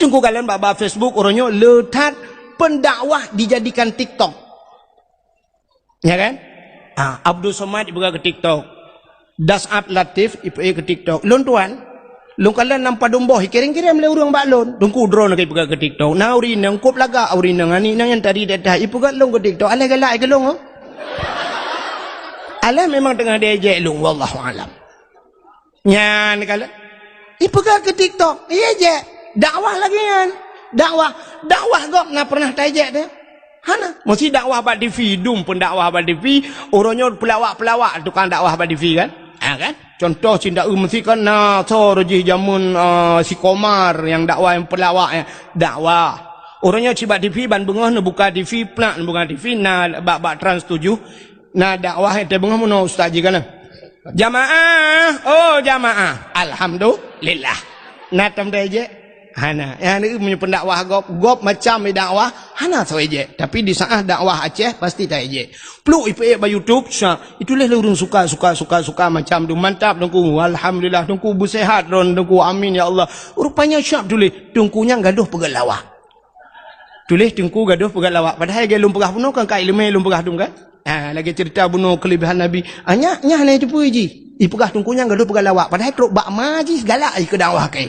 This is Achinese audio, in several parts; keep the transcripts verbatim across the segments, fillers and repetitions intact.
Teungku kalon bak-bak Facebook uroe nyoe le that pendakwah dijadikan TikTok. Ya kan? Ah, Abdul Somad ipeugah keu TikTok. Das'ab Latif ipeugah keu TikTok. Lôn tuan, lôn kalon lam padum boh, ikirém-kirém lé ureuëng bak lôn. Teungku droeneuh ka ipeugah keu TikTok. Na ureuëng inong, kôb lagak ureuëng inong, aneuk inong nyang tadi dak-dak, ipeugah lôn keu TikTok. Alah galak keu lôn, oh. Alah memang teungoh diejek lôn, wallahu alam. Nyan kalon. Ipeugah keu TikTok, iya jeh. Dakwah lagée nyan. Dakwah, dakwah gob na pernah taijek teuh? Hana. Mesti dakwah bak T V, dum pun dakwah bak T V. Uroe nyoe pelawak-pelawak tukang dakwah bak T V kan? Ha kan? Contoh cinta eu mesti kan na so jih jameun, ah, si Komar nyang dakwah nyang pelawak nyan. Dakwah. Uroe nyoe cit bak T V ban beungoh neubuka T V, plak neubuka T V na bak, bak Trans tujuh. Na dakwah nyang teungoh meunoe ustaz jih kana. Jamaah, oh jamaah. Alhamdulillah. Na tom taijek? Hana. Nyang ni meunyoe pendakwah gob, gob macam dakwah, hana soe ijek. Tapi di saat dakwah Aceh pasti taijek. Pluk ipeujek bak YouTube, syak. Itulah ureuëng suka, suka, suka, suka macam tu. Mantap Teungku. Alhamdulillah Teungku beusehat droen Teungku. Amin ya Allah. Rupanya syak tuléh Teungku nyang gadoh peugah lawak. Tuléh Teungku gadoh peugah lawak. Padahai lagée lôn peugah bunoe kan ka ileumé lôn peugah dum kan? Ha, lagée cerita bunoe keulebihan Nabi. Ah, nyak, nyak hana jiteupeu jih. Ipeugah Teungku nyang gadoh peugah lawak. Padahai trok bak ma jih galak jih keu dakwah keu.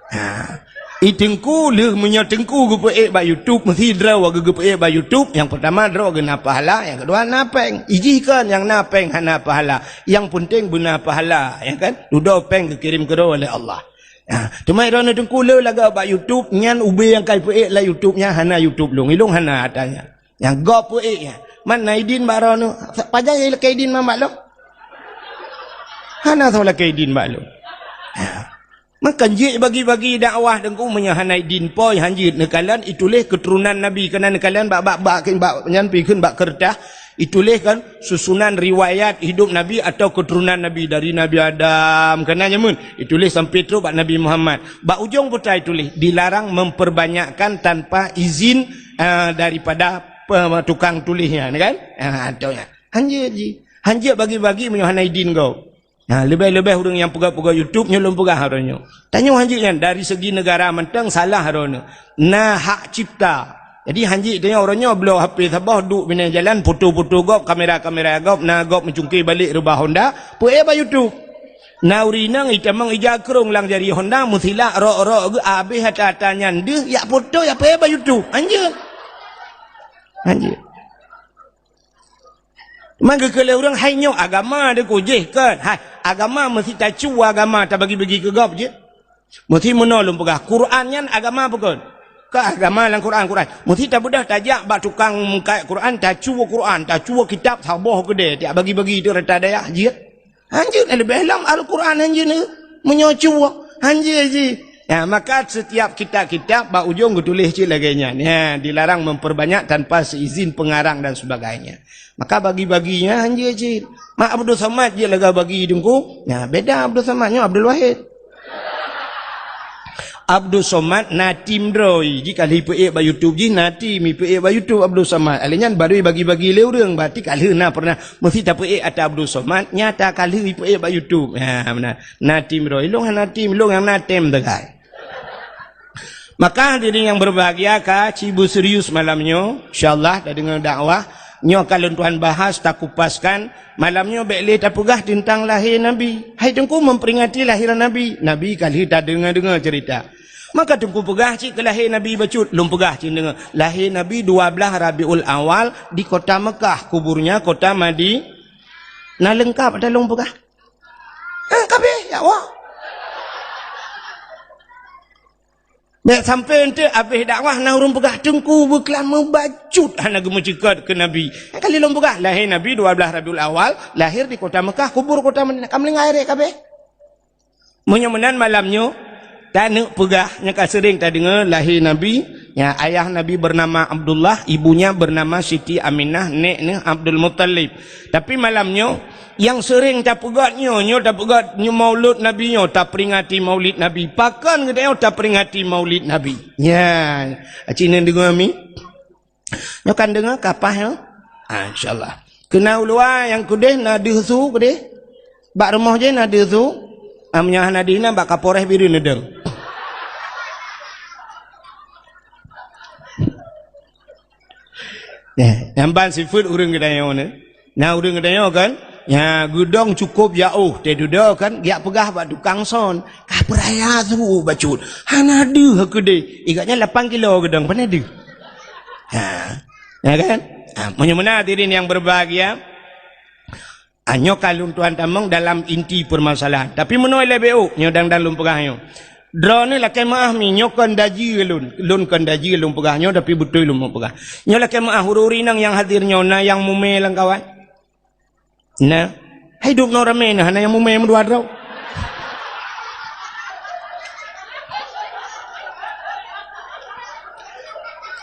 Ha. I Teungku lheueh meunyoe Teungku geupeuék bak YouTube, meusi droe geu-, geupeuék bak YouTube. Nyang peurtama droe geu na pahala, nyang keudua na péng. Ijih kon nyang na péng hana pahala. Nyang peunteng beuna pahala, ya kan? Dudoe péng geukirém keudroe lé Allah. Ha, teuma droeneuh Teungku le lagak bak YouTube, nyan ubé nyang ka ipeuék lam YouTube nyan hana YouTube lôn. Ilôn hana ata nyan. Nyang gob peuék nyan. Man na idin bak droeneuh. Pajan nyang lakée idin man bak lôn? Hana soe lakée idin bak lôn. Ha. Maka jeuet bagi-bagi dakwah Teungku meunyoe hana idin po, hanjeuet neukalon ituléh keuturonan Nabi, keunan neukalon bak, bak, bak, bak nyan pi kheun bak keureutah. Ituléh kan susunan riwayat hidup Nabi atau keturunan Nabi dari Nabi Adam, keunan jameun. Ituléh sampai trok bak Nabi Muhammad. Bak ujong buta ituléh dilarang memperbanyakkan tanpa izin, eh, daripada pe-, tukang tuléh nyan kan? Ha, tu nyan. Hanjeuet jih. Hanjeuet bagi-bagi meunyoe hana idin gob. Nah, leubeh-leubeh ureuëng nyang peugah-peugah YouTube nyoe lôn peugah uroe nyoe. Tanyoe hanjeuet nyan dari segi negara mantong salah droeneuh. Na hak cipta. Jadi hanjeuet tanyoe uroe nyoe bloe H P saboh duek binéh jalan foto-foto gob, kamera-kamera gob, na gob meucungké balek reubah Honda, peuék bak YouTube. Na ureuëng inong itamong ija krong lam jari Honda meusilak rok-rok geuh abéh ata-ata nyan deuh yak foto yak peuék bak YouTube. Hanjeuet. Hanjeuet. Man geukheun lé ureuëng hai nyoe agama deuh kujih kon. Hai, agama meusi tacu agama tabagi-bagi keu gob jih. Meusi meunoe lôn peugah, Quran nyan agama bukon? Ka agama lam Quran, Quran. Meusi tabeudôh tajak bak tukang meukat Quran, tacu Quran, tacu kitab saboh keudè, tiak bagi-bagi tu rata dayah jih. Hanjeuet leubeh lom Al-Quran hanjeuet ni. Meunyoe cuba, hanjeuet jih. Ya, maka setiap kitab-kitab bak ujong geutuléh cit lagée nyan. Ya, dilarang memperbanyak tanpa seizin pengarang dan sebagainya. Maka bagi-bagi nyan hanjeuet cit. Mak Abdul Samad jeuet lagée bagi Teungku. Ya, beda Abdul Samad nyoe Abdul Wahid. Abdul Somad na tim droe, jih ka lheueh ipeuék bak YouTube jih, na tim ipeuék bak YouTube Abdul Somad. Alèh nyan baru bagi-bagi lé ureueng, berarti ka lheueh na pernah meusti tapeuék ata Abdul Somad, nyata ka lheueh ipeuék bak YouTube. Ha, meunan. Na tim droe, ilong hana tim, ilong nyang na tem teukai. Maka hadirin yang berbahagia, ka ci beuserius malam nyoe, insyaallah tadeungoe dakwah nyoe ka lôn tuan bahas, takupaskan. Malam nyoe bék lé tapeugah teuntang lahé Nabi. Hai Teungku memperingati lahiran Nabi. Nabi ka lheueh tadeungoe-deungoe cerita. Maka Teungku peugah cit keu lahé Nabi bacut, lôn peugah cit deungoe. Lahé Nabi dua belas Rabiul Awal di kota Mekah, kuburnya kota Madi-, na leungkap ata lôn peugah? Eh, kabeh, ya Allah. Bék sampai ente abéh dakwah na ureueng peugah Teungku beuklam meubacut hana geumeucukot keu Nabi. Kali lôn peugah, lahé Nabi dua belas Rabiul Awal, lahir di kota Mekah, kubur kota Madinah. Ka meulinggai rek kabeh. Meunyoe meunan malam nyoe, taneuk peugah nyang ka seuring tadeungoe lahé Nabi, ya, ayah Nabi bernama Abdullah, ibunya bernama Siti Aminah, nek neuh Abdul Muttalib. Tapi malam nyoe, nyang seuring tapeugah nyoe, nyoe tapeugah nyoe Maulud Nabi nyoe, taperingati Maulid Nabi. Pakon geutanyoe taperingati Maulid Nabi? Nyan, aci neudeungoe mi? Nyoe kan deungoe kapah nyoe? Ah, insyaallah. Keunan u luwa nyang keudeh na deuh su keudeh? Bak rumoh jih na deuh su? Ah, meunyoe hana deuh na bak Kapolres Bireuen neudeung. Eh, nyang ban sifeuet ureuëng geutanyoe ni. Nah, ureuëng geutanyoe kan, nya geudong cukôp jaôh, teududoe kan, geujak peugah bak tukang son, "Ka peuraya su bacut, hana deuh keudeh." Igatnya lapan kilo geudong, pane deuh. Ha, ya kan? Ha, meunyoe meunan hadirin yang berbahagia, ah, nyoe ka lôn tuan tamong dalam inti permasalahan. Tapi meunoe lé B O, nyoe dang-dang lôn peugah nyoe. Droeneuh lakée meuáh mi, nyoe kon daji lôn. Lôn kon daji lôn peugah nyoe, tapi beutôi lôn peugah. Nyoe lakée meuáh ureuëng inong nyang hadir nyoe, na nyang mumé lam kawan? Na. Hai dum noe ramé na, hana nyang mumé meudua droe.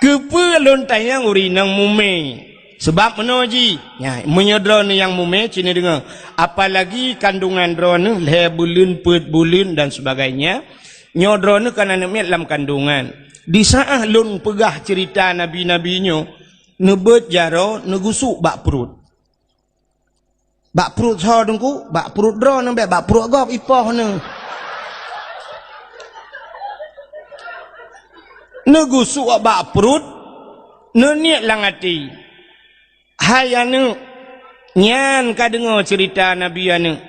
Keupeue lôn tanyong ureuëng inong mumé? Seubab meunoe jih, nya, meunyoe droeneuh nyang mumé, ci neudeungoe, apalagi kandungan droeneuh lhée buleuen, peuet buleuen dan sebagainya, nyoe droeneuh kan aneuëk miet lam kandungan. Di saát lôn peugah ceurita nabi-nabi nyoe, neubeuet jaroe neugusuk bak pruet. Bak pruet soe Teungku? Bak pruet droeneuh bék, bak pruet gob ipoh neuh. Neugusuk bak pruet, neuniet lam até, "Hai aneuëk, nyan ka deungoe ceurita nabi aneuëk.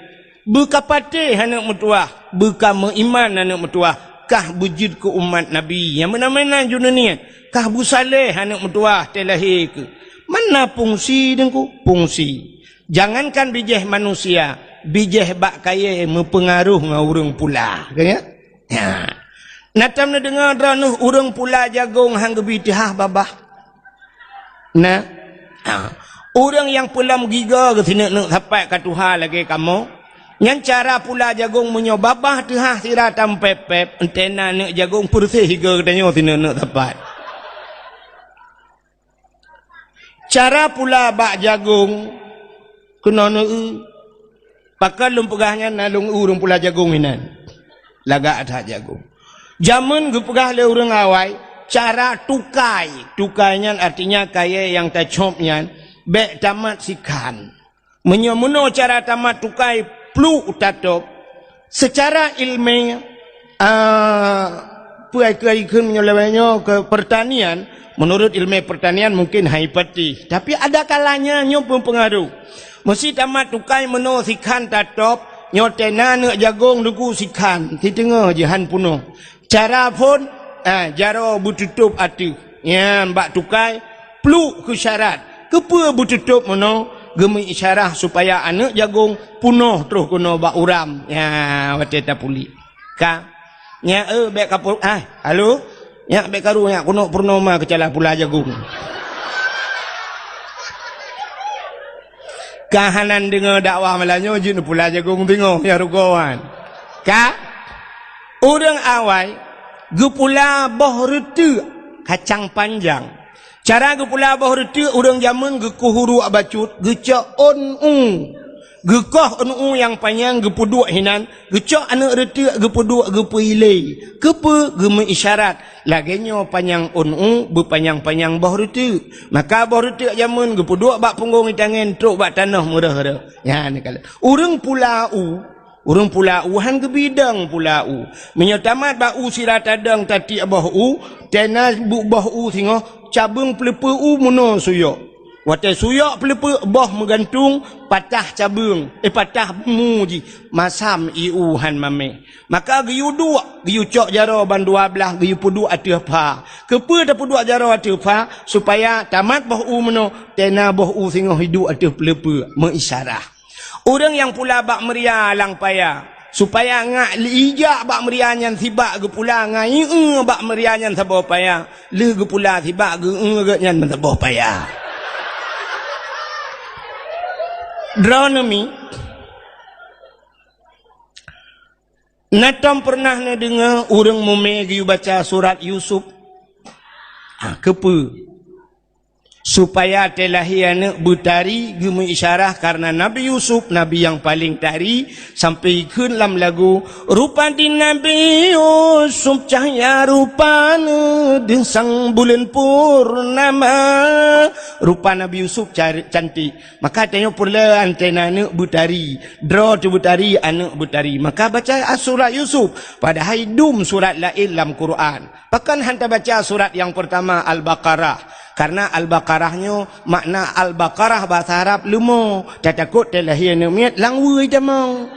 Beukapatéh aneuëk meutuwah, beukameuiman aneuëk meutuwah, kah beujeuet keu umat nabi." Nyang meunan-meunan ju neuniet, "Kah beusaléh aneuëk meutuwah, teuh lahé keuh." Mana fungsi Teungku? Fungsi. Jangankan bijéh manusia, bijéh bak kayée meupeungaroh ngon ureuëng pula. Ka nyan? Nya. Na tom neudeungoe droeneuh ureuëng pula jagong han geubi teuhah babah? Na. Ha. Ureuëng nyang peulom gigoe geuh sineuk-neuk sapat ka tuha lagée kamoe. Nyan cara pula jagong meunyoe babah teuhah sira tampép-pép, entena neuk jagong peureuseh gigoe geutanyoe sineuk-neuk sapat. Cara pula bak jagong keunoe neu-eu. Pakon lôn peugah nyan, na lôn eu ureuëng pula jagong inan. Lagak that jagong. Jameun geupeugah lé ureuëng awai, cara tukai. Tukai nyan artinya kayée nyang tacôb nyan bék tamat sikhan. Meunyoe meunoe cara tamat tukai pluek tatôb, seucara iéleumé, ah, peue ai keu, ai keu meunyoe lawét nyoe keu pertanian, menurut iéleumé pertanian mungkin hai pati. Tapi ada kalanya nyoe meupeungaroh. Meusi tamat tukai meunoe sikhan tatôb, nyoe tena neuk jagong Teungku sikhan, siteungoh jih han peunoh. Cara phon, ah, jaroe beututôb ateueh. Nyan bak tukai, pluek keu syarat. Keupeue beututôb meunoe? Geumeuisyarah supaya aneuëk jagong peunoh troh keunoe bak uram. Nya, watée tapuléh. Ka. Nyak, eh, bék ka pur-, ah, halo? Nyak bék karu, nyak keunoe purnoma keucalah pula jagong. Ka hana deungoe dakwah malam nyoe, jeuet pula jagong teungoh, ya rugoe wan. Ka? Ureuëng awai geupula boh reuteuek kacang panjang. Cara geupula boh reuteuek ureuëng jameun geukuh uruek bacut, geucok ôn u. Geukoh ôn u nyang panyang geupeuduek hinan, geucok aneuëk reuteuek geupeuduek geupeuilée. Keupeue? Geumeuisyarat. Lagée nyoe panyang ôn u, beupanyang-panyang boh reuteuek. Maka boh reuteuek jameun geupeuduek bak punggong itangen trok bak tanoh meureuh-reuh. Nyan ka lheueh. Ureuëng pula u, Ureuëng pula u han geubidong pula u. Meunyoe tamat bak u sira tadong tatiek boh u, tena bu-, boh u singoh, cabeueng peuleupeue u meunoe suyok. Watée suyok peuleupeue boh meugantung, patah cabeueng, eh, patah mu jih, masam ié u han mamé. Maka geuyue duek, geuyue cok jaroe ban dua blaih, geuyue peuduek ateueh pha. Keupeue tapeuduek jaroe ateueh pha? Supaya tamat boh u meunoe, tena boh u singoh iduek ateueh peuleupeue, meuisyarah. Ureuëng nyang pula bak meuria lam paya, supaya ngak ijak bak meuria nyan sibak geupula ngon ié bak meuria nyan saboh paya, lheueh geupula sibak geu-eu geuh nyan meusaboh paya. Droeneuh mi, na tom peureunah neudeungoe ureuëng mumé geuyue baca surat Yusuf? Ah, keupeue? Supaya teulahé aneuëk beutari geumeuisyarah kareuna Nabi Yusuf, nabi nyang paleng tari, sampoe ikheun lam lagu, "Rupa di Nabi Yusuf cahya rupana, deusang buleuen purnama." Rupa Nabi Yusuf car-, cantik. Maka tanyoe peureulée antena aneuëk beutari, droe teuh beutari, aneuëk beutari. Maka baca surat Yusuf, padahai dum surat laén lam Quran. Pakon han tabaca surat nyang peurtama Al-Baqarah? Karena Al-Baqarah nyoe, makna Al-Baqarah bahasa Arab leumo, tatakot talahé aneuëk miet lam weueh tamong.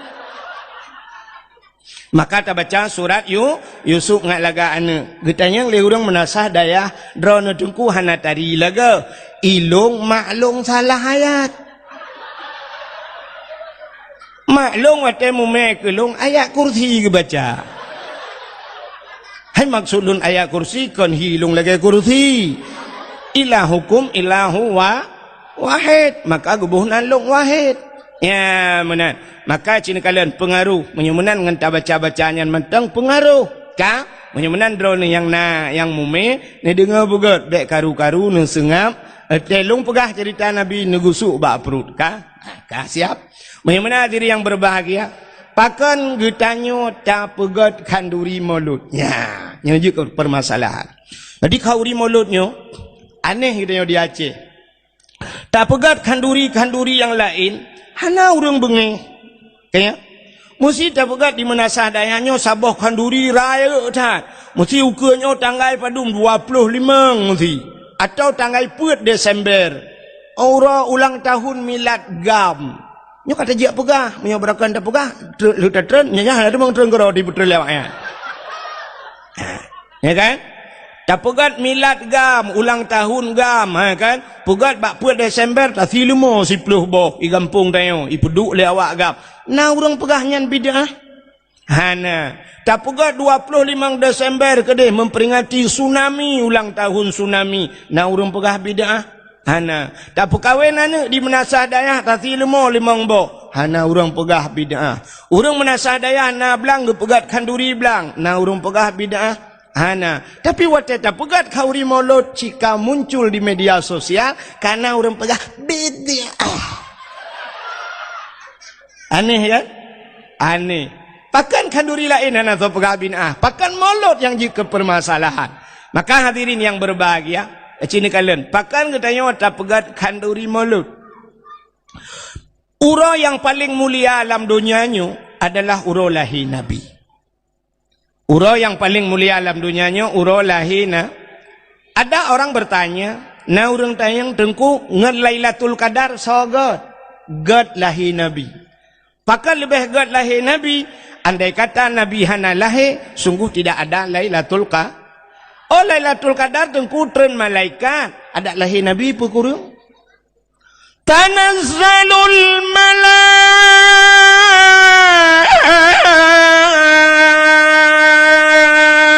Maka tabaca surat Yu-, Yusuf ngat lagak aneuëk. Geutanyong lé ureuëng meunasah dayah, "Droeneuh Teungku hana tari lagak? Ilong maklong salah ayat." Maklong watée mumé keu lôn ayat kursi geubaca. Hai maksud lôn ayat kursi kon hi lôn lagée kursi. Ilahukum ilahu wa-, wahid. Maka geuboh nan lôn wahid. Ya, meunan. Maka ci neukalon peungaroh. Meunyoe meunan ngon tabaca-baca nyan mantong peungaroh. Ka? Meunyoe meunan droeneuh nyang na, nyang mumé, neudeungoe beugét, bék karu-karu, neuseungab. Watée lôn peugah ceurita Nabi neugusuk bak pruet. Ka? Ka siap. Meunyoe meunan hadirin yang berbahagia, pakon geutanyoe tapeugét khanduri Maulud? Nya, nyoe jeuet keu permasalahan. Jadi khanduri Maulud nyoe aneh geutanyoe di Aceh. Tapeugét khanduri-khanduri nyang laén hana ureuëng beungéh. Ka nyan? Meusti tapeugét di meunasah dayah nyoe saboh khanduri rayeuk that. Meusti ukeue nyoe tanggai padum, dua ploh limong meusti. Atawa tanggai peuet Desember. Uroe ulang tahun milad GAM. Nyoe ka tajak peugah, meunyoe beurakan tapeugah, tre-, lheueh tatreun, nyan, nyan, hana teumong treun keudroe di peutrön lewat nyan. Ha, ya kan? Tapeugét milad GAM, ulang tahun GAM, ha kan? Peugét bak peuet Desember, tasi leumo siploh boh, i gampông tanyoe, ipeuduek lé awak GAM. Na ureuëng peugah nyan bid'ah? Hana. Tapeugét dua ploh limong Desember keudeh memperingati tsunami, ulang tahun tsunami. Na ureuëng peugah bid'ah? Hana. Tapeukawen aneuëk di meunasah dayah tasi leumo limong boh. Hana ureuëng peugah bid'ah. Ureuëng meunasah dayah na blang geupeugét khanduri blang. Na ureuëng peugah bid'ah? Hana. Tapi watée tapeugét khanduri Maulud cit ka muncul di media sosial, ka na ureuëng peugah bid'ah. Aneh kan? Aneh. Pakon khanduri laén hana soe peugah bid'ah? Pakon Maulud nyang jeuet keu permasalahan? Maka hadirin yang berbahagia, ci neukalon, pakon geutanyoe tapeugét khanduri Maulud? Uroe nyang paleng mulia lam donya nyoe adalah uroe lahé Nabi. Uroe nyang paleng mulia lam donya nyoe uroe lahé na. Ada orang bertanya, na ureuëng tanyong, "Teungku, ngon Lailatul Qadar soe gét?" Gét lahé Nabi. Pakon leubeh gét lahé Nabi? Andai kata Nabi hana lahé, sungguh tidak ada Lailatul Qa-, oh, Lailatul Qadar Teungku treun malaikat, adak lahé Nabi peue kureueng? Tanazzalul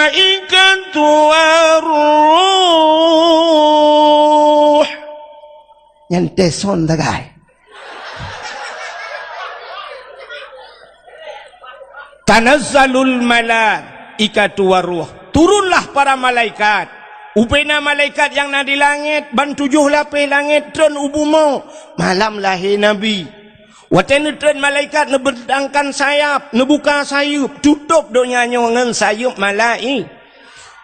malaikatu warruh. Nyan teson tagai. Tanazzalul malaikatu warruh. Turunlah para malaikat. Ubena malaikat nyang na di langét, ban tujoh lapéh langét treun u bumoe malam lahé Nabi. Watée neutreun malaikat neubentangkan sayap, neubuka sayeuep, tutôb donya nyoe ngon sayeuep malai-,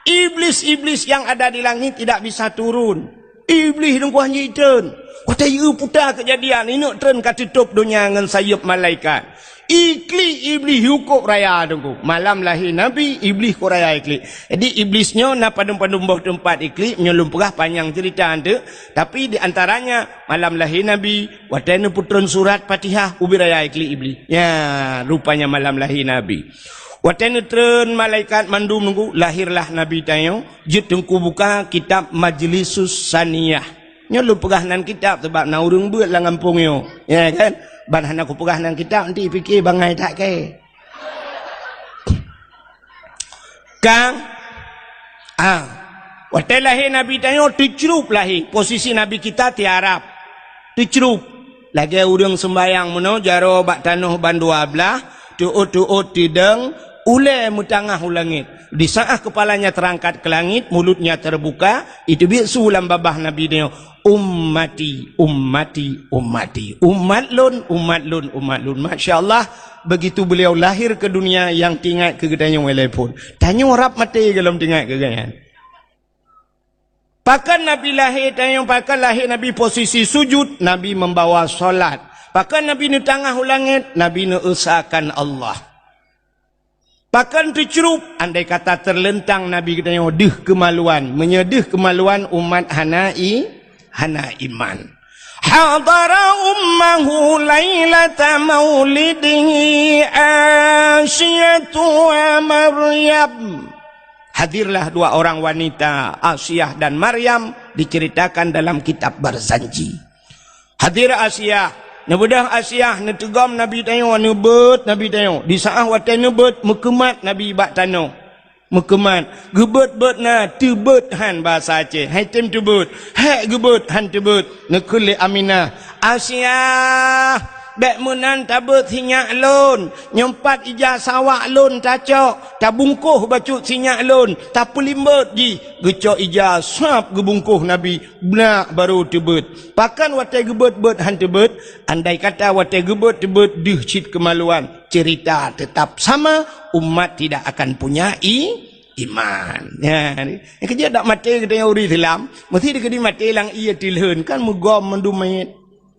Iblis-iblis yang ada di langit tidak bisa turun. Iblih dungkuah jitreun. Watée yue puta keujadian, ineuk treun ka teutôb donya ngon sayeuep malaikat. Iklik Iblih yukôb raya dungku. Malam lahé Nabi, Iblih kôb raya iklik. Jadi Iblis nyoe na padum-padum boh teumpat iklik, nyoe lôn peugah panyang ceurita eunteuk. Tapi di antaranya malam lahé Nabi, watée neupeutreun surat Fatihah, ubit raya iklik Iblih. Ya, rupanya malam lahé Nabi. Watée neutreun malaikat mandum dungku, lahirlah Nabi tanyoe. Jeuet teungku buka kitab Majlisus Saniyah. Nyoe lôn peugah nan kitab sabab na ureuëng beuet lam gampông nyoe. Ya kan? Ban hana kupeugah nan kitab, nanti pike bangai that kée. Kang, ah, watée lahé Nabi tanyoe teucrup lahé, posisi Nabi kita tiarap. Teucrup. Lagée ureuëng seumbayang meunoe jaroe bak tanoh bandua blaih, teuôt-teuôt tidong, ulée meutangah u langét. Di saát kepalanya terangkat ke langit, mulutnya terbuka, iteubiet su lam babah Nabi nyoe, "Ummati, ummati, ummati. Umat lôn, umat lôn, umat lôn." Masya Allah, begitu beliau lahir ke dunia, nyang teuingat keu geutanyoe lé phon. Tanyoe rab maté gohlom teuingat keu geuhnyan. Pakon Nabi lahé, tanyoe pakon lahé Nabi posisi sujud, Nabi membawa salat. Pakon Nabi neutangah u langét, Nabi neuesakan Allah. Pakon teucrup, andai kata teuleuntang Nabi geutanyoe deuh keumaluan. Meunyoe deuh keumaluan, umat hana i-, hana iman. Hadara ummahu lailata maulidihi Asiyatu wa Maryam. Hadirlah dua orang wanita, Asiah dan Maryam, diceritakan dalam kitab Barzanji. Hadir Asiah, neubeudoh Asiah, neuteugom Nabi tanyoe, neubeuet Nabi tanyoe. Di saát watée neubeuet, meukeumat Nabi bak tanoh. Meukeumat, geubeuet-beuet na, teubeuet han basa Aceh. Hai tem teubeuet, hék geubeuet han teubeuet. Neukheun lé Aminah, "Asiah, bék meunan tabeuet sinyak lôn. Nyoe pat ija sawak lôn tacok, tabungkôh bacut sinyak lôn, tapeulimbot jih." Geucok ija sab geubungkôh Nabi, beunak barô teubeuet. Pakon watée geubeuet-beuet han teubeuet? Andai kata watée geubeuet-beuet deuh cit keumaluan, ceurita teutap sama, umat tidak akan punya i-, iman. Ya, nyang keujeuet dak maté geutanyoe ureuëng Islam, meusti dikeudi maté lam ié teulheun, kan meugom mandum manyét.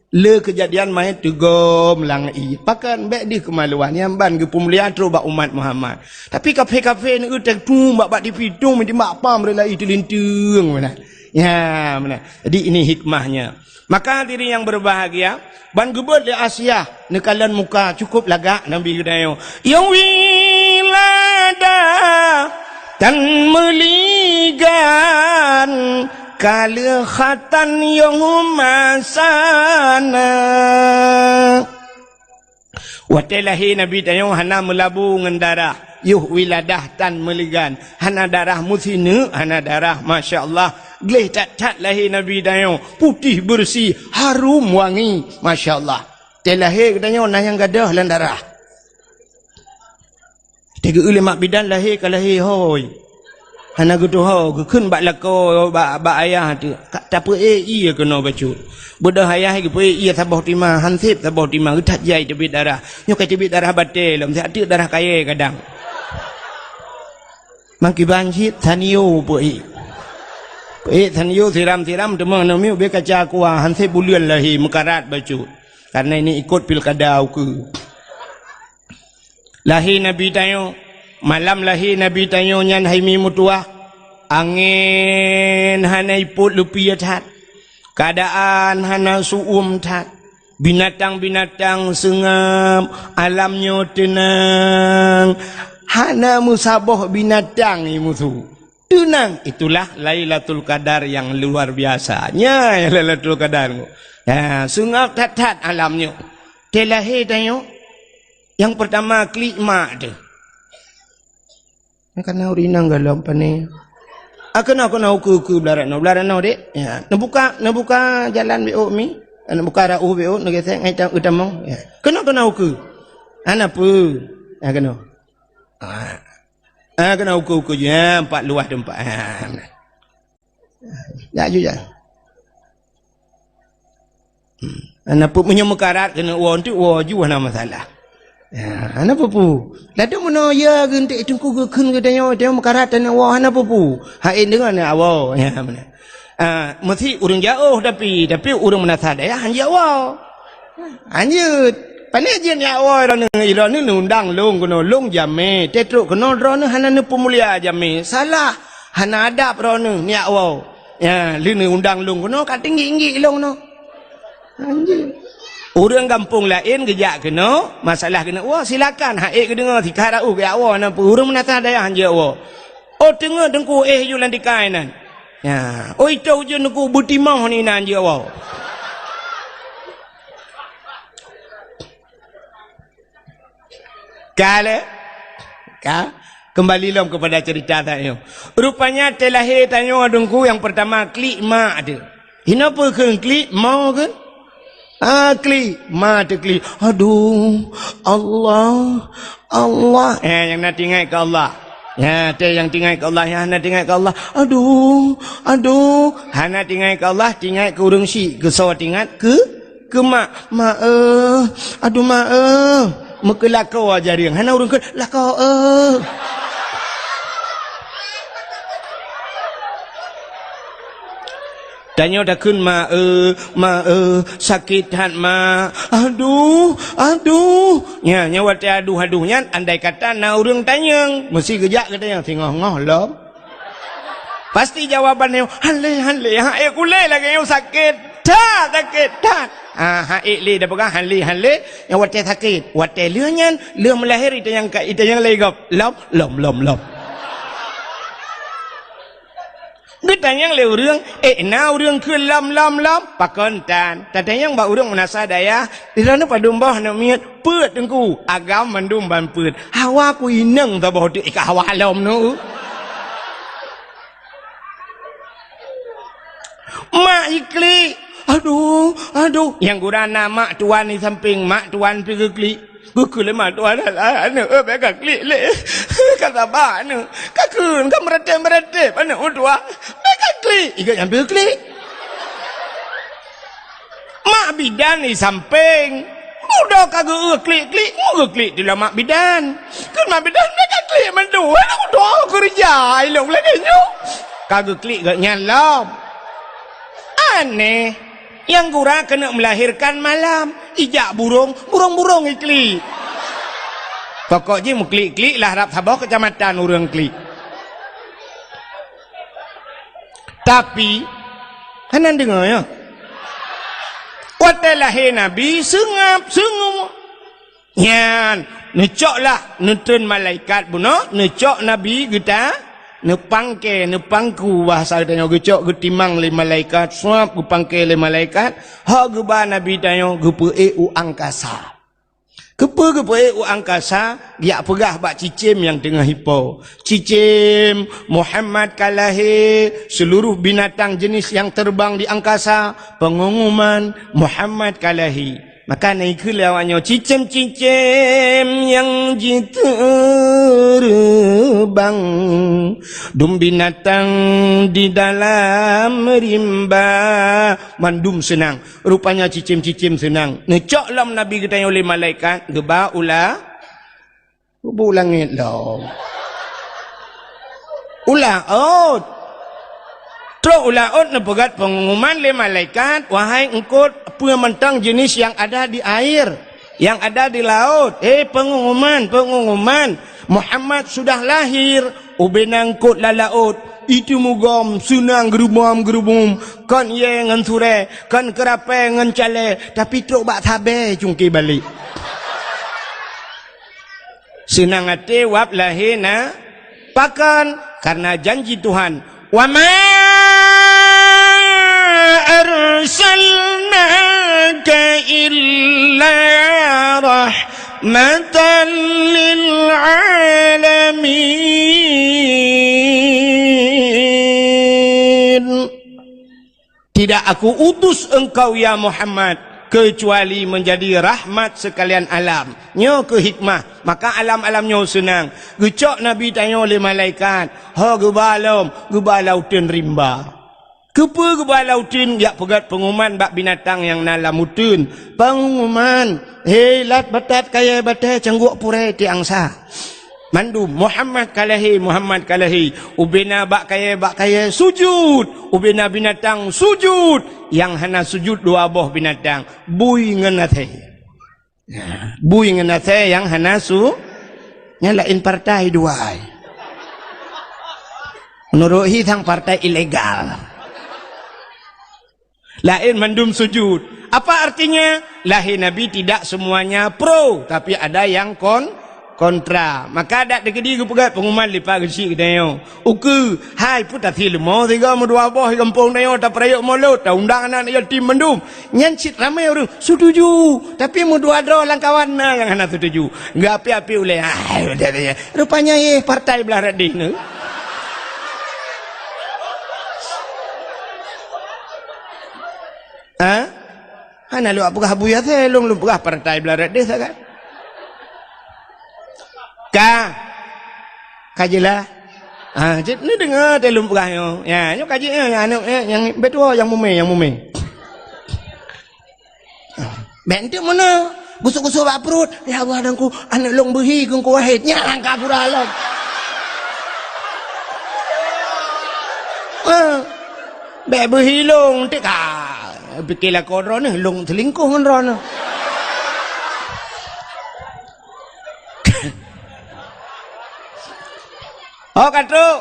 Le keujadian manyét teugom lam ié. Pakon bék deuh keumaluan, nyan ban geupeumulia trok bak umat Muhammad. Tapi kafé-kafé neueu teutung bak, bak tipi tung, meuti bak pam rela i teulinteung meunan. Ya, meunan. Jadi ini hikmahnya. Maka hadirin yang berbahagia, ban geubeuet lé Asiah neukalon muka cukup lagak Nabi geutanyoe. Ya wiladah tan meuligan, kaleuh khatan yong masana. Watée lahé Nabi tanyoe hana meulabu ngon darah, yoh wiladah tan meuligan, hana darah meusineuk, hana darah, masya Allah. Gleh that-that lahé Nabi tanyoe, putéh beureusi, harum wangi, masya Allah. Watée lahé geutanyoe na nyang gadôh lam darah. Teugeue lé mak bidan lahé ka lahé hôi. Hana geutuho, geukheun bak lakoe, bak, bak ayah teuh. Ka tapeuék ié keunoe bacut. Beudôh ayah geupeuék ié saboh tima, hanseb saboh tima, geuthat jai teubiet darah. Nyoe ka teubiet darah batée lom, siat teuk darah kayée kadang. Mangkiban cit, sanio peuék. Peuék sanio siram-siram, teuma aneuk miet ubé kaca kuah, hanseb buleuen lahé, meukarat bacut. Karena ini ikot pilkada ukeue. Lahé Nabi tanyoe, malam lahé Nabi tanyoe nyan hai mi meutuwah, angén hana ipot leupie that, keuadaan hana su'uem that, binatang-binatang seungab, alam nyoe teunang, hana meusaboh binatang i musu. Teunang, itulah Lailatul Qadar yang luar biasa. Nya, Lailatul Qadar. Ya, seungab that-that alam nyoe. Watée lahé tanyoe, nyang peurtama klik mak teuh. Nyang kana ureuëng inong gohlom pané. Ah, keunoe, keunoe, ukeue, ukeue, blah rot noe, blah rot noe, Dek. Ya, neubuka, neubuka jalan beuôk mi. Neubuka rot ueh beuôk, neugesek ngon itam, itam mong. Ya. Keunoe, keunoe, ukeue. Hana peue. Ya, keunoe. Ah. Ah, keunoe ukeue-ukeue jih, ha, empat luwah teumpat. Ha, nah. Jak ju jak. Hmm. Hana peue, meunyoe meukarat keuneuk woe, enteuk woe ju hana masalah. Ha, hana peue-peue. Ladôm meunoe ya geuh enteuk teungku geukheun geutanyoe, tanyoe meukarat taneuk woe, hana peue-peue. Hai deungon ya Allah. Ya, beuna. Ah, meusi ureuëng jaoh tapi, tapi ureuëng meunasah dayah han jeuet woe. Han jeuet. Pane jeuet nyak woe droeneuh, droeneuh neuundang lôn keunoe, lôn jamé. Teutrok keunoe droeneuh hana neupeumulia jamé. Salah, hana adab droeneuh nyak woe. Ya, lheueh neuundang lôn keunoe ka tinggi-tinggi lôn keunoe. Han jeuet. Ureuëng gampông laén geujak keunoe, masalah keuneuk woe, silakan. Hai geudeungoe, sikarat uh geujak woe, na peue ureuëng meunasah dayah han jeuet woe. Oh, teungoh teungku éh ju lam tikai nan. Ya, oi toh ujeuen nuku beutimoh ni nan jeuet woe. Ka lé? Ka? Kembali lom kepada cerita tadi. Rupanya teulahé tanyoe dengku yang pertama klik mak tu. Hina peue kheun klik, mo kheun? Ah, klik. Ma teuklik. Aduh, Allah, Allah. Eh, nyang na tingai keu Allah. Ya, teu nyang tingai keu Allah, nyang hana tingai keu Allah. Aduh, aduh. Hana tingai keu Allah, tingai keu ureueng syik. Keu soe tingat? Keu, keu mak. Mak, eh. Aduh, mak, eh. Meukeulakô jareung. Hana ureueng kheun, lakô, eh. Tanyoe takheun, "Ma, eh, ma, eh, sakét that, ma. Aduh, aduh." Nya, nya watée aduh-aduh nyan, andai kata na ureuëng tanyong, meusi geujak keu tanyong, "Singoh-ngoh lom?" Pasti jawaban nyoe, "Hale, hale, ha ék ulée lagée nyoe sakét that, sakét that." Ah, ha ék lé, dah peugah hale, hale, nyang watée sakét. Watée lheueh nyan, lheueh meulahé, itanyong ka, itanyong lé gob, "Lom, lom, lom, lom." Geutanyong lé ureuëng, "Eh, na ureuëng kheun lom, lom, lom?" Pakon tan? Tatanyong bak ureuëng meunasah dayah, "Di droeneuh padum boh aneuk miet?" "Peuet, Teungku." "Agam mandum ban peuet." "Hawa ku inong saboh teuk, eh, ka hawa lom nyoe." Mak jiklik. "Aduh, aduh." Nyang gura na mak tuan di sampéng, mak tuan pih geuklik. Geukheun lé mak tuan, "Alah, aneuk, eh, bék kaklik lé. Ka saba aneuk. Kakheun, ka meuratéb-meuratéb aneuk meutuah. Bék kaklik." Iga nyang pih geuklik. Mak bidan di sampéng. Udah ka geu-, geuklik-klik, mu geuklik di lam mak bidan. Kheun mak bidan, "Bék kaklik mandum, aneuk meutuah keureuja ilong lagée nyoe." Ka geuklik geuh nyan lom. Aneh. Nyang gura keuneuk meulahérkan malam, ijak burông, burông-burông iklik. Pokok jih meuklik-klik lah rab saboh keucamatan ureuëng klik. Tapi, hana deungoe, ya? Watée lahé Nabi, seungab, seungab. Nyan, neucok lah, neutreun malaikat bunoe, neucok Nabi geuta, neupangke, neupangku, bahasa geutanyoe geucok geutimang lé malaikat, suab geupangke lé malaikat, ho geuba Nabi tanyoe geupeuék u angkasa. Keupeue geupeuék u angkasa? Geujak peugah bak cicém nyang teungoh ipo, "Cicém, Muhammad ka lahé, seuluruh binatang jeuneuh nyang teubang di angkasa, peungumuman, Muhammad ka lahé." Maka na ikheun lé awaknyoe, "Cicém-cicém nyang jiteubang, dum binatang di dalam rimba." Mandum seunang. Rupanya cicém-cicém seunang. Neucok lom Nabi geutanyoe lé malaikat, geuba u la-, geuba u langét lom. U laôt. Trok u laôt neupeugét peungumuman lé malaikat, "Wahai eungkôt, peue mantong jeuneuh nyang ada di air, nyang ada di laôt, hé peungumuman, peungumuman, Muhammad sudah lahir." Ubena eungkôt lam laôt, iteumugom seunang geurubom-geurubom, kon ié ngon surée, kon keurapée ngon calée, tapi trok bak sabée cungké balek. Seunang até wab lahé na, pakon? Kareuna janji Tuhan, "Wa ma arsalnaka illa rahmatan lil alamin." Tidak Aku utus engkau, ya Muhammad, kecuali menjadi rahmat sekalian alam. Nyoe keuh hikmah. Maka alam-alam nyoe seunang. Geucok Nabi tanyoe lé malaikat. Ho geuba lom, geuba lauteuen rimba. Keupeue geuba lauteuen? Jak peugét peungumuman bak binatang nyang na lam uteuen. Peungumuman, "Hé, lat batat kayée batée cangguek purée tiang sa." Mandum, "Muhammad ka lahé, Muhammad ka lahé." Ubena bak kayée, bak kayée sujut. Ubena binatang sujut. Nyang hana sujut dua boh binatang, bui ngon asée. Nah, bui ngon asée nyang hana su-, nyan laén partai dua ai. Meunurot hi sang partai ilegal. Laén mandum sujut. Apa artinya? Lahé Nabi tidak semuanya pro, tapi ada yang kon-, kontra. Maka dak teukeudi geupeugét peungumuman lipat geuchik geutanyoe. Ukeue, hai peue tasie leumo sigoe meudua boh di gampông tanyoe tapeurayeuk molot, taundang aneuk yatim mandum. Nyan cit ramé ureuëng setuju, tapi meudua droe lam kawan na nyang hana setuju. Geuapi-api ulée, "Ah, rupanya éh partai blah radeh nyoe." Ha? Hana lôn peugah Abu Yasir, lôn, lôn peugah partai blah radeh sagai. Ka. Ka jeulaih. Ha, cit, ni deungoe teuh lôn peugah nyoe. Ya, nyoe ka jeuet nyoe, nyang aneuk, eh, nyang beutôi, nyang mumé, nyang mumé. Bék enteuk meunoe, gusok-gusok bak pruet. "Ya Allah, Teungku, aneuk lôn beuhi keu Teungku Wahid." Nyan ka pura lom. Ha. Bèk beuhi lôn, tik ka. Pike lakoe droeneuh, lôn seulingkoh ngon droeneuh. Oh, ka trok.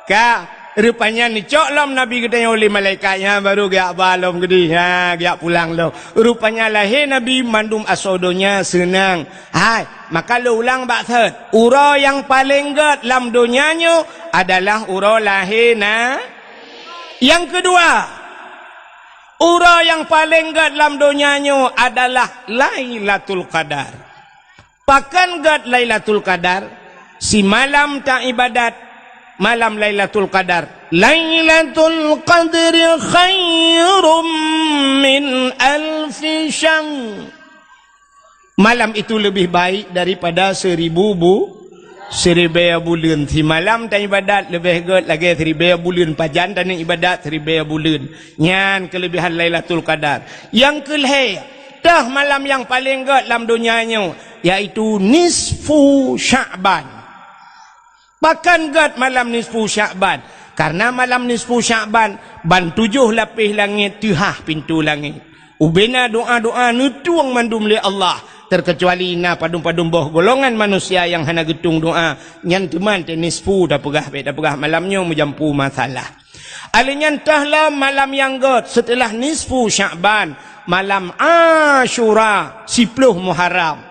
Ka, rupanya neucok lom Nabi geutanyoe lé malaikat nyan, baru geujak ba lom geudeh. Ha, geujak pulang lom. Rupanya lahé Nabi mandum asoe donya seunang. Hai, maka lôn ulang bak thot. Uroe nyang paleng gèt lam donya nyoe adalah uroe lahé na. Nyang keudua, uroe nyang paleng gèt lam donya nyoe adalah Lailatul Qadar. Pakon gèt Lailatul Qadar? Simalam taibadat malam Lailatul Qadar. Lailatul Qadri khairum min alfi syahr. Malam itu lebih baik daripada seribu bu-, siribèe buleuen. Simalam taibadat leubeh gèt lagèe siribèe buleuen. Pajan taneuk ibadat siribèe buleuen. Nyan keuleubehan Lailatul Qadar. Nyang keulhèe, toh malam nyang paleng gèt lam donya nyoe, yaitu nisfu Sya'ban. Pakon gèt malam nisfu Sya'ban? Karena malam nisfu Sya'ban, ban tujoh lapéh langét teuhah pintoe langét. Ubena doa-doa neutueng mandum lé Allah, terkecuali na padum-padum boh golongan manusia nyang hana geutueng doa, nyan teuma teuh nisfu tapeugah, bèk tapeugah malam nyoe meujampu masalah. Alèh nyan toh lom malam nyang gèt seuteulah nisfu Sya'ban, malam Asyura, siploh Muharram.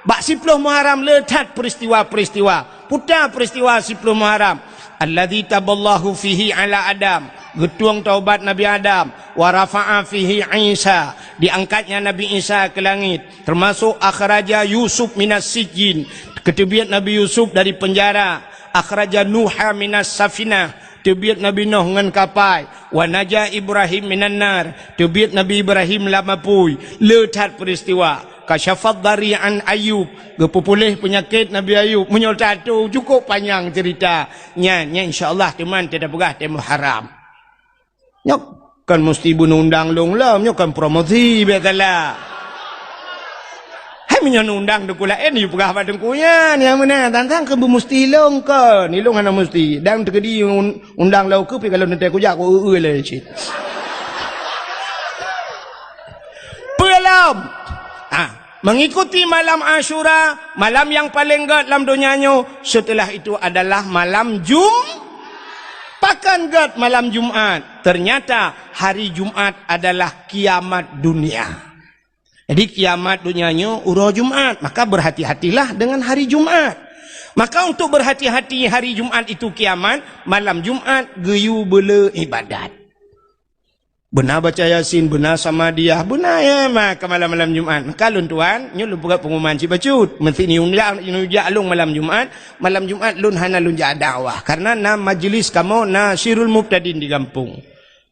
Bak siploh Muharram le that peuristiwa-peuristiwa. Peue ta peuristiwa siploh Muharram? Alladzi taballahu fihi ala Adam, geutueng taubat Nabi Adam, wa rafa'a fihi Isa, diangkatnya Nabi Isa keu langét, teumasok akhraja Yusuf minas sijjin, geuteubiet Nabi Yusuf dari peunjara, akhraja Nuha minas safinah, teubiet Nabi Nuh ngon kapai, wa naja Ibrahim minan nar, teubiet Nabi Ibrahim lam apui. Le that peuristiwa. Kasyafad dari an Ayub, geupeupuléh peunyakét Nabi Ayub. Meunyoe tatu cukôp panyang ceurita. Nyan, nyan insya Allah teuma teupeugah teuh Muharram. Nyoe kon musti beuneundang lôn lom, nyoe kon promosi biasalah. Hai meunyoe neundang teungku laén, yue peugah bak teungku nyan, nyang meunan, tantang keu beumusti lôn kon, ilôn hana musti. Dan teukeudi un-, undang lôn keu pi kalau neutée kujak ku eu-eu lé cit. Peue lom? Ah, mengikuti malam Asyura, malam nyang paleng gèt lam donya nyoe, setelah itu adalah malam Jum-, pakon gèt malam Jumat? Ternyata hari Jumat adalah kiamat dunia. Jadi kiamat donya nyoe uroe Jumat, maka berhati-hatilah dengan hari Jumat. Maka untuk berhati-hati hari Jumat itu kiamat, malam Jumat geuyue beule ibadat. Beuna baca Yasin, beuna Samadiyah, beuna, ya, maka malam-malam Jumat. Maka lôn tuan, nyoe lôn peugah pengumuman cit bacut. Meusti neujak, neujak lôn malam Jumat, malam Jumat lôn hana lôn jak dakwah. Karena na majlis kamoe, na Sirul Mubtadin di gampông.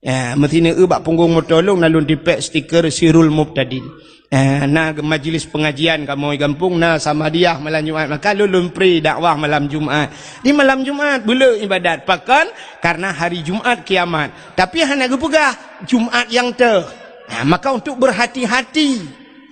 Ya, meusti neueu bak punggong moto lôn na lôn tipék stiker Sirul Mubtadin. Eh, na majlis pengajian kamoe gampông, na Samadiyah malam Jumat. Maka lôn lôn pri dakwah malam Jumat. Di malam Jumat beule ibadat. Pakon? Karena hari Jumat kiamat. Tapi hana geupeugah Jumat nyang teuh. Ha, maka untuk berhati-hati.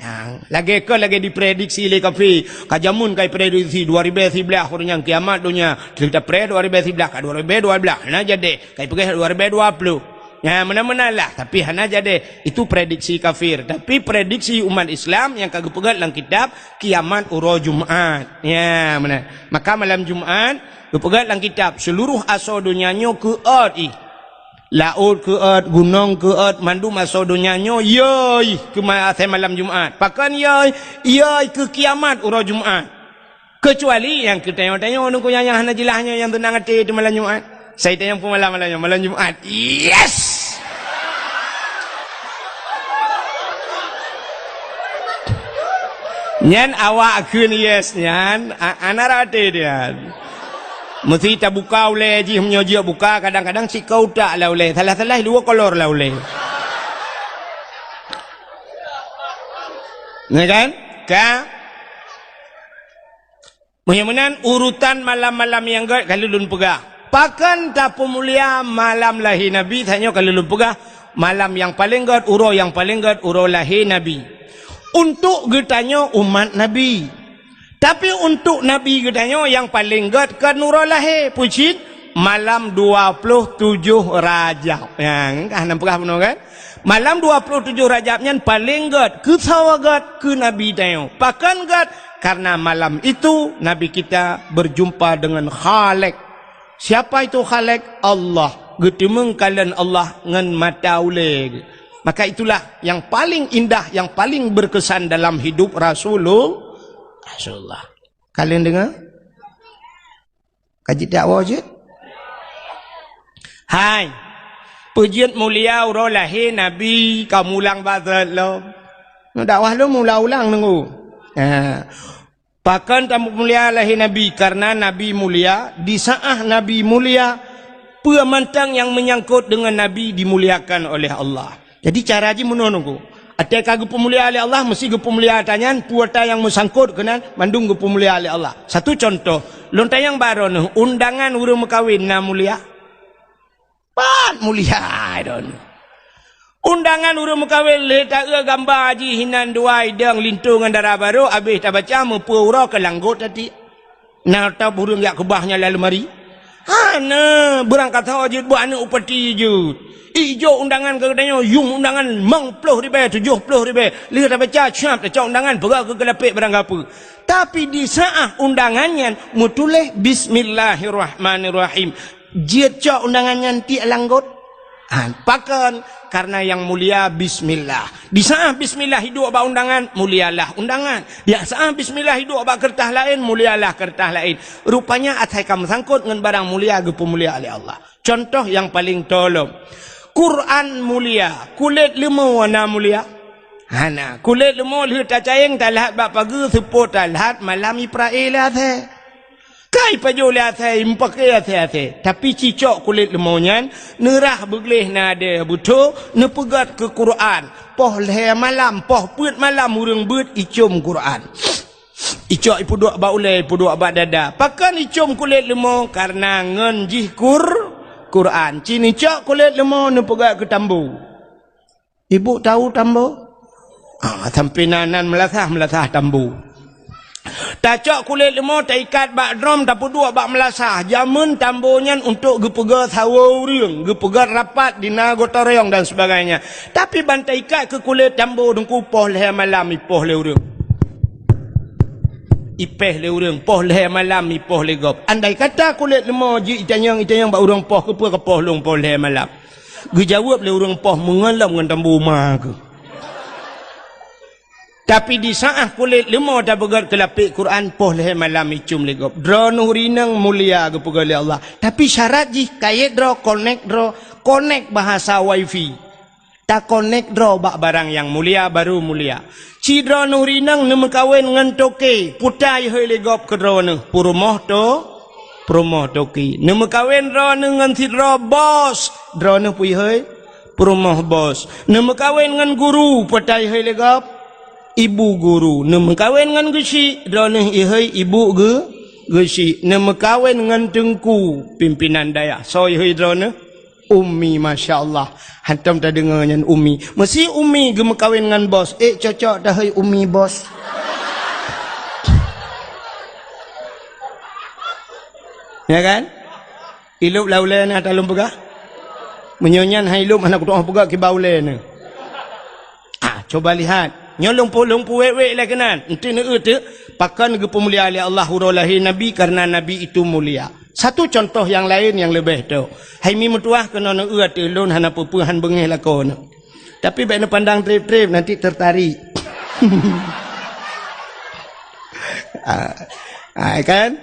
Ha, lagèe kon lagèe diprediksi lé kafé. Ka jameun ka diprediksi dua ribèe siblaih uroe nyan kiamat donya. Teuta pre dua ribèe siblaih ka dua ribèe dua blaih. Hana jadi. Ka dipeugah dua ribèe dua ploh. Ya, meunan-meunan lah, tapi hana jadi. Itu prediksi kafir. Tapi prediksi umat Islam nyang ka geupeugah lam kitab, kiamat uroe Jumat. Ya, meunan. Maka malam Jumat, geupeugah lam kitab, seluruh asoe donya nyoe keuôt ih. Laôt keuôt, gunong keuôt, mandum asoe donya nyoe yôi keu ma-, asai malam Jumat. Pakon yôi? Yôi keu kiamat uroe Jumat. Keucuali nyang keu tanyoe-tanyoe nungku nyang, nyang hana jeulaih nyoe nyang teunang até teuh malam Jumat. Sai tanyoe peumalam malam nyoe, malam Jumat. Yes! Nyan awak kheun yes nyan, a-, hana rate nyan. Meusti tabuka ulèe jih, meunyoe jeuet buka, kadang-kadang sikau tak lah ulèe. Salah-salah dua kolor lah ulèe. Ya kan? Ka? Meunyoe meunan urutan malam-malam nyang gèt ka lheueh lôn peugah. Pakon tapeumulia malam lahé Nabi, tanyoe ka lheueh lôn peugah, malam nyang paleng gèt, uroe nyang paleng gèt, uroe lahé Nabi. Untuk geutanyoe umat Nabi. Tapi untuk Nabi geutanyoe nyang paleng gèt kon uroe lahé, peue cit? Malam dua puluh tujoh Rajab. Ya, kan, nampak bunoe kan? Malam dua puluh tujoh Rajab nyan paléng gét, keu soe gét, keu Nabi tanyoe. Pakon gét? Karena malam itu Nabi kita berjumpa dengan Khalik. Siapa itu Khalik? Allah. Geuteumeung kalon Allah ngon mata ulée. Maka itulah yang paling indah, yang paling berkesan dalam hidup Rasulul-, Rasulullah. Kalian dengar? Ka jeuet dak woe jeuet? Hai. Peue jeuet mulia uroe lahé Nabi, ka mulang bak lom. Nyoe dakwah lôn mulang-ulang nunggu. Ha. Pakon tamulia lahé Nabi? Karena Nabi mulia, di saat Nabi mulia, peue mantong nyang menyangkut dengan Nabi dimuliakan oleh Allah. Jadi cara jih meunoe nunggu. Até ka geupeumulia lé Allah, meusti geupeumulia ata nyan, peue ata nyang meusangkot keunan, mandum geupeumulia lé Allah. Satu contoh, lôn tanyong bak droeneuh, undangan ureuëng meukawen na mulia? Pat mulia droeneuh. Undangan ureuëng meukawen lé taeu gamba jih hinan dua idong linto ngon dara barô, abéh tabaca meupeu uroe keu langgot tati. Na tab ureuëng jak keubah nyan lam leumari? Hana, beurangkasoe jeuet buet aneuëk upati jeuet. Ijok undangan keu geutanyoe, yum undangan limong ploh ribée, tujoh ploh ribée. Lheueh tabaca, siap tacok undangan, peugah keu geulapék barang gapeue. Tapi di saat undangan nyan meutuléh bismillahirrahmanirrahim. Jeuet cok undangan nyan tiek langgot. Ha, pakon? Karena yang mulia bismillah. Di saat bismillah iduek bak undangan, mulialah undangan. Di saat bismillah iduek bak keureutah laén, mulialah keureutah laén. Rupanya asai ka meusangkot ngon barang mulia geupeumulia lé Allah. Contoh nyang paleng tolom. Quran mulia, kulét leumô na mulia? Hana. Kulét leumô lheueh tacayeng talhat bak pageue, seupôt talhat malam iprae lé asée. Ka ipajoh lé asée, imeupakée asée-asée. Tapi cicok kulét leumô nyan, neurah beugleh na adée beutho, neupeugét keu Quran. Poh lhée malam, poh peuet malam ureuëng beuet icom Quran. Icok ipeuduek bak ulée, ipeuduek bak dada. Pakon icom kulét leumô? Karena ngon jih Qur-, Quran. Ci neucok kulét leumô neupeugét keu tambu. Ibu tahu tambo? Ah, sampai nan, nan meulasah, meulasah tambo. Tacok kulét leumô, taikat bak drom, tapeuduek bak meulasah. Jameun tambo nyan untuk geupeugét sawoe ureuëng, geupeugét rapat di na gotong royong dan sebagainya. Tapi ban taikat keu kulét tambo teungku poh lhée malam ipoh lé ureuëng. Ipéh lé ureuëng, poh lhée malam ipoh lé gob. Andai kata kulét leumô jih itanyong, itanyong bak ureuëng poh, keupeue kapoh lôn poh lhée malam? Geujaweueb lé ureuëng poh meungon lom ngon tambu ma keuh. Tapi di saat kulét leumô tapeugét keu lapék Quran poh lhée malam icom lé gob. Droeneuh rineueng mulia geupeugét lé Allah. Tapi syarat jih kayét droe, konek droe, konek bahasa wifi. Takonek droe bak barang nyang mulia, baru mulia. Ci droeneuh rineueng neumeukawen ngon toke, peue ta ihôi lé gob keu droeneuh? Peurumoh to-, peurumoh toke. Neumeukawen droeneuh ngon sidroe bos, droeneuh peue ihôi? Peurumoh bos. Neumeukawen ngon guru, peue ta ihôi lé gob? Ibu guru. Neumeukawen ngon geuchik, droeneuh ihôi ibu geu-, geuchik. Neumeukawen ngon teungku, pimpinan dayah, soe ihôi droeneuh? Umi, masya Allah. Hantom tadeungoe nyan umi. Meusi umi geumeukawen ngon bos. Eh, cocok tahôi umi bos. Ya kan? Ilop lam ulée na talom peugah. Meunyoe nyan hai ilop hana kutu'oh peugah kiban ulée na. Ah, coba lihat. Nyoe lôn pu-, lôn puwék-wék lé keunan. Enti neueu teuk, pakon geupeumulia lé Allah uroe lahé Nabi, karena Nabi itu mulia. Satu contoh nyang laén nyang leubeh tok. Hai mi meutuwah keunoe neueu ateueh lôn hana peue-peue han beungéh lakoe nyoe. Tapi bék neupandang treb-treb, nanti tertarik. Ah, ah, kan?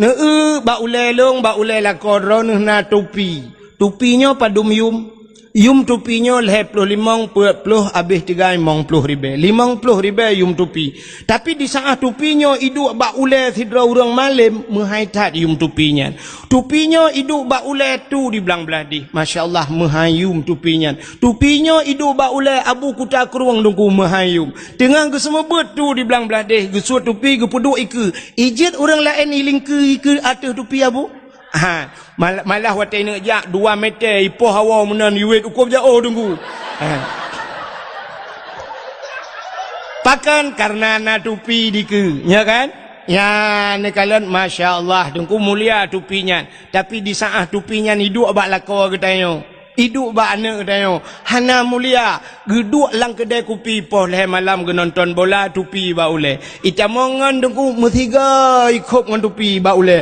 Neueu bak ulée lôn, bak ulée lakoe droeneuh na tupi. Tupi nyoe padum yum? Yum tupi nyoe lhée ploh limong, peuet ploh, abéh tigai limong ploh ribée. Limong ploh ribée yum tupi. Tapi di saát tupi nyoe iduek bak ulée sidroe ureuëng malém, meuhai that yum tupi nyan. Tupi nyoe iduek bak ulée tu di blang blaih deh. Masya Allah, meuhai yum tupi nyan. Tupi nyoe iduek bak ulée Abu Kuta Krueng Teungku, meuhai yum. Teungoh geuseumeubeuet tu di blang blaih deh, geusuet tupi geupeuduek ikeue. Ijeuet ureuëng laén ilingkeue ikeue ateueh tupi Abu? Ha, mal-, malah watée neuk jak dua meter ipoh hawa meunan iwet ukob jaoh Teungku. Ha. Pakon? Karena na tupi dikeue, nya kan? Nyan neukalon, masya Allah, Teungku, mulia tupi nyan. Tapi di saat tupi nyan iduek bak lakoe geutanyoe, iduek bak aneuk geutanyoe, hana mulia. Geuduek lam keudè kupi, poh lhèe malam geunonton bola, tupi bak ulèe. Itamong ngon Teungku, meusiga ikhop ngon tupi bak ulèe.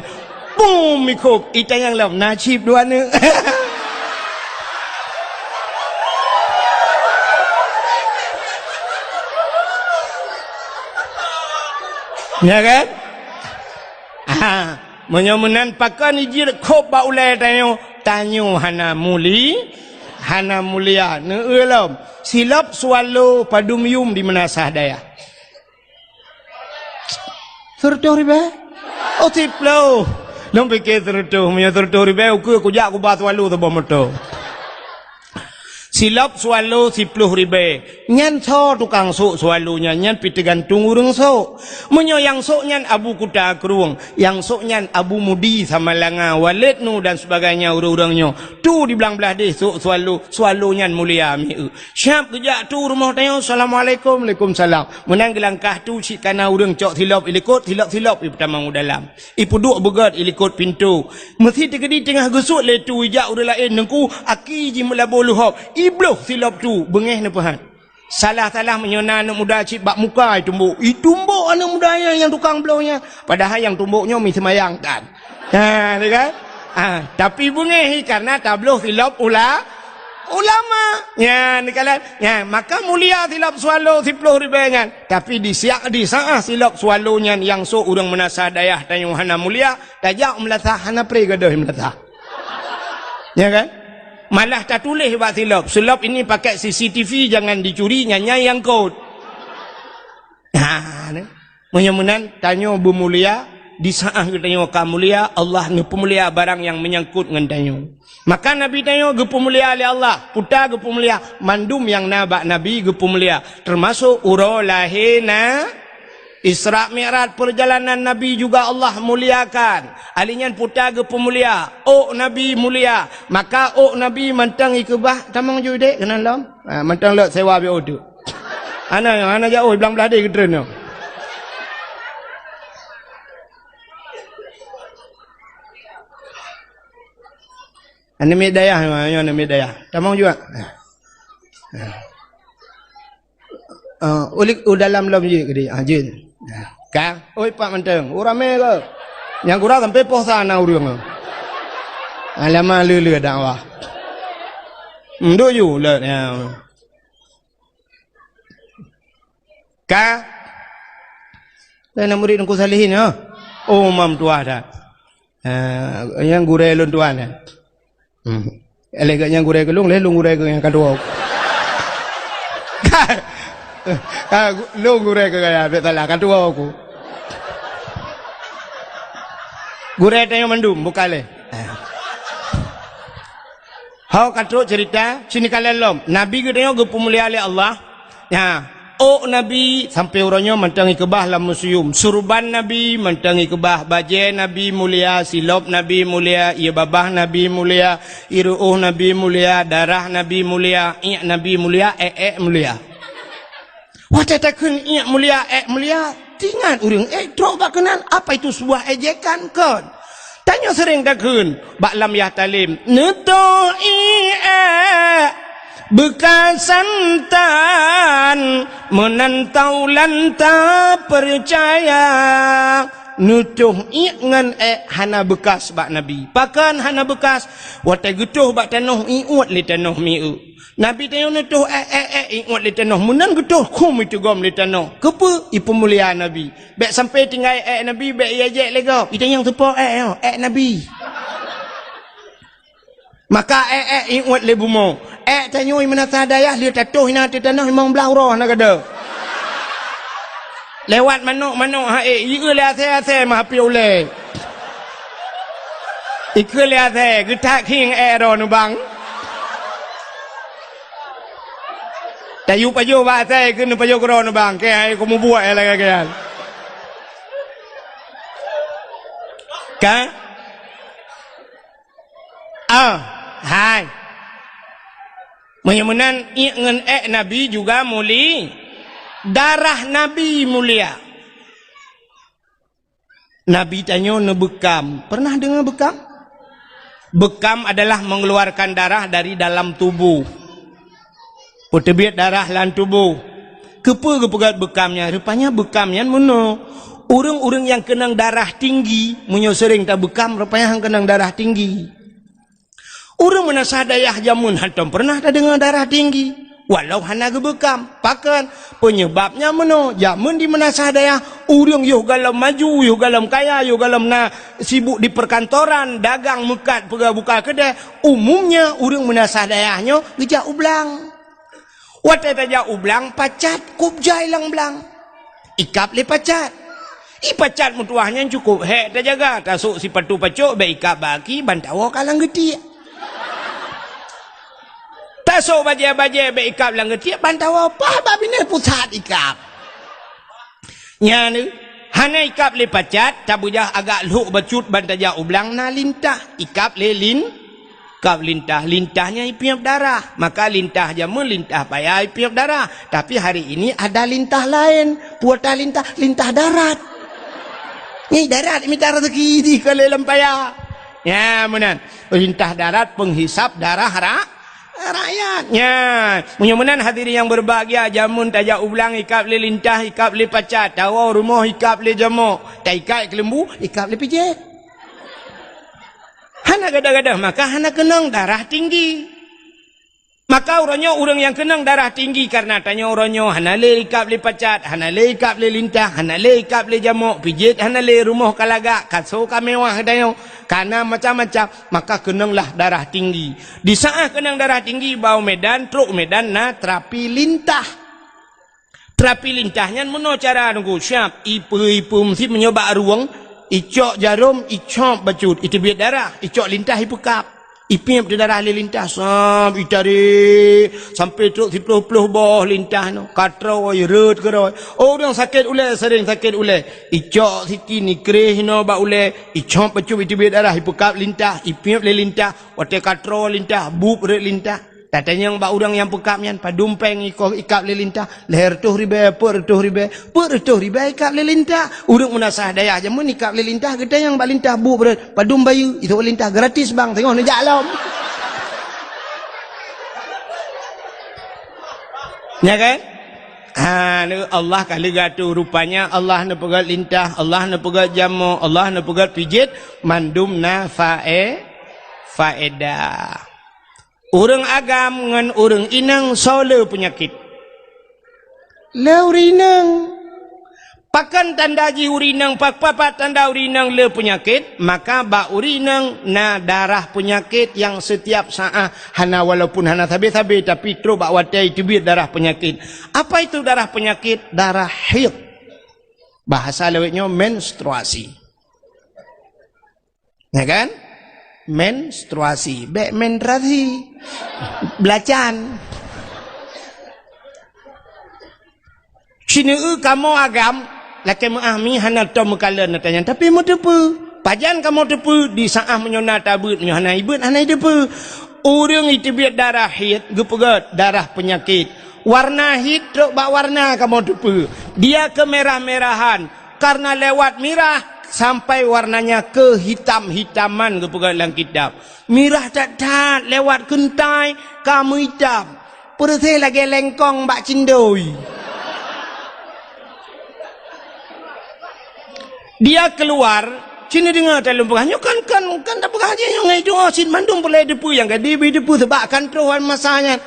Bum, ikhop, itanyong lom, na cit dua aneuk. Ya kan? Ah, meunyoe meunan, pakon ijeuet khop bak ulèe tanyoe, tanyoe hana muli, hana mulia. Neueu lom, silop swallow padum yum di meunasah dayah? Sireutôh ribèe? Oh, siploh. Lôn piké sireutôh, meunyoe sireutôh ribèe, ukeue kujak kuba swallow saboh moto. Silop swallow siploh ribèe. Nyan soe tukang sôk swallow nyan? Nyan pih teugantung ureueng sôk. Meunyoe nyang sôk nyan Abu Kuta Krueng, nyang sôk nyan Abu Mudi Samalanga, Walid Nu dan sebagainya, ureueng-ureueng nyoe tu di blang blaih deh sôk swallow, swallow nyan mulia mieu. Siap geujak tu rumoh tanyoe, "Assalamualaikum." "Waalaikumsalam." Meunan geulangkah tu cit kana ureueng cok silop ilikot, silop-silop ipeutamong u dalam. Ipeuduek beugöt ilikot pintoe. Meusi teukeudi teungoh geusut lé tu ijak ureueng laén, Teungku, aki jih meulaboh luhob. Ibloh silop tu, beungéh neupeuhat. Salah-salah meunyoe na aneuk muda cit bak muka itumbok. Itumbok aneuk muda nyan nyang tukang bloh nyan. Padahai nyang tumbok nyoe mi seumayang tan. Ha, tu kan? Ha, tapi beungéh hi karena tabloh silop ula-, ulama. Nyan, neukalon. Nyan, maka mulia silop swallow siploh ribèe nyan. Tapi di siak, di saat silop swallow nyan nyang sôk ureueng meunasah dayah tanyoe hana mulia, tajak u meulasah hana pré gadôh meulasah. Ya kan? Malah tatuléh bak silop, "Silop ini pakai C C T V, jangan dicuri, nyan nyang kot." Ha, ni. Meunyoe meunan, tanyoe beumulia, di saat geutanyoe ka mulia, Allah neupeumulia barang nyang meunyangkot ngon tanyoe. Maka Nabi tanyoe geupeumulia lé Allah, peue ta geupeumulia, mandum nyang na bak Nabi geupeumulia, teumasok uroe lahé na-, Isra Mi'raj, perjalanan Nabi juga Allah muliakan. Ali nyan peue ta geupeumulia, ôk Nabi mulia. Maka ôk Nabi mantong ikeubah, tamong ju dek keunan lom. Ha, mantong lok sewa B O tu. Hana, hana jauh, blang blaih deh geutreun nyoe. Aneuk miet dayah, nyoe aneuk miet dayah. Tamong juga. Ah, ulik u dalam lom jeuet keudeh. Ah, jeuet. Ka? Oi, pat mantong. Oh, ramé ke? Nyang gura sampai poh sa na ureueng. Alamak, le-le dakwah. Nduk ju, le, ya. Ka? Lain murid Teungku Salihin, ha? Oh, mam tuah dah. Ah, nyang gurèe lôn tuan, ha? Hmm. Lé geuh nyang gurèe keu lôn, lé lôn gurèe keu nyang ka tuwoe. Ka, lôn gurèe keu gaya, bèk salah, ka tuwoe ku. Gurèe tanyoe mandum, bukan lé. Ho ka trok cerita, sini kalian lom. Nabi geutanyoe geupeumulia lé Allah. Nyan, ôk Nabi sampoe uroe nyoe mantong ikeubah lam museum. Surban Nabi mantong ikeubah, bajèe Nabi mulia, silop Nabi mulia, ie babah Nabi mulia, ie ru'ôh Nabi mulia, darah Nabi mulia, iék Nabi mulia, èk-èk mulia. Watèe takheun iék mulia, èk mulia, teuingat ureueng, eh, trok bak keunan, apa itu sebuah ejekan kon? Tanyoe seuréng takheun bak lam yah talem, "Neutoh iék beukasan tan, meunan taulan tapeucaya." Neutoh iék ngon èk hana beukas bak Nabi. Pakon hana beukas? Watèe geutoh bak tanoh, iuet lé tanoh mieu. Nabi tanyoe neutoh èk, èk, èk, iuet lé tanoh. Meunan geutoh, khum iteugom lé tanoh. Keupeue? Ipeumulia Nabi. Bèk sampoe tinggai èk Nabi, bèk iejek lé gob. Itanyong soe po èk nyoe, èk Nabi. Maka èk, èk iuet lé bumoe. Èk tanyoe i meunasah dayah lheueh tatoh inan ateueh tanoh limong blaih uroe hana gadôh. Lewat manok-manok ha ék, ieu lé asèe-asèe meuhapé ulèe. Ikeu lé asèe, geutak khieng èk droe neubang. Tayue pajoh bak asèe, ikeu neupajoh keudroe neubang. Keu hai keu mubuet lagèe nyan. Ka? Ah, hai. Meunyoe meunan, iék ngon èk Nabi juga muli-, darah Nabi mulia. Nabi tanyoe neubeukam. Pernah deungoe beukam? Beukam adalah mengeluarkan darah dari dalam tubuh. Peuteubiet darah lam tuboh. Keupeue geupeugét beukam nyan? Rupanya beukam nyan meunoe. Ureuëng-ureuëng nyang keunong darah tinggi, meunyoe seuréng tabeukam, rupanya han keunong darah tinggi. Ureuëng meunasah dayah jameun hantom pernah tadeungoe darah tinggi, walau hana geubeukam. Pakon? Peunyeubab nyan meunoe, jameun di meunasah dayah, ureuëng yoh gohlom maju, yoh gohlom kaya, yoh gohlom na sibuk di perkantoran, dagang meukat, peugah buka keudè, umumnya ureuëng meunasah dayah nyoe geujak u blang. Watée tajak u blang, pacat kub jai lam blang. Ikab lé pacat. I pacat meutuwah nyan cukôp hék tajaga, tasôk sipatu pacok bék ikab bak aki ban tawoe ka lam geutiek. Tasôk bajée-bajée bék ikab lam geutiek ban tawoe paih bak binéh pusat ikab. Nyan, hana ikab lé pacat, tabeujah agak lhok bacut ban tajak u blang na lintah, ikab lé lin, kab lintah. Lintah nyan ipiep darah. Maka lintah jameun lintah paya ipiep darah. Tapi hari ini ada lintah laén. Peue lintah? Lintah darat. Nyan darat mita rezeki di keu lé lam paya. Ya, meunan. Lintah darat penghisap darah ra-, rakyat. Nyan. Meunyoe meunan hadirin yang berbahagia, jameun tajak u blang ikab lé lintah, ikab lé pacat, tawoe rumoh ikab lé jamok, taikat keuleumbu, ikab lé pijet. Hana gadoh-gadoh, maka hana keunong darah tinggi. Maka uroe nyoe ureuëng nyang keunong darah tinggi kareuna tanyoe uroe nyoe hana lé ikab lé pacat, hana lé ikab lé lintah, hana lé ikab lé jamok, pijet hana lé, rumoh ka lagak, kaso ka mewah tanyoe, kana macam-macam, maka keunonglah darah tinggi. Di saát keunong darah tinggi, bak u Medan, trok u Medan na terapi lintah. Terapi lintah nyan meunoe cara nunggu siab, ipeue-ipeue meusit meunyoe bak rueng, icok jarom, icop bacut, iteubiet darah, icok lintah ipeukab. Ipiep di darah lé lintah, sab itarék sampai trok siploh-ploh boh lintah nyoe. Katroe rhot keudroe. Oh, ureuëng sakét ulée, seuréng sakét ulée. Icok sikin, ikréh inoe bak ulée, icop bacut, iteubiet darah, ipeukab lintah, ipiep lé lintah. Watée katroe lintah, bueb rhot lintah. Tatanyong bak ureuëng nyang peukab nyan, padum péng ikoh ikab lé lintah? Lhée reutôh ribée, peuet reutôh ribée, peuet reutôh ribée ikab lé lintah. Ureuëng meunasah dayah jameun ikab lé lintah, geutanyong bak lintah bueb rhot, padum bayeue, itu lintah gratis bang, teungoh neujak lom. Nya kan? Ha, Allah ka leuga tu rupanya Allah neupeugét lintah, Allah neupeugét jamok, Allah neupeugét pijet, mandum na fae-, faedah. Ureuëng agam ngon ureuëng inong soe le peunyakét? Le ureuëng inong. Pakon tanda jih ureuëng inong, pa-, papat tanda ureuëng inong le peunyakét? Maka bak ureuëng inong na darah peunyakét nyang setiap saát hana, walaupun hana sabe-sabe, tapi trok bak watée iteubiet darah peunyakét. Apa itu darah peunyakét? Darah haid. Bahasa lawét nyoe menstruasi. Ya kan? Menstruasi. Bék menstruasi. Belacan. Sineue kamoe agam, lakée meuah mi hana tom meukalon tanyan, tapi meuteupeue. Pajan kamoe teupeue? Di saát meunyoe na tabeuet, meunyoe hana ibeuet, hana iteupeue. Ureuëng iteubiet darah haid, geupeugét darah peunyakét. Warna haid trok bak warna kamoe teupeue. Dia kemerah-merahan. Karena lewat mirah sampai warnanya kehitam-hitaman, geupeugah lam kitab. Mirah that-that lewat keuntai ka meuitam. Peureuséh lagée lengkong bak cindoi. Dia keluar, cit neudeungoe talôn peugah, nyoe kan, kan, kan tapeugah jih nyoe ngon itu, oh, cit mandum peureulée teupeue nyang ka dibi teupeue, sabab kan troh masa nyan.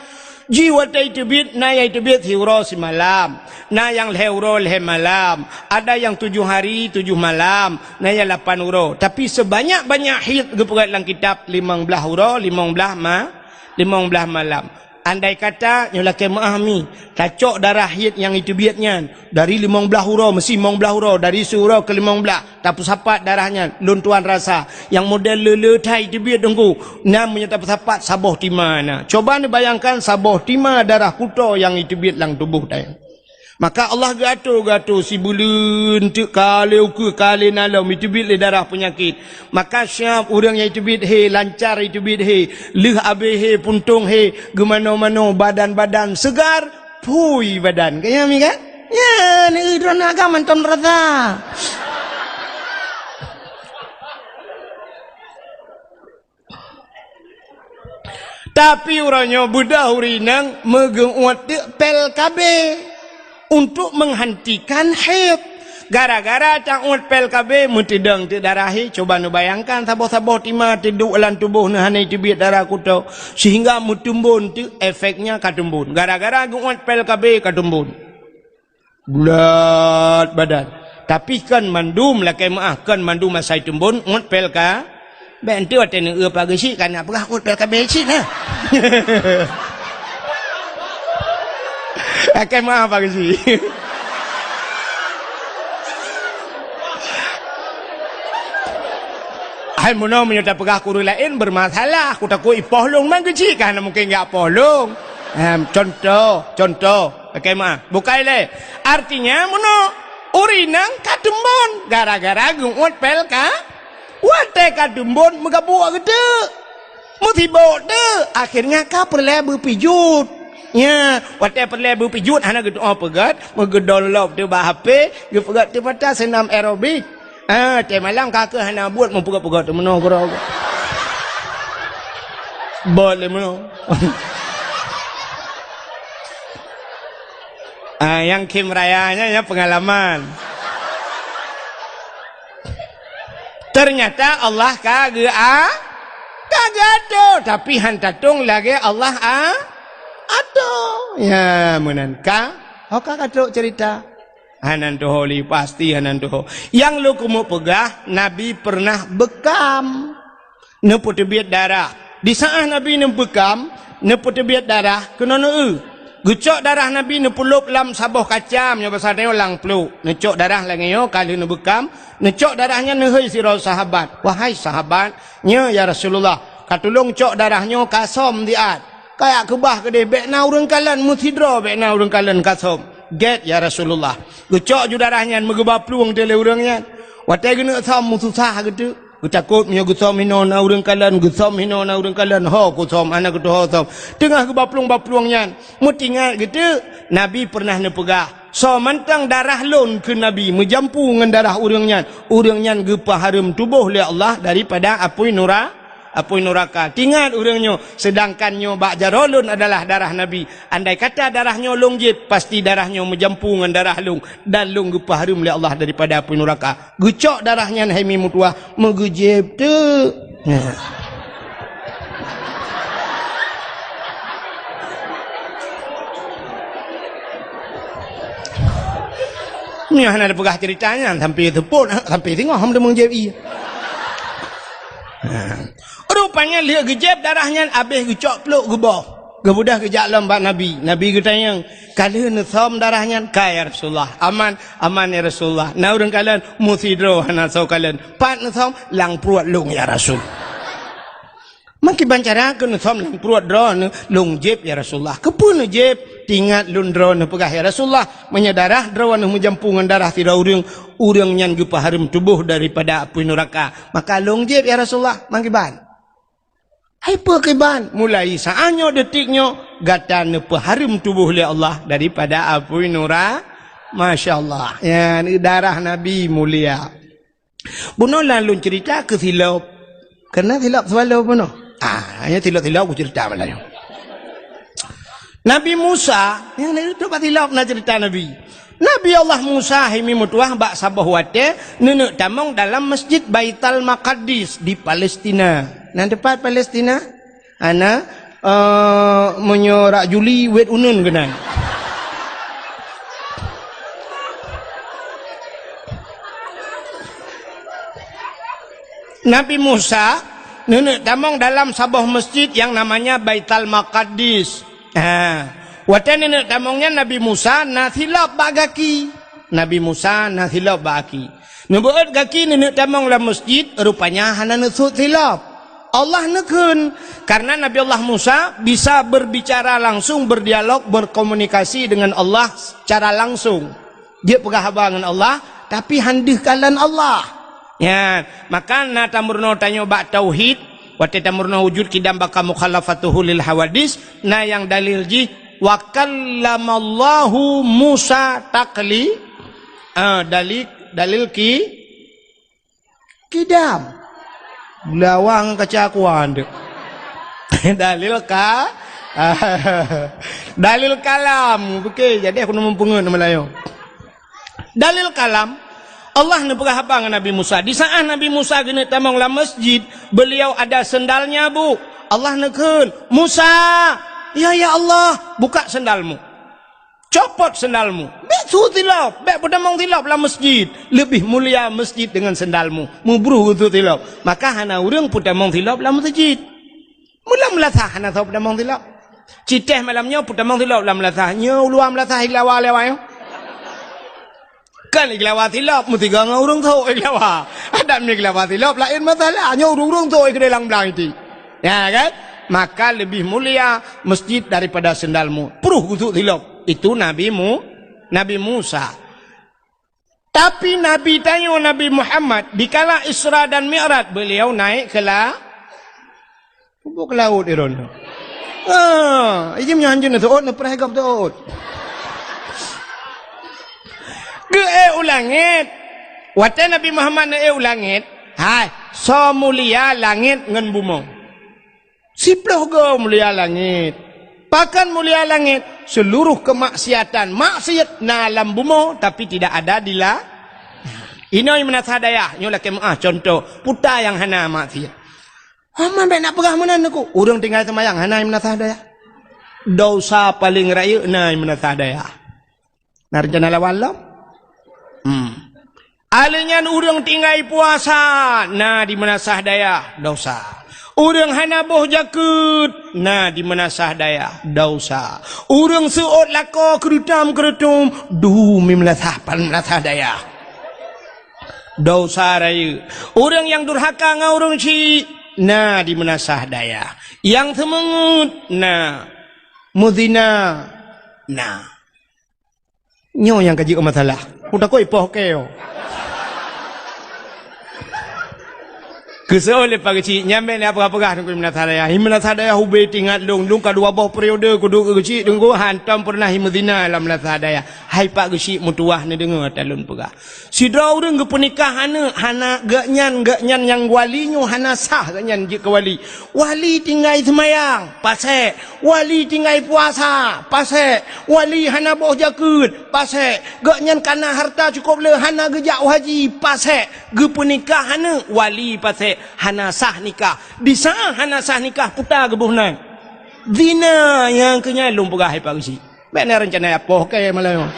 Jih watée iteubiet, na nyang iteubiet siuroe simalam, na nyang lhée uroe lhée malam, ada nyang tujoh hari tujoh malam, na nyang lapan uroe. Tapi sebanyak-banyak haid geupeugét lam kitab limong blaih uroe, limong blaih ma-, limong blaih malam. Andai kata nyoe lakée meuah mi, tacok darah haid nyang iteubiet nyan, dari limong blaih uroe, meusi limong blaih uroe, dari siuroe keu limong blaih, tapeusapat darah nyan, lôn tuan rasa, nyang model le-le that iteubiet teungku, na meunyoe tapeusapat saboh tima na. Coba neubayangkan saboh tima darah kuto nyang iteubiet lam tuboh tanyoe. Maka Allah geuatur-geuatur sibuleuen teuk ka lhée ukeue ka lhée nalom iteubiet lé darah peunyakét. Maka siab ureuëng nyang iteubiet he, lancar iteubiet he, lheueh abéh he, puntông he, geumanoe-manoe, badan-badan segar, phui badan. Ka nyan mi kan? Nyan, eh, droeneuh agam mantong rasa. Tapi uroe nyoe beudôh ureueng inong meugeuuet teuk pil K B untuk menghentikan haid. Gara-gara tauet pil K B meuteudong teuk darah, hi, cuba neubayangkan saboh-saboh tima teuduek lam tuboh neuh hana teubiet darah kuto, sehingga meutumbon teuk, efeknya ka tumbon. Gara-gara geuuet pil K B ka tumbon. Bulat badan. Tapi kon mandum lakée meuáh, kon mandum asai tumbon uet pil K B. Bèk enteuk watée neueu Pak Geuchik ka na peugah uet pil K B cit na. Lakée meuáh Pak Geuchik. Hai meunoe meunyoe tapeugah keu ureueng laén bermasalah, kutakot ipoh lôn, man Geuchik ka hana mungken jak poh lôn. Em, contoh, contoh. Lakée meuáh. Bukai lé. Artinya meunoe, ureueng inong ka tumbon gara-gara geuuet pil K B. Watée ka tumbon meugabuk geuteuk. Meusibok teuk, akhirnya ka peureulée beupijuet. Nya, watée peureulée beupijuet hana geutu'oh peugét, meugeudownload teuk bak H P, geupeugét teuk mata seunam aerobik. Ah, teuh malam ka keuh hana buet meupeugah-peugah teumeunoe keudroe. Bot lé meunoe. Ah, nyang khém raya nyan, nyan peungalaman. Ternyata Allah ka geu-, a-, ka geuatoe, tapi han tatong lagée Allah a-, atoe. Ya, meunan ka. Ho ka ka trok cerita. Hana tuho lé, pasti hana tuho. Nyang lôn keumeung peugah, Nabi pernah beukam, neupeuteubiet darah. Di saát Nabi neubeukam, neupeuteubiet darah, keunoe neueu. Geucok darah Nabi neupeulop lam saboh kacam, nyoe basa tanyoe lam pluek. Neucok darah lagée nyoe ka lheueh neubeukam, neucok darah nyan neuhôi sidroe sahabat. "Wahai sahabat, nyoe ya Rasulullah, ka tulông cok darah nyoe ka som siat." Kayak keubah keudeh, bék na ureuëng kalon, meusidroe bék na ureuëng kalon ka som. Gét, ya Rasulullah. Geucok ju darah nyan meugeuba plueng teuh lé ureuëng nyan. Watée geuneuk som meususah geuteuk. Geutakot meunyoe geusom hinoe na ureuëng kalon, geusom hinoe na ureuëng kalon, ho kusom, hana geutuho som. Teungoh geuba plueng-ba plueng nyan, meutingat geuteuk, Nabi pernah neupeugah, "Soe mantong darah lôn," kheun Nabi, "meujampu ngon darah ureuëng nyan, ureuëng nyan geupeuhareuem tuboh lé Allah daripada apui nura-, apui nuraka." Tingat ureuëng nyoe, seudangkan nyoe bak jaroe lôn adalah darah Nabi. Andai kata darah nyoe lôn jieb, pasti darah nyoe meujampu ngon darah lôn, dan lôn geupeuhareuem lé Allah daripada apui nuraka. Geucok darah nyan hai mi meutuwah, meugeujieb teuk. Nyoe hana tapeugah cerita nyan, sampai seupôt, sampai singoh hom deungoe jieb ie. Rupanya lheueh geujieb darah nyan, abéh geucok pluek geuboh. Geubeudôh geujak lom bak Nabi. Nabi geutanyong, "Ka lheueh neusom darah nyan?" "Ka, ya Rasulullah." "Aman?" "Aman, ya Rasulullah." "Na ureuëng kalon?" "Meusidroe hana soe kalon." "Pat neusom?" "Lam pruet lôn, ya Rasul." "Meukiban cara keu neusom lam pruet droeneuh?" "Lôn jieb, ya Rasulullah." "Keupeue neujieb?" "Tingat lôn droeneuh peugah, ya Rasulullah, meunyoe darah droeneuh meujampu ngon darah sidroe ureuëng, ureuëng nyan geupeuhareuem tuboh daripada apui nuraka. Maka lôn jieb, ya Rasulullah." "Meukiban?" "Hai peue kiban?" "Mulai saát nyoe, detik nyoe, gata neupeuhareuem tuboh lé Allah daripada apui nura-," Masya Allah. Ya, darah Nabi mulia. Bunoe lôn cerita keu silop. Keureuna silop selalu bunoe. Ah, hanya silop-silop kucerita malam nyoe. Nabi Musa, nyang na itu bak silop na cerita Nabi. Nabi Allah Musa hai mi meutuwah bak saboh watée neuneuk tamong dalam Masjid Baital Maqaddis di Palestina. Na teupat Palestina? Hana, eh, meunyoe rak Juli, wet uneun keunan. Nabi Musa neuneuk tamong dalam saboh masjid nyang namanya Baital Maqaddis. Ha. Watée neuneuk tamong nyan Nabi Musa na silop bak gaki. Nabi Musa na silop bak gaki. Neubeuet gaki neuneuk tamong lam masjid, rupanya hana neusut silop. Allah neukheun, karena Nabi Allah Musa bisa berbicara langsung, berdialog, berkomunikasi dengan Allah secara langsung. Jeuet peugah haba ngon Allah, tapi han deuh kalon Allah. Nyan, maka na tameurunoe tanyoe bak tauhid, watée tameurunoe wujud qidam baqa mukhalafatuhu lil hawadits, na nyang dalil jih, "Wa kallamallahu Musa takli-," ah, dalil, dalil ki-, qidam. Lawang kaca kuan tu. Dalil ka-, dalil kalam. Oke, jadi aku neumeupeungeut Meulayu. Dalil kalam, Allah neupeugah haba ngon Nabi Musa. Di saat Nabi Musa geuneuk tamong lam masjid, beliau ada sendalnya, Bu. Allah neukheun, "Musa, ya, ya Allah, buka sendalmu." Copot sendalmu. Bèk su silop, bèk peutamong silop lam masjid. Leubeh mulia masjid deungon sendalmu. Meubruh geusu silop. Maka hana ureueng peutamong silop lam masjid. Meulam meulasah hana soe peutamong silop. Citeh malam nyoe peutamong silop lam meulasah. Nyoe uluwa meulasah iglawa lewat nyoe. Kan iglawa silop, meusigoe ngon ureueng sôk iglawa. Adak mi iglawa silop laén masalah. Nyoe ureueng-ureueng sôk keudéh lam blang iti. Ya kan? Maka lebih mulia masjid daripada sendalmu. Pruh gusuk silop. Itu Nabi Mu-, Nabi Musa. Tapi Nabi tanyoe Nabi Muhammad, dikala Isra dan Mi'raj, beliau naik ke la-, buk laôt iron. Ah, ijim nyan hanjeut na teuôt, na preh gop teuôt. Geuék u langét. Watée Nabi Muhammad neuék u langét, hai, soe mulia langét ngon bumoe. Siploh goe mulia langét. Pakon mulia langét? Seluruh kemaksiatan, maksiat na lam bumoe, tapi tidak ada di la-, inoe meunasah dayah, nyoe lakée meuáh contoh, peue nyang hana maksiat. Aman bèk nak peugah meunan aku. Ureueng tinggai seumayang hana meunasah dayah. Dosa paleng rayeuk na meunasah dayah. Na reuncana lawan lom? Hmm. Alèh nyan ureueng tinggai puasa na di meunasah dayah, dosa. Ureueng hana boh jakeuet na di meunasah dayah, dosa. Ureueng seuôt lakoe keureutam-keureutum dum di meunasah, meunasah dayah, dosa rayeuk. Ureueng nyang durhaka ngon ureueng syik na di meunasah dayah. Nyang seumeungeut na, meuzina na. Nyoe nyang ka jeuet masalah. Kutakot ipoh keu. Keusoe lé Pak Geuchik, nyan bèk na peugah-peugah Teungku di meunasah dayah. Di meunasah dayah ubé teuingat lôn, lôn ka dua boh periode kuduek keu Geuchik Teungku, hantom peureunah meuzina lam meunasah dayah. Hai Pak Geuchik, meutuwah neudeungoe ata lôn peugah. Sidroe ureueng geupeunikah aneuk, hana geuhnyan, geuhnyan nyang wali nyoe hana sah geuhnyan jeuet keu wali. Wali tinggai seumayang, pasék. Wali tinggai puasa, pasék. Wali hana boh jakeuet, pasék. Geuhnyan kana hareuta cukôp le, hana geujak u haji, pasék. Geupeunikah aneuk, wali pasék. Hana sah nikah. Di saát hana sah nikah, peue geuboh nan? Zina. Nyang keu nyan lôn peugah hai Pak Geuchik. Bèk na reuncana ipoh keu malam nyoe.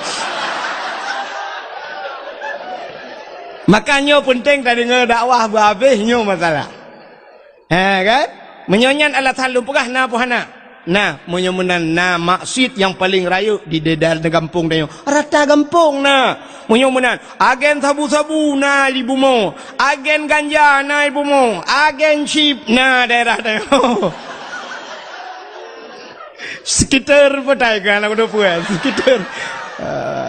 Maka nyoe peunteng tadeungoe dakwah beuhabéh nyoe masalah. Ha kan? Meunyoe nyan alasan lôn peugah na peue hana? Na, meunyoe meunan na maksiet nyang paleng rayeuk di daerah gampông tanyoe. Rata gampông na. Meunyoe meunan, agen sabu-sabu na di bumoe, agen ganja na di bumoe, agen chip na daerah tanyoe. Sekitar petai kan aku tu puan. Sekitar.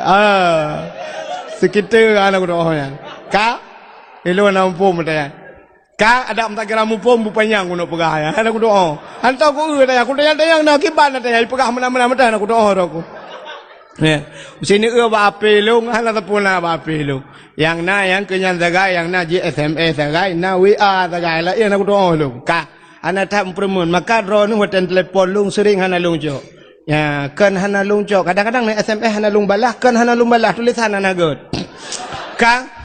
Ah. Sekitar anak aku tu oh ya. Ka? Ilo na umpum petai. Ka ada meutakira muphom bupanyang keuneuk peugah nyan. Hana kudoa. Hantom ku eu tanya, kutanyong-tanyong na kiban na tanya, ipeugah meunan-meunan meutan hana kudoa droe ku. Ya. Sineuk eu bak ape lôn, hana sapeue na bak ape lôn. Nyang na nyang keu nyan sagai, nyang na jih S M S sagai, na W A sagai, laén hana kudoa lôn. Ka, hana that meupeureumeun. Maka droeneuh watèe telepon lôn sering hana lôn jaweueb. Ya, kon hana lôn cok. Kadang-kadang na S M S hana lôn balah, kon hana lôn balah, tulisan hana göt. Ka?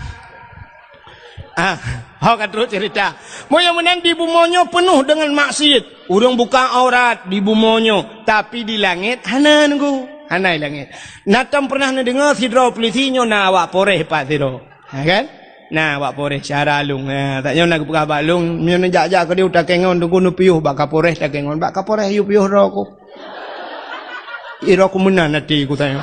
Ah, ho ka trok cerita. Meunyoe meunan di bumoe nyoe peunoh deungon maksiet. Ureueng buka aurat di bumoe nyoe, tapi di langét hana nunggu. Hana di langét. Na tom pernah neudeungoe sidroe polisi nyoe na awak Polres pat sidroe. Ha kan? Na, bak Polres cara lôn. Ha, tak nyoe na geupeugah bak lôn, meunyoe neujak-jak keudeh u Takengon, teungku neupiôh bak Kapolres Takengon. Bak Kapolres yue piôh droe ku. Droe ku meunan até ku tanyoe.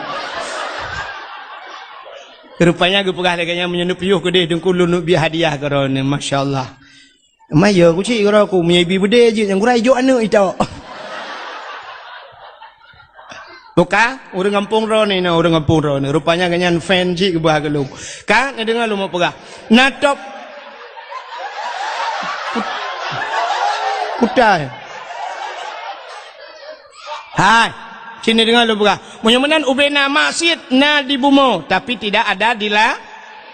Rupanya geupeugah lagèe nyan, meunyoe neupiôh keudeh teungku lôn neubri hadiah keu droeneuh. Masya Allah. Maya ku cit keudroe ku, meunyoe ibi beudé jeuet nyang gura ijok aneuk itok. Buka, ureueng gampông droeneuh, na ureueng gampông droeneuh. Rupanya geuhnyan fan cit geuba keu lôn. Ka, neudeungoe lôn peugah. Na top. Kutai. Hai, sini deungoe lôn peugah. Meunyoe meunan ubé na maksiet na di bumoe, tapi tidak ada di la-,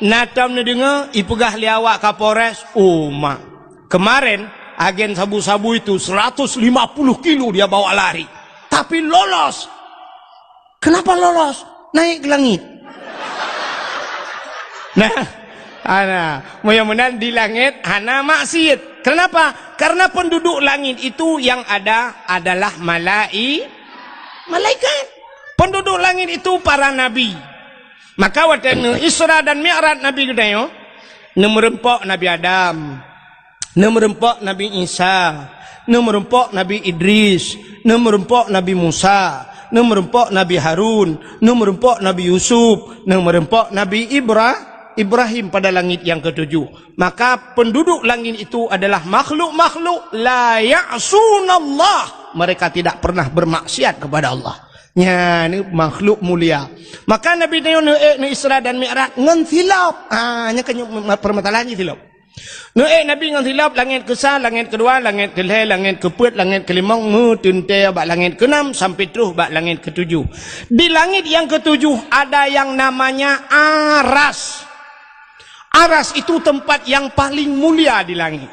na tom neudeungoe ipeugah lé awak Kapolres, oh mak. Kemarin, Agen sabu-sabu itu seratus lima puluh kilo dia bawa lari. Tapi lolos. Kenapa lolos? Naik ke langit. Nah, ana, mudah-mudahan di langit hana maksiat. Kenapa? Karena penduduk langit itu yang ada adalah malai-, malaikat. Penduduk langit itu para nabi. Maka watèe neu Isra dan Mi'raj Nabi geutanyoe, neumeureumpok Nabi Adam, neumeureumpok Nabi Isa, neumeureumpok Nabi Idris, neumeureumpok Nabi Musa, neumeureumpok Nabi Harun, neumeureumpok Nabi Yusuf, neumeureumpok Nabi Ibra-, Ibrahim pada langit yang ketujuh. Maka penduduk langit itu adalah makhluk-makhluk la ya'sunallah. Mereka tidak pernah bermaksiat kepada Allah. Nyan makhluk mulia. Maka Nabi tanyoe neuék neu Isra dan Mi'raj ngon silop. Ha, nyan keuh permasalahan jih silop. Neuék Nabi ngon silop, langét keusa, langét keudua, langét keulhèe, langét keupeuet, langét keulimong, meuteuntèe bak langét keunam sampai troh bak langét keutujoh. Di langét nyang keutujoh ada nyang namanya Aras. Aras itu tempat yang paling mulia di langit.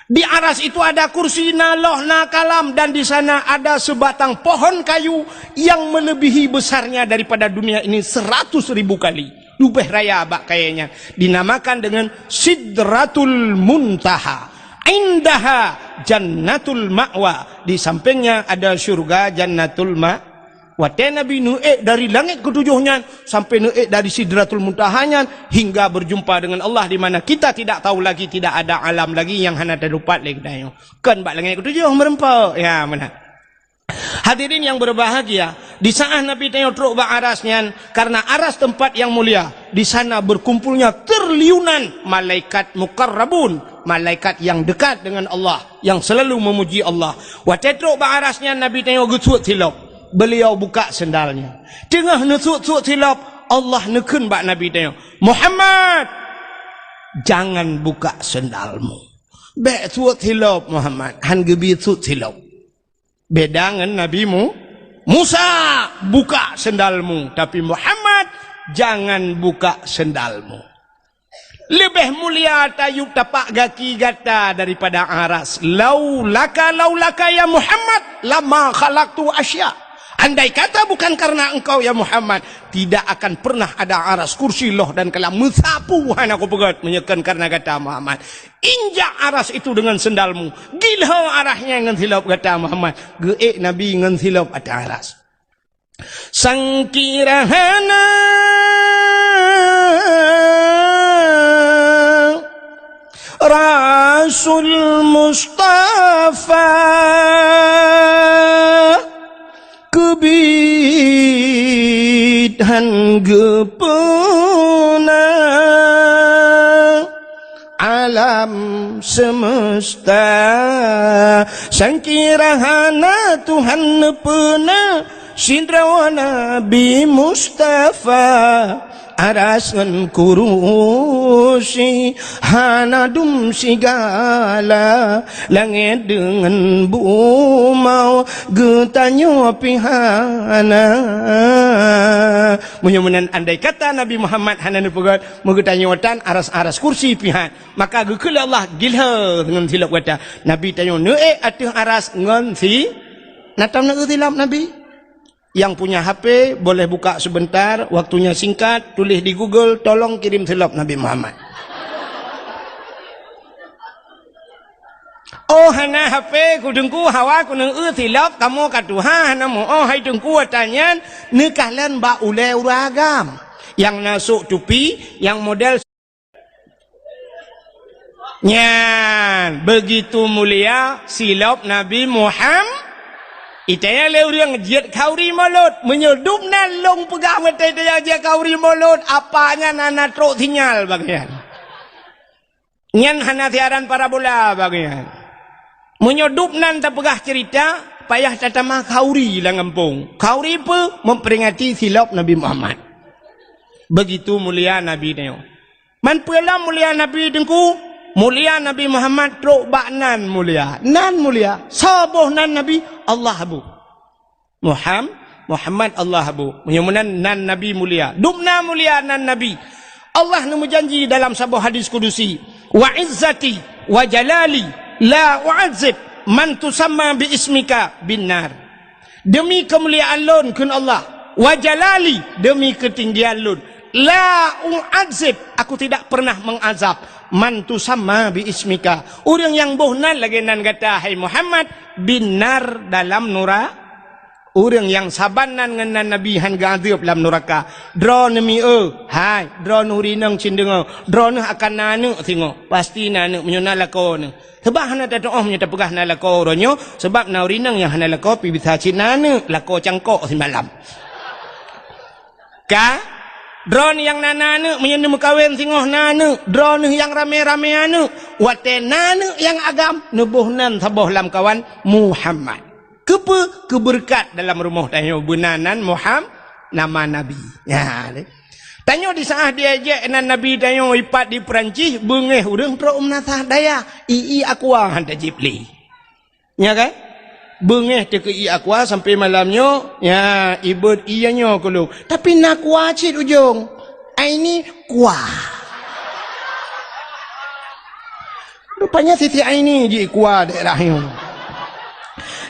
Di Aras itu ada kursi, na loh, na kalam, dan di sana ada sebatang pohon kayu yang melebihi besarnya daripada dunia ini seratus ribu kali. Leubeh raya bak kayèe nyan. Dinamakan dengan Sidratul Muntaha. Indaha Jannatul Ma'wa. Di sampingnya ada syurga Jannatul Ma-, Watèe Nabi neuék dari langét keutujoh nyan sampai neuék dari Sidratul Muntaha nyan hingga berjumpa dengan Allah di mana kita tidak tahu lagi, tidak ada alam lagi nyang hana teudapat lé geutanyoe. Kon bak langét keutujoh meureumpok. Ya, meunan. Hadirin yang berbahagia, di saat Nabi tanyoe trok bak Aras nyan, karena Aras tempat yang mulia, di sana berkumpulnya triliunan malaikat muqarrabun, malaikat yang dekat dengan Allah, yang selalu memuji Allah. Watèe trok bak Aras nyan Nabi tanyoe geusuet silop. Beliau buka sendalnya. Teungoh neusuet-suet silop, Allah neukheun bak Nabi tanyoe, "Muhammad, jangan buka sendalmu." Bèk suet silop, Muhammad. Han geubi suet silop. Beda ngon Nabi Mu-, Musa, "Buka sendalmu." Tapi Muhammad, "Jangan buka sendalmu." Leubeh mulia tayub tapak gaki gata daripada Aras. Laulaka, laulaka ya Muhammad, lama khalaqtu asya. Andai kata bukan karena engkau ya Muhammad, tidak akan pernah ada Aras, kursi, loh dan kalam. Meusapeue hana kupeugèt meunyoe kon karena gata Muhammad. Injak Aras itu dengan sendalmu. Gilho Aras nyan ngon silop gata Muhammad. Geuék Nabi ngon silop ateueh Aras. Sangkira hana Rasul Mustafa keubiet han geupeuna alam semesta. Sangkira hana Tuhan neupeuna sidroe Nabi Mustafa, Aras ngon kurusi hana dum sigala, langét deungon bumoe geutanyoe pih hana. Meunyoe meunan andai kata Nabi Muhammad hana neupeugèt, meugeutanyoe tan Aras-Aras, kursi pih han, maka geukheun lé Allah, "Gilho ngon silop gata." Nabi tanyoe neuék ateueh Aras ngon si-, na tom na silop Nabi. Yang punya H P boleh buka sebentar, waktunya singkat, tulis di Google, "Tolong kirim silop Nabi Muhammad." Oh, hana H P ku Teungku, hawa ku neueu silop, kamoe ka tuha hana muoh hai Teungku, ata nyan neukalon bak ulèe ureueng agam. Nyang na sôk tupi, nyang model Nyan, begitu mulia silop Nabi Muham-, itanya lé ureueng jeuet khauri mulod. Meunyoe dum nan lôn peugah meutai-tai jeuet khauri mulod, apa nyan hana trok sinyal bagian. Nyan hana siaran parabola bagian. Meunyoe dum nan tapeugah cerita, payah tatamah khauri lam gampông. Khauri peue? Memperingati silop Nabi Muhammad. Begitu mulia Nabi nyoe. Man peue lom mulia Nabi Teungku? Mulia Nabi Muhammad trok bak nan mulia. Nan mulia. Soe boh nan Nabi? Allah bu. Muham-, Muhammad Allah bu. Meunyoe meunan nan Nabi mulia. Dum na mulia nan Nabi. Allah neumeujanji dalam saboh hadis kudusi, "Wa izzati wa jalali "La u'adzib man tusamma bi ismika bin nar." Demi keumuliaan lôn, kheun Allah, "Wa jalali," demi keutinggian lôn, "la u'adzib," aku tidak pernah mengazab, "man tusamma bi ismika," ureuëng nyang boh nan lagée nan gata, hai Muhammad, "bin nar," dalam nura-, ureuëng nyang saban nan ngon nan Nabi hán geuazeueb lam nuraka. Droeneuh mieu, hai, droeneuh ureuëng inong cit deungoe, droeneuh akan na aneuëk singoh, pasti na aneuëk meunyoe na lakoe neuh. Sabab hana tatuoh meunyoe tapeugah na lakoe uroe nyoe, sabab na ureuëng inong nyang hana lakoe pih bisa cit na aneuëk, lakoe cangkok simalam. Ka, droeneuh nyang na, na aneuëk meunyoe neumeukawen singoh na aneuëk, droeneuh nyang ramé-ramé aneuëk, watée na aneuëk nyang agam, neuboh nan saboh lamkawan Muhammad. Keupeue? Keubeureukat dalam rumoh tanyoe beuna nan Muham-, nama Nabi. Nyan, deh. Tanyoe di saát diejek nan Nabi tanyoe ipat di Peurancih, beungéh ureuëng trok meunasah dayah, i-i aqua hán tajib lé. Nya kan? Beungéh teuh keu i aqua sampai malam nyoe, nya, ibeuet i nyoe keu lôn. Tapi na aqua cit ujong. Aini kuah. Rupanya Siti Aini jih kuah daerah nyoe.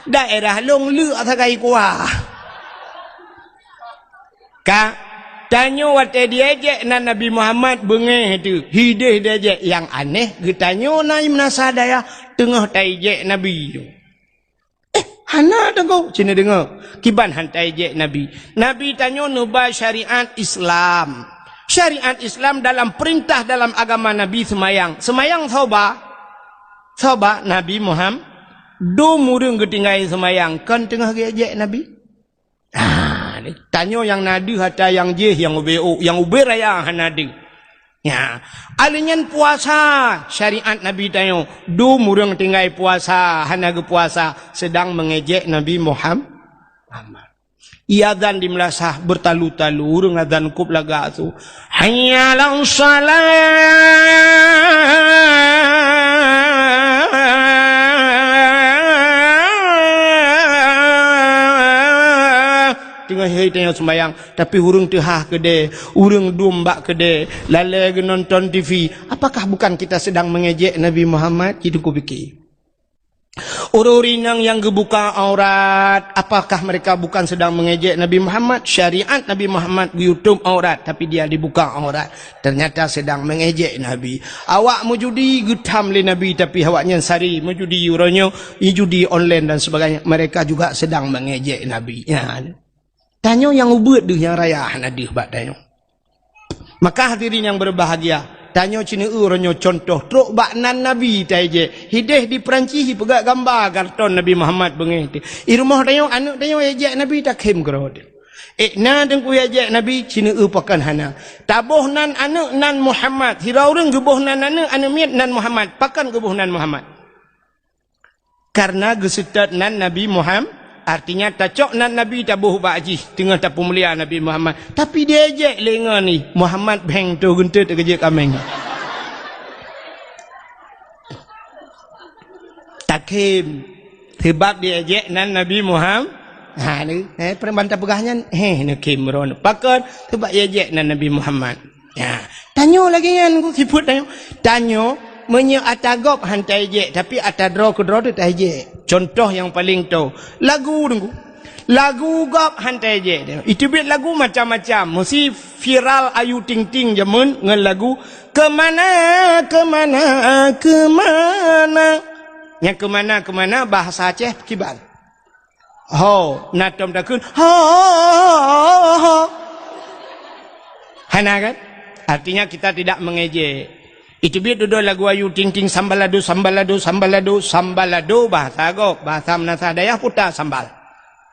Daerah lôn leuk sagai kuah. Ka, tanyoe watée diejek nan Nabi Muhammad beungéh teuh, hideh diejek nyang aneh geutanyoe na meunasah dayah teungoh taijek Nabi. Eh, hana deungoe, cit neudeungoe. Kiban hán taijek Nabi. Nabi tanyoe neuba syariat Islam. Syariat Islam dalam peurintah dalam agama Nabi seumayang. Seumayang soe ba? Soe ba? Nabi Muham-, dum ureuëng geutinggai seumayang kon teungoh geuejek Nabi. Ah, tanyoe nyang na deuh atra nyang jih nyang ubé ôk, nyang ubé raya hana deuh. Nya, alheuh nyan puasa, syariat Nabi tanyoe, dum ureuëng tinggai puasa, hana geupuasa, seudang meungejek Nabi Muham-, Muhammad. Iazan di meulasah beutalu-talu, ureuëng azan kôb lagak su, "Hayya 'alas shalah." Teungoh hai tanyoe seumayang, tapi ureuëng teuhah keudée, ureuëng dum bak keudée, lalée geunonton T V. Apakah bukan kita sedang mengejek Nabi Muhammad? Itu kupikir. Ureuëng inong nyang geubuka aurat, apakah mereka bukan sedang mengejek Nabi Muhammad? Syariat Nabi Muhammad geuyutob aurat, tapi dia dibuka aurat. Ternyata sedang mengejek Nabi. Awak meujudi geutham lé Nabi, tapi awak nyan sari meujudi uroe nyoe, judi online dan sebagainya. Mereka juga sedang mengejek Nabi. Nya. Tanyoe nyang ubeuet deuh nyang raya hana deuh bak tanyoe. Maka hadirin nyang berbahagia, tanyoe ceuneue uroe nyoe contoh trok bak nan Nabi taijek. Hideh di Peurancih jipeugah gamba karton Nabi Muhammad beungéh teuh. I rumoh tanyoe, aneuëk tanyoe ijek Nabi takhém keudroe teuh. Eh, na teungku ijek Nabi ceuneue pakon hana. Taboh nan aneuëk nan Muhammad. Sidroe ureuëng geuboh nan aneuëk, aneuëk miet nan Muhammad. Pakon geuboh nan Muhammad? Karena geuseutôt nan Nabi Muham-, artinya tacok nan Nabi taboh bak jih teungoh tapeumulia Nabi Muhammad. Tapi diejek lé ngon i Muhammad bheng tu geunteut keujeuet kaméng. Takhém. Sebab diejek nan Nabi Muham-, ha, ni, eh, peureuman tapeugah nyan, heh, neukhém droeneuh. Pakon? Sebab diejek nan Nabi Muhammad. Ya, tanyoe lagée nyan ku sifeuet tanyoe. Tanyoe meunyoe atra gob hán taijek, tapi atra droe keudroe teuh taijek. Contoh nyang paleng toe, lagu teungku. Lagu gob hán taijek. Iteubiet lagu macam-macam. Meusi viral Ayu Ting Ting jameun ngon lagu Kemana, Kemana, Kemana. Nyang kemana, kemana bahasa Aceh kiban? Ho, na tom takheun, ho, ho, ho, ho. Hana kan? Artinya kita tidak mengejek. Iteubiet dudoe lagu Ayu Ting Ting, sambalado, sambalado, sambalado, sambalado, bahasa gob, bahasa meunasah dayah puta sambal.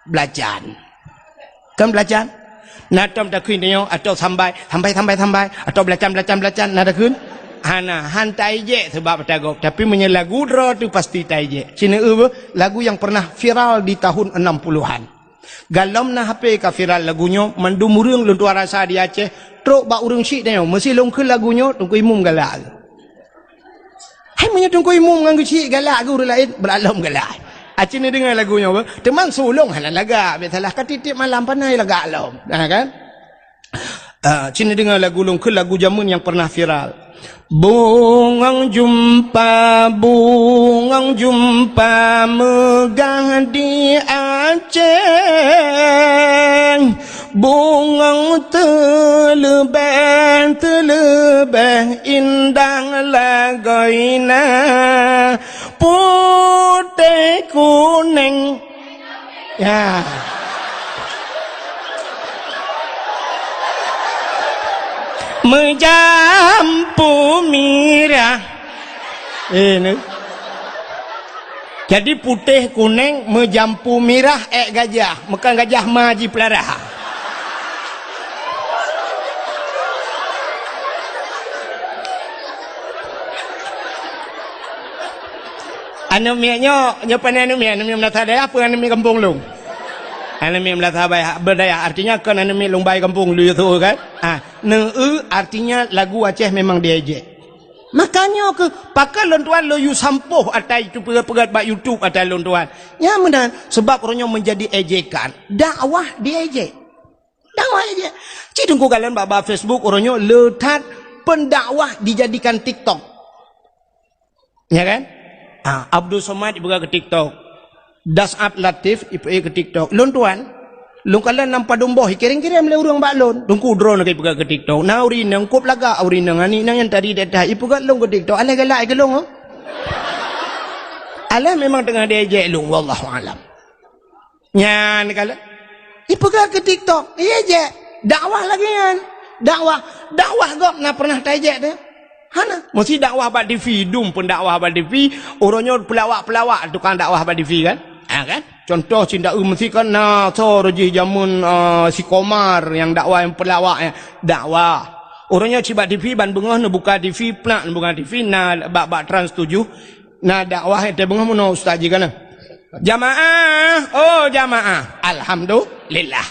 Belacan. Kan belacan? Na tom takheun tanyoe, atau sambai, sambai, sambai, sambai, atau belacan, belacan, belacan, na takheun? Hana, hán taijek sebab atra gob. Tapi meunyoe lagu droe teuh pasti taijek. Ceuneue beuh, lagu yang pernah viral di tahun enam puluhan. Galom na H P ka viral lagu nyoe, mandum ureuëng lôn tuah rasa di Aceh, trok bak ureuëng syiek tanyoe, meusi lôn kheun lagu nyoe, Teungku Imum galak. Hai meunyoe Teungku Imum ngon geuchik galak geuh ureuëng laén, beurak lom galak. Aci neudeungoe lagu nyoe beuh, teuma su lôn hana lagak, bèk salah ka tiep-tiep malam panai lagak lom. Nah kan? Ah, ci neudeungoe lagu lôn keu lagu jameun nyang pernah viral. Bungong jumpa, bungong jumpa meugah di Aceh. Bungong teuleubeh, teuleubeh indah lagoina. Putéh kuneng. Ya. Meujampu mirah. Eh, ni. Jadi putéh kuneng meujampu mirah ék gajah, meukan gajah ma jipeulara. Aneuk miet nyoe, nyoe pane aneuk miet, aneuk miet meunasah dayah peue aneuk miet gampông lôn? Aneuk miet meunasah dayah, beureudayah, artinya kon aneuk miet lôn bai gampông lôn yue tho kan? Ah, neueu artinya lagu Aceh memang diejek. Makanya keu pakon lôn tuan lôn yue sampôh ata itu peugét-peugét bak YouTube ata lôn tuan. Nyan meunan, sebab uroe nyoe menjadi ejekan. Dakwah diejek. Dakwah ejek. Cit teungku kalon bak, bak Facebook uroe nyoe le that pendakwah dijadikan TikTok. Ya kan? Ah, Abdul Somad ipeugah keu TikTok. Das'ab Latif ipeugah keu TikTok. Lôn tuan, lôn kalon lam padum boh ikirém-kirém lé ureuëng bak lôn. Teungku droeneuh ka ipeugah keu TikTok. Na ureuëng inong kop lagak ureuëng inong aneuk inong nyang tadi dak ipeugah lôn keu TikTok. Alah galak keu lôn, oh. Alah memang teungoh diejek lôn, wallahu alam. Nyan kalon. Ipeugah keu TikTok, ejek. Dakwah lagée nyan. Dakwah, dakwah gob na pernah taejek teuh? Hana. Meusi dakwah bak TV, dum pun dakwah bak TV, uroe nyoe peulawak-peulawak tukang dakwah bak TV kan? Ha kan? Contoh cit da'eu meusi kan na soe jih jameun, ah, si Komar nyang dakwah nyang peulawak nyan. Dakwah. Uroe nyoe cit bak TV ban beungoh neubuka TV, plak neubuka TV na bak, bak Trans tujuh. Na dakwah nyang teubeungoh meunoe ustaz jih kana. Jamaah, oh jamaah. Alhamdulillah.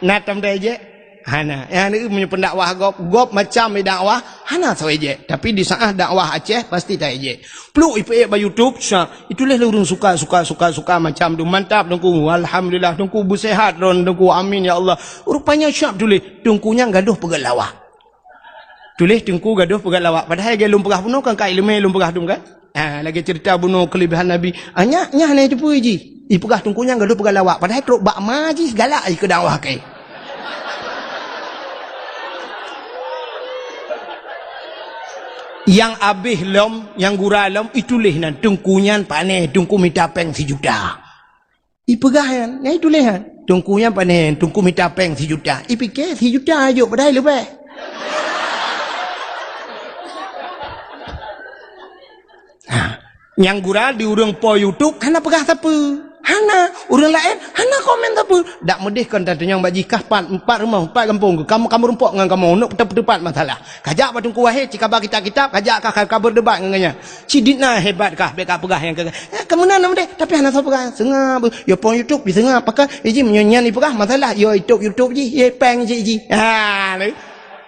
Na tom taejek? Hana. Nyang ni meunyoe pendakwah gob, gob macam dakwah, hana soe ejek. Tapi di saat dakwah Aceh pasti taejek. Pluk ipeugét bak YouTube, syak. Itulah ureuëng suka, suka, suka, suka macam tu. Mantap teungku. Alhamdulillah teungku beusehat droen teungku. Amin ya Allah. Rupanya syak tuléh. Teungku nyan gadoh peugét lawak. Tuléh teungku gadoh peugét lawak. Padahai lagée lôn peugah bunoe kan ka ileumé lôn peugah dum kan? Ha, lagée cerita bunoe kelebihan Nabi. Ah, nyak, nyak hana jiteupeue jih. Ipeugah teungku nyan gadoh peugét lawak. Padahai trok bak ma jih galak jih keu dakwah keu. Nyang abéh lom, nyang gura lom, ituléh nan teungku nyan pané, teungku mita péng sijuta. Ipeugah nyan, nyan ituléh nyan. Teungku nyan pané, teungku mita péng sijuta. Ipike sijuta jok padahai leubeh. Ha. Nyang gura di ureuëng po YouTube hana peugah sapeue. Hana. Ureuëng laén hana komen sapeue. Dak meudeh kon tatunyong bak jih kah pat, empat rumoh, empat gampông. Kamoe, kamoe rumpok ngon kamoe. Unok peuteupat masalah. Kajak bak Teungku Wahé, cikaba kitab-kitab, kajak ka, ka, ka berdebat ngon gobnyan. Siditna hebat kah, bék ka peugah nyang keu, eh, keu meunan na meudeh, tapi hana soe peugah. Seungab, yo pong YouTube, diseungab, pakon, iji meunyoe nyan ipeugah masalah, yo YouTube, YouTube jih, yo péng jih, jih. Ha, lé.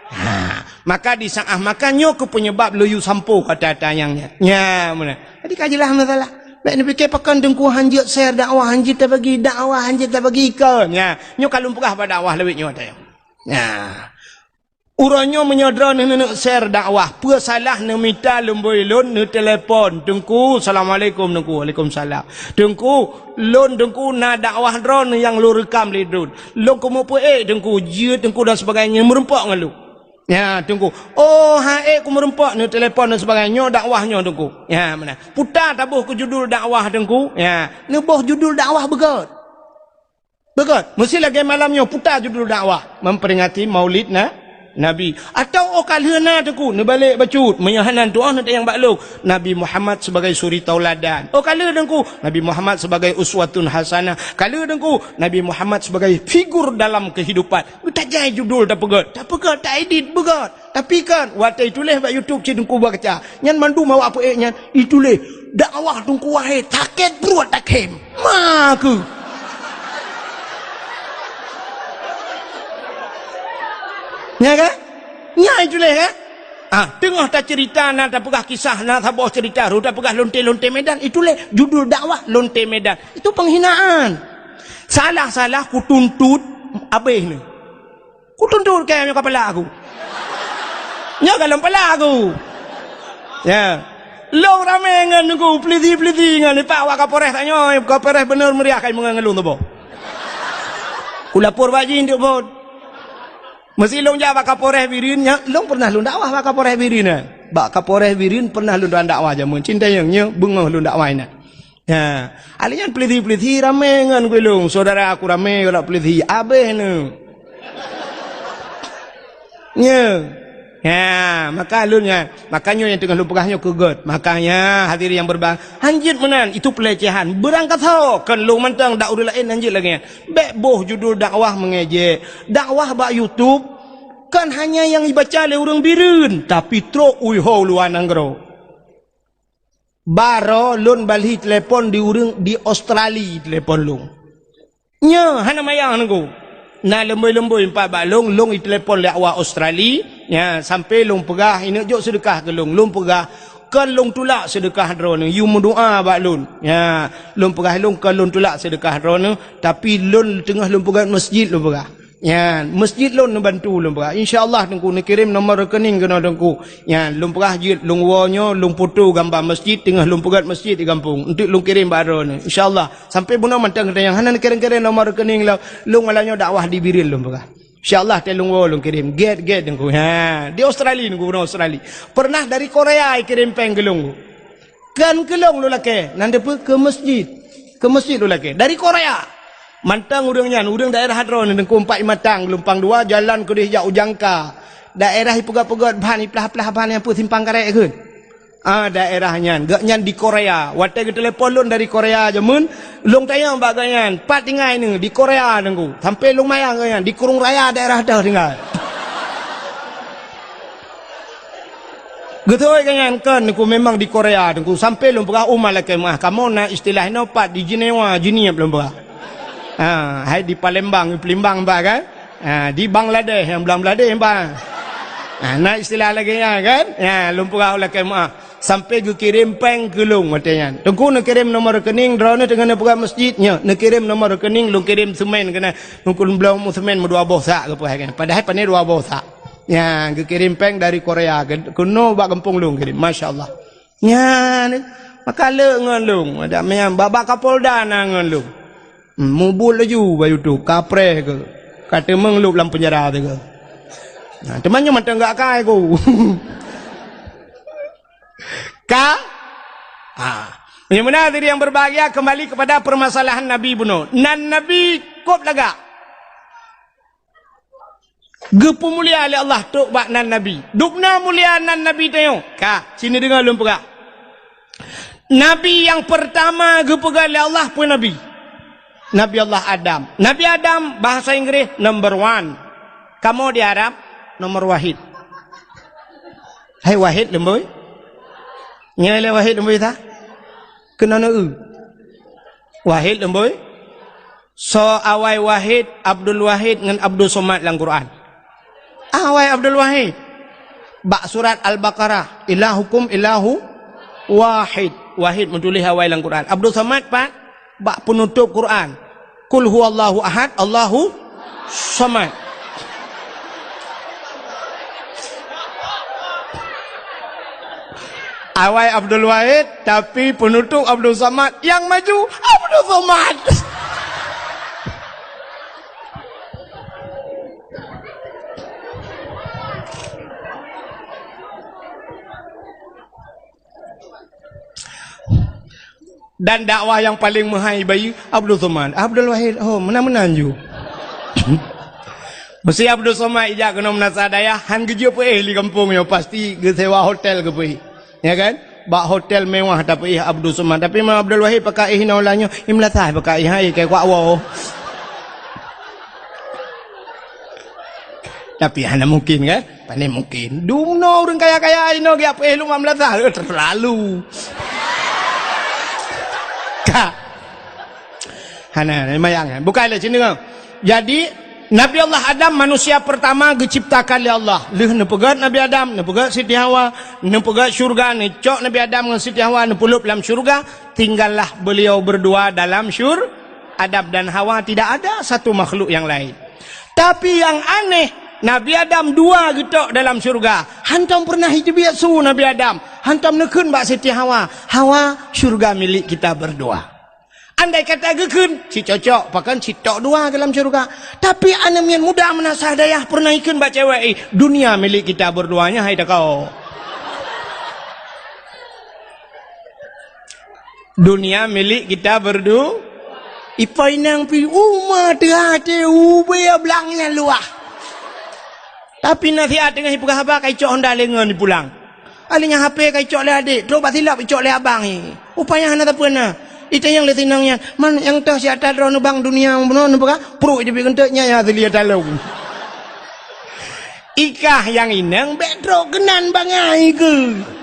Ha, maka di saat makan nyoe keu penyebab lôn yue sampoe kata-kata nyang nyan. Nya, meunan. Jadi ka jeulaih masalah. Bék neupike pakon teungku hanjeuet share dakwah, hanjeuet tabagi dakwah, hanjeuet tabagi ikon. Nya, nyoe ka lôn peugah bak dakwah lawét nyoe ata nyoe. Nya. Uroe nyoe meunyoe droeneuh neuneuk share dakwah, peue salah neumita lumbôi lôn, neutelepon, "Teungku, assalamualaikum, Teungku." "Waalaikumsalam." "Teungku, lôn, Teungku, na dakwah droeneuh nyang lôn reukam lé droen. Lôn keumeupeuék, Teungku, jeuet, Teungku, dan sebagainya, meureumpok ngon lôn." "Ya, Teungku." "Oh, han ék kumeurumpok," neutelepon dan sebagainya, "nyoe dakwah nyoe, Teungku." Ya, meunan. Puta taboh keu judul dakwah, Teungku. Ya, neuboh judul dakwah beugöt. Beugöt, meusti lagée malam nyoe puta judul dakwah, memperingati Maulid na, Nabi. Atawa óh ka lheueh na Teungku, neubalek bacut, meunyoe hana tu'oh neutanyong bak lôn, Nabi Muhammad sebagai suri tauladan. Óh ka lheueh Teungku, Nabi Muhammad sebagai uswatun hasanah. Ka lheueh Teungku, Nabi Muhammad sebagai figur dalam kehidupan. Geutajai judul tapeugöt, tapeugöt, taedit beugöt. Tapi kan, watée ituléh bak YouTube cit Teungku baca. Nyan mandum awak peuék nyan ituléh, "Dakwah Teungku Wahé sakét pruet takhém." Ma keuh. Nya kan? Nya ituléh kan? Ah, teungoh taceurita na tapeugah kisah na saboh ceurita, rot tapeugah lonte-lonte Medan, ituléh judul dakwah lonte Medan. Itu penghinaan. Salah-salah kutuntut abéh ni. Kutuntut kayém nyoe keu palak aku. Nyoe ka lôn peulaku. Ya. Lôn ramé ngon nunggu, peulisi-peulisi ngon, ipak wak Kapolres tanyoe, Kapolres beuneuh meuriah kai meungon ngon lôn tuboh. Kulapor bak jih duk phon. Meusi lôn jak bak Kapolres Bireuen, nyan, lôn pernah lôn dakwah bak Kapolres Bireuen, eh. Bak Kapolres Bireuen pernah lôn dakwah jameun. Cintayong nyoe beungoh lôn dakwah inan. Ya, alèh nyan peulisi-peulisi ramé ngon gulong. Saudara aku ramé ngon peulisi. Abéh neu. Nyoe. Ya, maka lôn nyan. Maka nyoe nyang teungoh lôn peugah nyoe keu gèt. Makanya hadirin yang berbahagia, hanjeuet meunan, itu pelecehan. Beurangkasoe, kon lôn mantong, dak ureueng laén hanjeuet lagèe nyan. Bèk boh judul dakwah mengejek. Dakwah bak YouTube, kon hanya nyang ibaca lé ureueng Bireuen, tapi trok u ho luwa nanggroe. Baroe lôn balhi telepon di ureueng di Australia telepon lôn. Nyoe hana manyang nunggu. Na leumbôi-leumbôi empat bak lôn, lôn itelepon lé awak Australia, nya sampai lôn peugah, "Ineuk jok seudeukah keu lôn." Lôn peugah, "Kon lôn tulak seudeukah droeneuh, yue meudoa bak lôn." Nya, lôn peugah lôn, "Kon lôn tulak seudeukah droeneuh, tapi lôn teungoh lôn peugèt masjid," lôn peugah. Nyan, masjid lôn neubantu lôn peugah. Insya Allah Teungku neukirém nomor rekening keunoe Teungku. Nyan, lôn peugah jeuet lôn woe nyoe, lôn foto gamba masjid, teungoh lôn peugèt masjid di gampông. Enteuk lôn kirém bak droeneuh. Insya Allah, sampai bunoe mantong geutanyoe hana neukirém-kirém nomor rekening lôn, lôn malam nyoe dakwah di Bireuen lôn peugah. Insya Allah, teuh lôn woe lôn kirém. Gèt-gèt Teungku. Ha, di Australia Teungku, bunoe Australia. Pernah dari Korea ikirém péng keu lôn. Kon keu lôn lôn lakèe, nan deuh peue keu masjid. Keu masjid lôn lakèe. Dari Korea. Mantong ureueng nyan, ureueng daerah droeneuh Teungku, Empat Imatang, Geulumpang Dua, jalan keudeh jak u Jangka. Daerah ipeugèt-peugèt ban, iplah-plah ban nyang peue simpang karet kheun. Ah, daerah nyan. Gobnyan di Korea. Watèe geutelepon lôn dari Korea jameun, lôn tanyong bak gobnyan, "Pat tinggai neuh?" "Di Korea, Teungku." Sampai lôn manyang gobnyan, "Di Krueng Raya daerah deuh tinggai." Geutôi gobnyan, "Kon, Teungku, memang di Korea, Teungku." Sampai lôn peugah, "Oh, malaikat meuah, kamoe na istilah inoe pat di Jenewa, Jeunieb," lôn peugah. Ha, hai di Palembang, di Palembang ba kan? Ha, di Bangladesh, nyang Bangladesh ba. Ha, na istilah lagèe nyan kan? Ya, lôn peugah malaikat meuah. Sampai geukirém péng keu lôn watèe nyan. Teungku neukirém nomor rekening, droeneuh teungoh neupeugah masjid, nyoe, neukirém nomor rekening, lôn kirém seumén keunan. Teungku lôn bloe seumén meudua boh sak geupeugah kan. Padahai pané dua boh sak. Nyan, geukirém péng dari Korea, ke-, keunoe bak gampông lôn kirém. Masya Allah. Nyan, maka le ngon lôn. Ada meunan, bak-bak Kapolda na ngon lôn. Hmm, mubuet laju bak YouTube, kapreh keu. Ka teumeung lôb lam peunjara teuh keu. Nah, teuma nyoe mantong gak kai ku. Ka? Ah. Meunyoe meunan, hadirin yang berbahagia, kembali kepada permasalahan Nabi bunoe. Nan Nabi kôb lagak. Geupeumulia lé Allah trok bak nan Nabi. Dubna mulia nan Nabi tanyoe. Ka, sini deungoe lôn peugah. Nabi nyang peurtama geupeugah lé Allah peue Nabi? Nabi Allah Adam. Nabi Adam, bahasa Inggris, number one. Kamoe di Arab, nomor wahid. Hai wahid leumbôi? Nyoe lé wahid leumbôi ta? Keunoe na eu. Wahid leumbôi? Soe awai Wahid, Abdul Wahid ngon Abdul Somad lam Quran? Awai Abdul Wahid. Bak surat Al-Baqarah, "Ilahukum ilahu wahid." Wahid meutuléh awai lam Quran. Abdul Somad pat? Bak peunutôb Quran. "Qul huwallahu ahad, Allahu somad." Awai Abdul Wahid, tapi peunutôb Abdul Somad, nyang maju Abdul Somad. Dan dakwah nyang paleng meuhai bayeue Abdul Somad. Abdul Wahid, oh, meunan-meunan ju. Meusé Abdul Somad ijak keunoe meunasah dayah, han geujok peuéh di gampông nyoe, pasti geusewa hotel geupeuéh. Ya kan? Bak hotel mewah tapeuéh Abdul Somad. Tapi meunyoe Abdul Wahid paka éh inoe ulah nyoe, i meulasah paka éh, hai, keu kuak woe. Tapi hana mungkin kan? Pane mungkin. Dumnoe ureueng kaya-kaya inoe geujak peuéh lom lam lasah, eh, terlalu. Ka. Hana, hana mayang, eh. Bukan lé sini, eh. Jadi, Nabi Allah Adam manusia pertama geuciptakan lé Allah. Lheueh neupeugét Nabi Adam, neupeugét Siti Hawa, neupeugét syurga, neucok Nabi Adam ngon Siti Hawa, neupeulop lam syurga, tinggallah beliau berdua dalam syur-, Adam dan Hawa, tidak ada satu makhluk yang lain. Tapi yang aneh, Nabi Adam dua geutok dalam syeuruga. Hantom peureunah jiteubiet su Nabi Adam. Hantom neukheun bak Siti Hawa, "Hawa, syeuruga milék kita berdua." Andai kata geukheun, cit cocok, pakon cit tok dua dalam syeuruga. Tapi aneuk miet muda meunasah dayah peureunah jikheun bak cewek, "Eh, dunia milik kita berdua nyan, hai takok." Dunia milik kita berdu-, ipo inong pi uma teuhati ubé blang nyang luah. Tapi nasihat teungoh ipeugah haba ka icok honda lé ngon ipulang. Alèh nyan H P ka icok lé adék, trok bak silop icok lé abang i. Upaya hana sapeue na. Itanyong lé sinong nyan, "Man nyang toh siat droeneuh bang dunia bunoe neupeugah?" Pruet iteubiet keuneuk nyan nyang asli talong. Ikah nyang inong bèk trok keunan bangai keuh.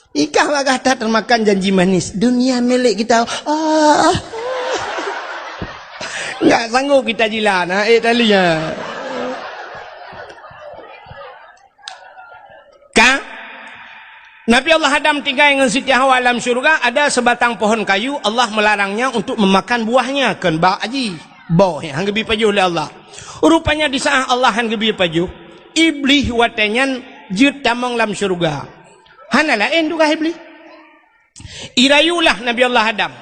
Ikah bak gata teumakan janji manis, dunia milik kita. Ah. Enggak sanggup kita jilat, ha, eh, tali, ha. Ka? Nabi Allah Adam tinggai ngon Siti Hawa lam syeuruga, ada sebatang pohon kayu, Allah melarangnya untuk memakan buahnya, kon bak aji. Boh, han geubri pajoh lé Allah. Rupanya di saat Allah han geubri pajoh, Iblih watèe nyan jeuet tamong lam syeuruga. Hana laén tugaih Iblih. Irayulah Nabi Allah Adam.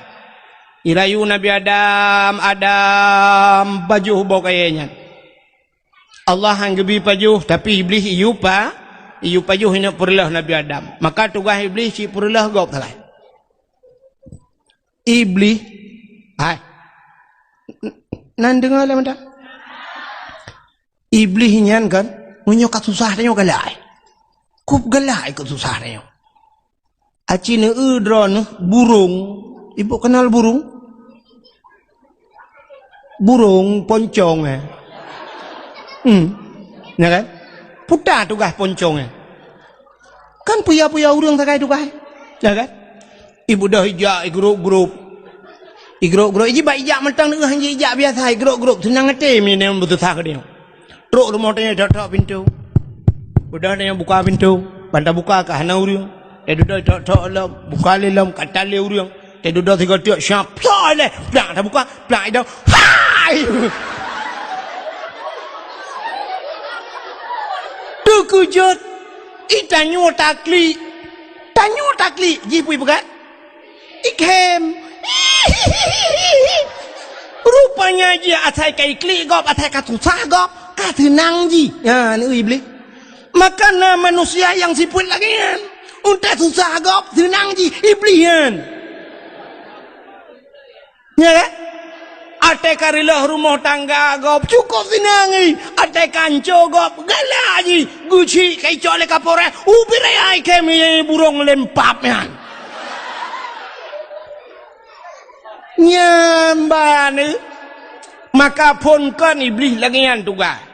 Irayu Nabi Adam, Adam, pajoh boh kayèe nyan. Allah han geubri pajoh, tapi Iblih iyue pa-, iyue pajoh ineuk peureulèe Nabi Adam. Maka tugaih Iblih cit peureulèe gob sagai. Iblih, hai. Nan deungö lé mantong? Iblih nyan kan, meunyoe ka susah tanyoe galak. Kop galak keu susah tanyoe. Aci neueu droeneuh burông. Ibu kenal burông? Burông poncong, eh. Hmm. Ya kan? Puta tugaih poncong, eh. Kan puya-puya ureueng sagai tugaih. Ya kan? Ibu dah ijak, igrop-grop. Igrop-grop. Iji bak ijak mantong neueu han ijak biasa, igrop-grop. Seunang até mi nyan beususah keu dia. Trok rumoh tanyoe tok-tok pintoe. Udah tanyoe buka pintoe, ban tabuka ka hana ureueng. Teududoe tok-tok lom, buka lé lom, ka tan lé ureueng. Teududoe sigoe tiek, siap, plak ilèe, plak tabuka, plak idong. Hai! Teukeujot, i tanyoe taklik. Tanyoe taklik, jih pui peugah. Ikhém. Rupanya jih asai ka iklik gob, asai ka susah gob, ka seunang jih. Ha, ni Iblih. Maka na manusia nyang sifeuet lagèe nyan. Untèe susah gob, seunang jih, Iblih nyan. Ya kan? Até ka reuloh rumoh tangga gob, cukôp seunang jih. Até ka anco gob, galak jih. Geuchik ka icok lé kapolres, ubit raya ikhém burông lempap nyan. Nyan ban, eh. Maka phôn kon Iblih lagèe nyan tugaih.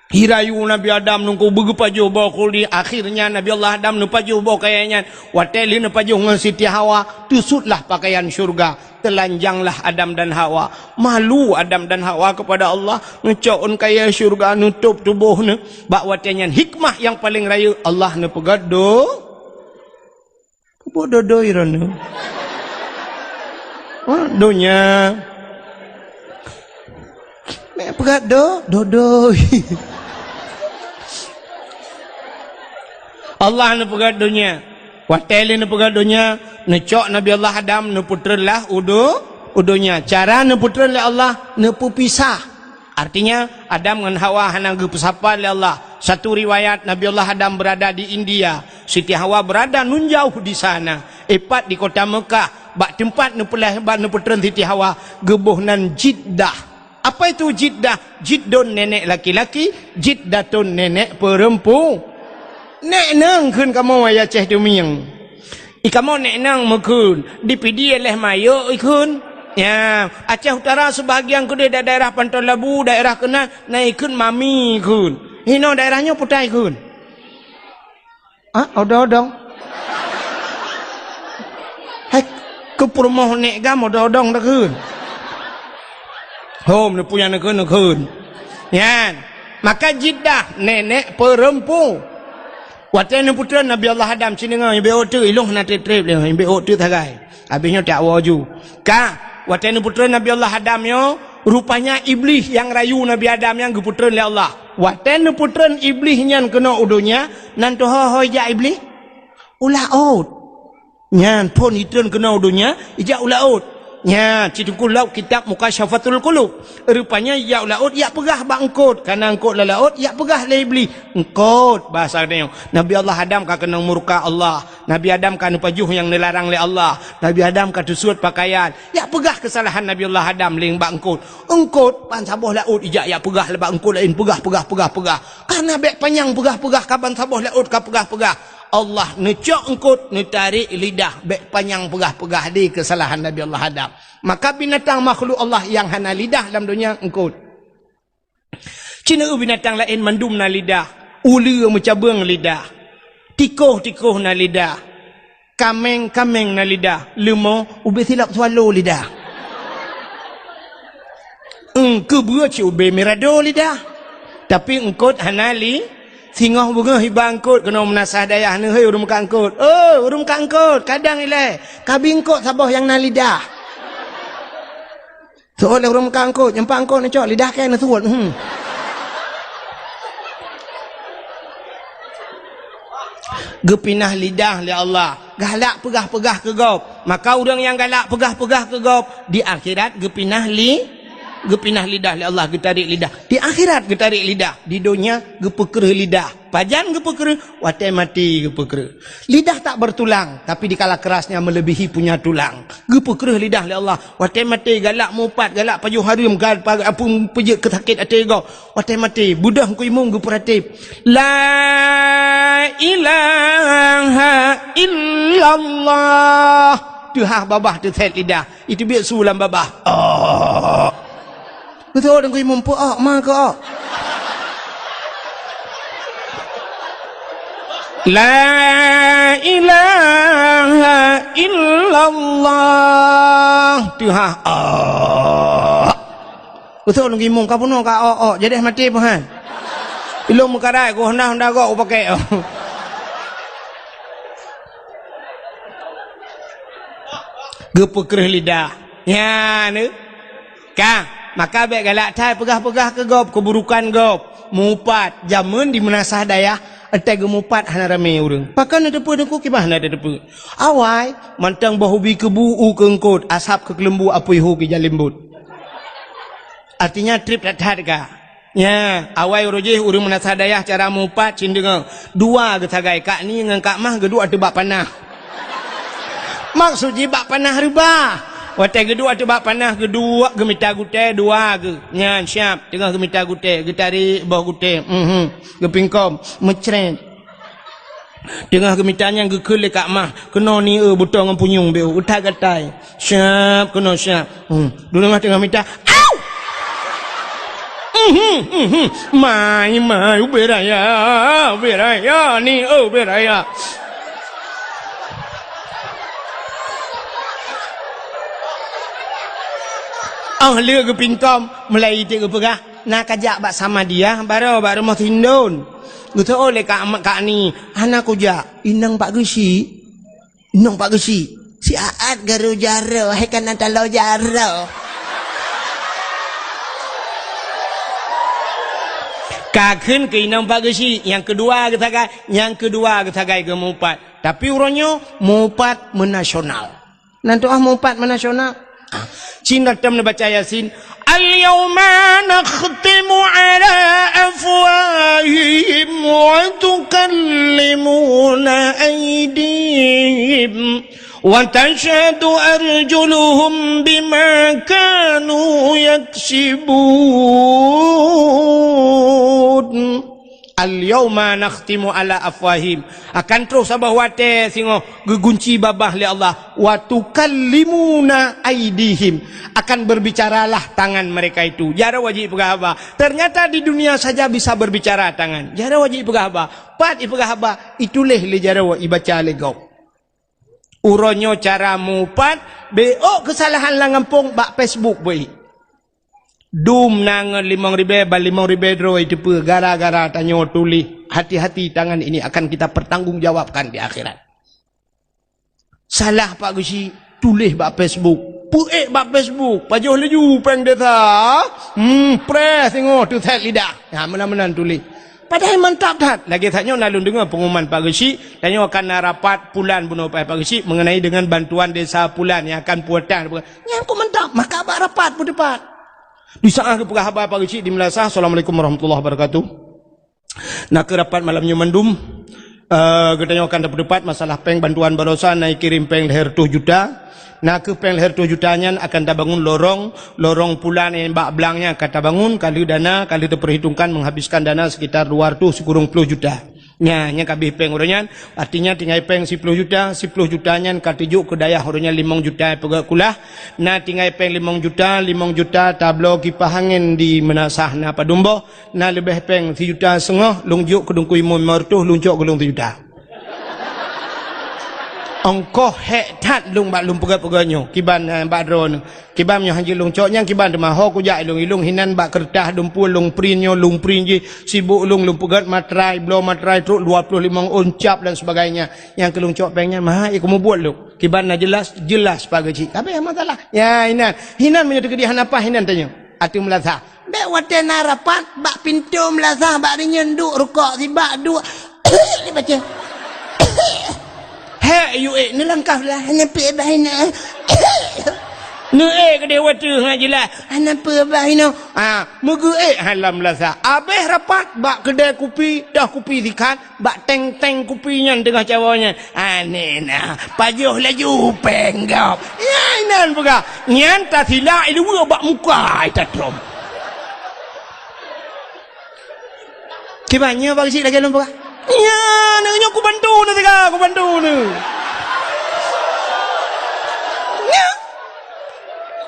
Irayu Nabi Adam nungku beugeupajoh boh khuldi, akhirnya Nabi Allah Adam neupajoh boh kayèe nyan. Watèe lheueh neupajoh ngon Siti Hawa, teusutlah pakaian syeuruga, teulanjanglah Adam dan Hawa. Malu Adam dan Hawa kepada Allah, ngeucok ôn kayèe syeuruga neutôb tuboh neuh. Bak watèe nyan hikmah nyang paleng rayeuk Allah neupeugah do-, Peubododoi droeneuh. Wah, donya. Meupeugah do-, dodoi. Allah neupeugah donya. Watèe lé neupeugah donya, neucok Nabi Allah Adam, neupeutreun lah u do-, u donya. Cara neupeutreun lé Allah, neupeupisah. Artinya, Adam ngon Hawa hana geupeusapat lé Allah. Satu riwayat, Nabi Allah Adam berada di India, Siti Hawa berada nun jauh di sana, ipat di kota Mekah, bak teumpat neupeulahé, bak neupeutreun Siti Hawa, geuboh nan Jiddah. Apa itu Jiddah? Jiddun nenek laki-laki, Jiddatun nenek perempu-, Nek nang kheun kamoe ya Aceh Tumieng. I kamoe nek nang meukheun, di Pidie leh mayok ikheun. Ya, Aceh Utara sebahagian keudeh da-, daerah Panton Labu, daerah keunan, na ikheun mami ikheun. Hinoe daerah nyoe putai ikheun. Ah, odong-odong. Hai, keu peurumoh nek gam odong-odong takheun. Hom, neupue nyang neukheun, neukheun. Nyan. Maka Jiddah, nenek perempu. Watèe neupeutreun Nabi Allah Adam, ci deungö, nyang beu teuk, ilong hana treb-treb lé, nyang beu teuk sagai. Habéh nyoe tak woe ju. Ka, watèe neupeutreun Nabi Allah Adam nyoe, Rupanya Iblih nyang rayu Nabi Adam nyan geupeutreun lé Allah. Watée neupeutreun Iblih nyan keunoe u donya, nan teuho ho ijak Iblih? U laôt. Nyan phon itreun keunoe u donya, ijak u laôt. Nyan, ci teungku lom kitab Mukasyafatul Qulub. Rupanya ijak u laôt, ijak peugah bak eungkôt. Kareuna eungkôt lam laôt, ijak peugah lé Iblih. Eungkôt, bahasa tanyoe. Nabi Allah Adam ka keunong murka Allah. Nabi Adam ka neupajoh nyang neularang lé Allah. Nabi Adam ka teusuet peukayan. Ijak peugah keusalahan Nabi Allah Adam lé bak eungkôt. Eungkôt, ban saboh laôt ijak, ijak peugah lé bak eungkôt laén. Peugah, peugah, peugah, peugah. Kareuna bék panyang peugah-peugah ka ban saboh laôt ka peugah-peugah. Allah neucok eungkôt, neutarek lidah, bék panyang peugah-peugah di keusalahan Nabi Allah Adam. Maka binatang makhluk Allah nyang hana lidah lam donya eungkôt. Ci na binatang laén mandum na lidah, uleue meucabeueng lidah, tikôh-tikôh na lidah, kaméng-kaméng na lidah, leumo ubé silop swallow lidah. Eungkôt beue cit ubé mirado lidah. Tapi eungkôt hana li, singoh beungoh iba eungkôt keunoe meunasah dayah neuh, "Hei, ureuëng meukat eungkôt. Oh, ureuëng meukat eungkôt, kadang ilée, kabi eungkôt saboh nyang na lidah." Seuôt lé ureuëng meukat eungkôt, nyang pat eungkôt neucok lidah kée neusuet. Hmm. Geupinah lidah lé Allah. Galak peugah-peugah keu gob. Maka ureuëng nyang galak peugah-peugah keu gob, di akhirat geupinah li-, geupinah lidah lé Allah, geutarek lidah. Di akhirat geutarek lidah, di donya geupeukreuh lidah. Pajan geupeukreuh? Watée maté geupeukreuh. Lidah tak bertulang, tapi dikala kerasnya melebihi punya tulang. Geupeukreuh lidah lé Allah. Watée maté galak meuupat, galak pajoh hareuem, gal-, pa-, apui peujeuet keu sakét até gob. Watée maté, beudôh Teungku Imum geupeuratéb. La ilaha illallah. Teuhah babah teusét lidah. Iteubiet su lam babah. Oh. Beutôi Teungku Imum, peu-ok ma keu-ok. La ilaha illallah. Teuhah. Oh. Beutôi Teungku Imum, ka bunoe ka ok-ok, jadeh maté peuhan. Ilong meukarai, goh honda-honda gok upakée. Geupeukreuh lidah. Nyan, eh. Ka, maka bék galak that peugah-peugah keu gob, keuburukan gob. Meuupat, jameun di meunasah dayah, watée geumeuupat hana ramé ureuëng. Pakon na teupeu Teungku, kiban hana teupeu. Awai, mantong boh ubi keubu u keu eungkôt, asab keu keuleumbu apui hu keu jalembot. Artinya treb that-that ka. Nya, awai uroe jih ureuëng meunasah dayah cara meuupat cit deungoe. Dua geusagai, Kak Ni ngon Kak Mah geuduek ateueh bak panah. Maksud jih bak panah reubah. Watée geuduek ateueh bak panah, geuduek geumita gutée dua geuh. Nyan siab, teungoh geumita gutée, geutarek boh gutée. Mhm. Geupingkom, meucret. Teungoh geumita nyan geukheun lé Kak Mah, "Keunoe Ni eu, beuto ngon punyueng béu, utai gatai." Siab, keunoe siab. Hmm. Dulu teungoh mita, "Au!" Mhm, mhm. "Mai, mai, ubé raya, ubé raya, Ni eu, ubé raya." Oh, lé geupingkom, mulai iték geupeugah, "Na kajak bak Samadiyah, baroe bak rumoh Sindon." Geuseuôt lé Kak, Kak Ni, "Hana kujak, inong Pak Geuchik." "Inong Pak Geuchik?" "Siat garo jaro, hai kana talo jaro." Ka kheun keu inong Pak Geuchik, nyang keudua geusagai, nyang keudua geusagai geumeuupat. Tapi uroe nyoe meuupat meunasional. Nan tuah meuupat meunasional. Cina tem neubaca Yasin. Al-yauma nakhtimu ala afwahihim wa tukallimuna aydihim wa tashhadu arjuluhum bima kanu yaksibun. Al-yauma nakhtimu ala afwahim. Akan troh saboh watée singoh geugunci babah lé Allah. Wa tukallimuna aidihim. Akan berbicaralah tangan mereka itu. Jaroe jih peugah haba. Ternyata di dunia saja bisa berbicara tangan. Jaroe jih peugah haba. Pat ipeugah haba, ituléh lé jaroe, ibaca lé gob. Uroe nyoe cara mupat, bék keusalahan lam gampông bak Facebook beuih. Dum na ngon limong ribée, ban limong ribée droe iteupeue gara-gara tanyoe tuléh, "Hati-hati, tangan ini akan kita pertanggungjawabkan di akhirat." Salah Pak Geuchik, tuléh bak Facebook. Peuék bak Facebook, pajoh laju péng desa. Hmm, preh singoh teuset lidah. Ha, meunan-meunan tuléh. Padahai mantap that. Lagée that nyoe na lôn deungoe pengumuman Pak Geuchik, tanyoe akan na rapat pulan bunoe Pak Geuchik mengenai dengan bantuan desa pulan yang akan pulang. Nyan kok mantap, maka bak rapat peuteupat. Di saat geupeugah haba Pak Geuchik di Meulasah, Assalamualaikum warahmatullahi wabarakatuh. Na kheueh rapat malam nyoe mandum. Eh, geutanyoe akan tapeuteupat masalah péng bantuan baroesa na kirém péng lhée reutôh juta. Na kheueh péng lhée reutôh juta nyan akan tabangun lorong, lorong pulan nyang bak blang nyan akan tabangun, ka lheueh dana, ka lheueh teupeurhitongkan menghabiskan dana sekitar dua reutôh sikureueng ploh juta. Nya, nyang ka abéh péng uroe nyan, artinya tinggai péng siploh juta, siploh juta nyan ka teujok keu dayah uroe nyan limong juta peugét kulah, na tinggai péng limong juta, limong juta tabloe kipah angén di Meulasah na padum boh, na leubeh péng sijuta seungoh, lôn jok keu Teungku Imum limong reutôh, lôn cok keu lôn sijuta. Ongkoh hék that lôn bak lôn peugét-peugét nyoe, kiban, eh, bak droeneuh. Kiban nyoe hanjeuet lôn cok nyang kiban teuma ho kujak ilong-ilong hinan bak keureutah dumpue lôn print nyoe, lôn print jih, sibok lôn, lôn peugét matrai, bloe matrai trok dua ploh limong ôn cap dan sebagainya. Nyang keu lôn cok péng nyan, maha, eh, kumubuet lôn. Kiban na jeulaih, jeulaih Pak Geuchik. Tapi masalah. Ya, hinan. Hinan meunyoe teukeudi hana paih hinan tanyoe. Ateueh Meulasah. Bék watée na rapat bak pintoe Meulasah bak rinyeun duek rukok sibak duek. Dibaca. Hék, yue, neulangkah lah, hana peue bah inoe. Neuék keudeh watée ngat jeulaih, hana peue bah inoe. Ah, meugeuék hai lam Meulasah. Abéh rapat bak keudée kupi, toh kupi sikat, bak teng-teng kupi nyan teungoh cawoe nyan. Aneh na, pajoh laju péng gob. Nyan inan peugah. Nyan tasilak i luwa bak muka i tatrom. Kiban nyoe bak geuchik lagée lôn peugah. Nyan, nyoe kubantu neuh teuka, kubantu neuh. Nyan.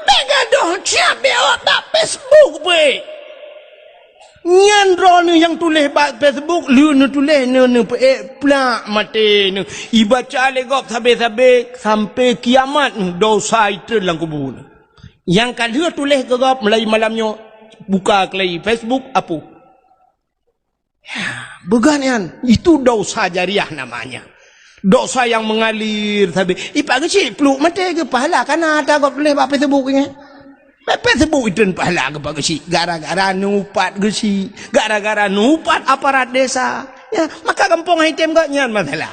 Bék gadoh siab bék awak bak Facebook beuh. Nyan droeneuh nyang tuléh bak Facebook, lheueh neutuléh neu-, neupeuék plak maté neuh. Ibaca lé gob sabe-sabe sampai kiamat neuh, dosa itreun lam kubu neuh. Nyang ka lheueh tuléh keu gob mulai malam nyoe, buka keulai Facebook, apoh. Ya, beugan nyan, itu dosa jariah namanya. Dosa yang mengalir sabe. Ipak geuchik pluek maté geupahala kana ata gob tuléh bak Facebook nyan. Bak Facebook itreun pahala geupak geuchik gara-gara neuupat geuchik, gara-gara neuupat aparat desa. Ya, maka gampông hai tem gobnyan masalah.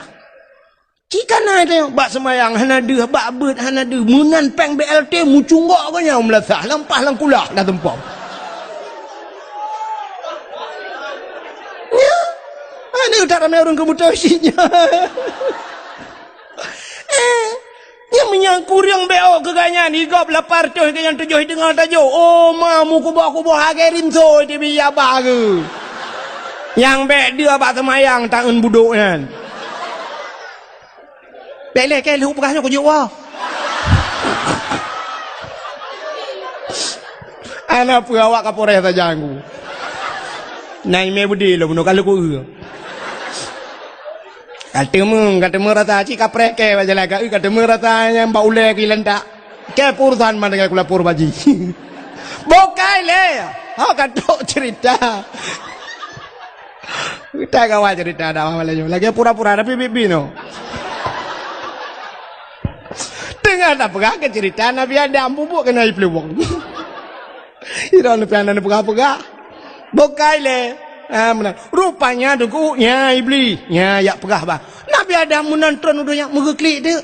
Cit kana teuh bak seumayang hana deuh, bak beuet hana deuh, meunan péng B L T mucunggok geuh nyan u Meulasah, lampah lam kulah dah tumpom. Nyan, aneuk that ramé ureueng keu beutôi cit nyan. Eh, nyan meunyoe kureueng B O keu gobnyan, i gob lapan reutôh keu nyang tujoh i teungoh tajok. Oh, ma, meukuboh-kuboh lagée rinso teubiet yaba geuh. Nyang bék deuh bak seumayang taeun budok nyan. Bék lé kée lheueh peugah nyoe kujok woe. Hana peue awak Kapolres sajan ku. Na imé beudé lom nyoe ka lheueh ku eu. Ka teumé, ka teumé rasa cit kapreh kée bak jalan ka eu, ka teumé rasa nyang bak ulée keu lantak. Kée peurusan man dengan kulapor baji. Bukai lé. Ha ka trok cerita. Kita kawan cerita dah malam nyoe. Lagée pura-pura tapi bibi no. Teungoh tapeugah keu cerita Nabi Adam bubuk keunoe i peuluwong. Idong neupeugah, neupeugah-peugah. Bukai lé. Ha, meunan. Rupanya deungon nya Iblis. Nya yak peugah bah. Nabi Adam meunan tron u donya meugeuklik teuk.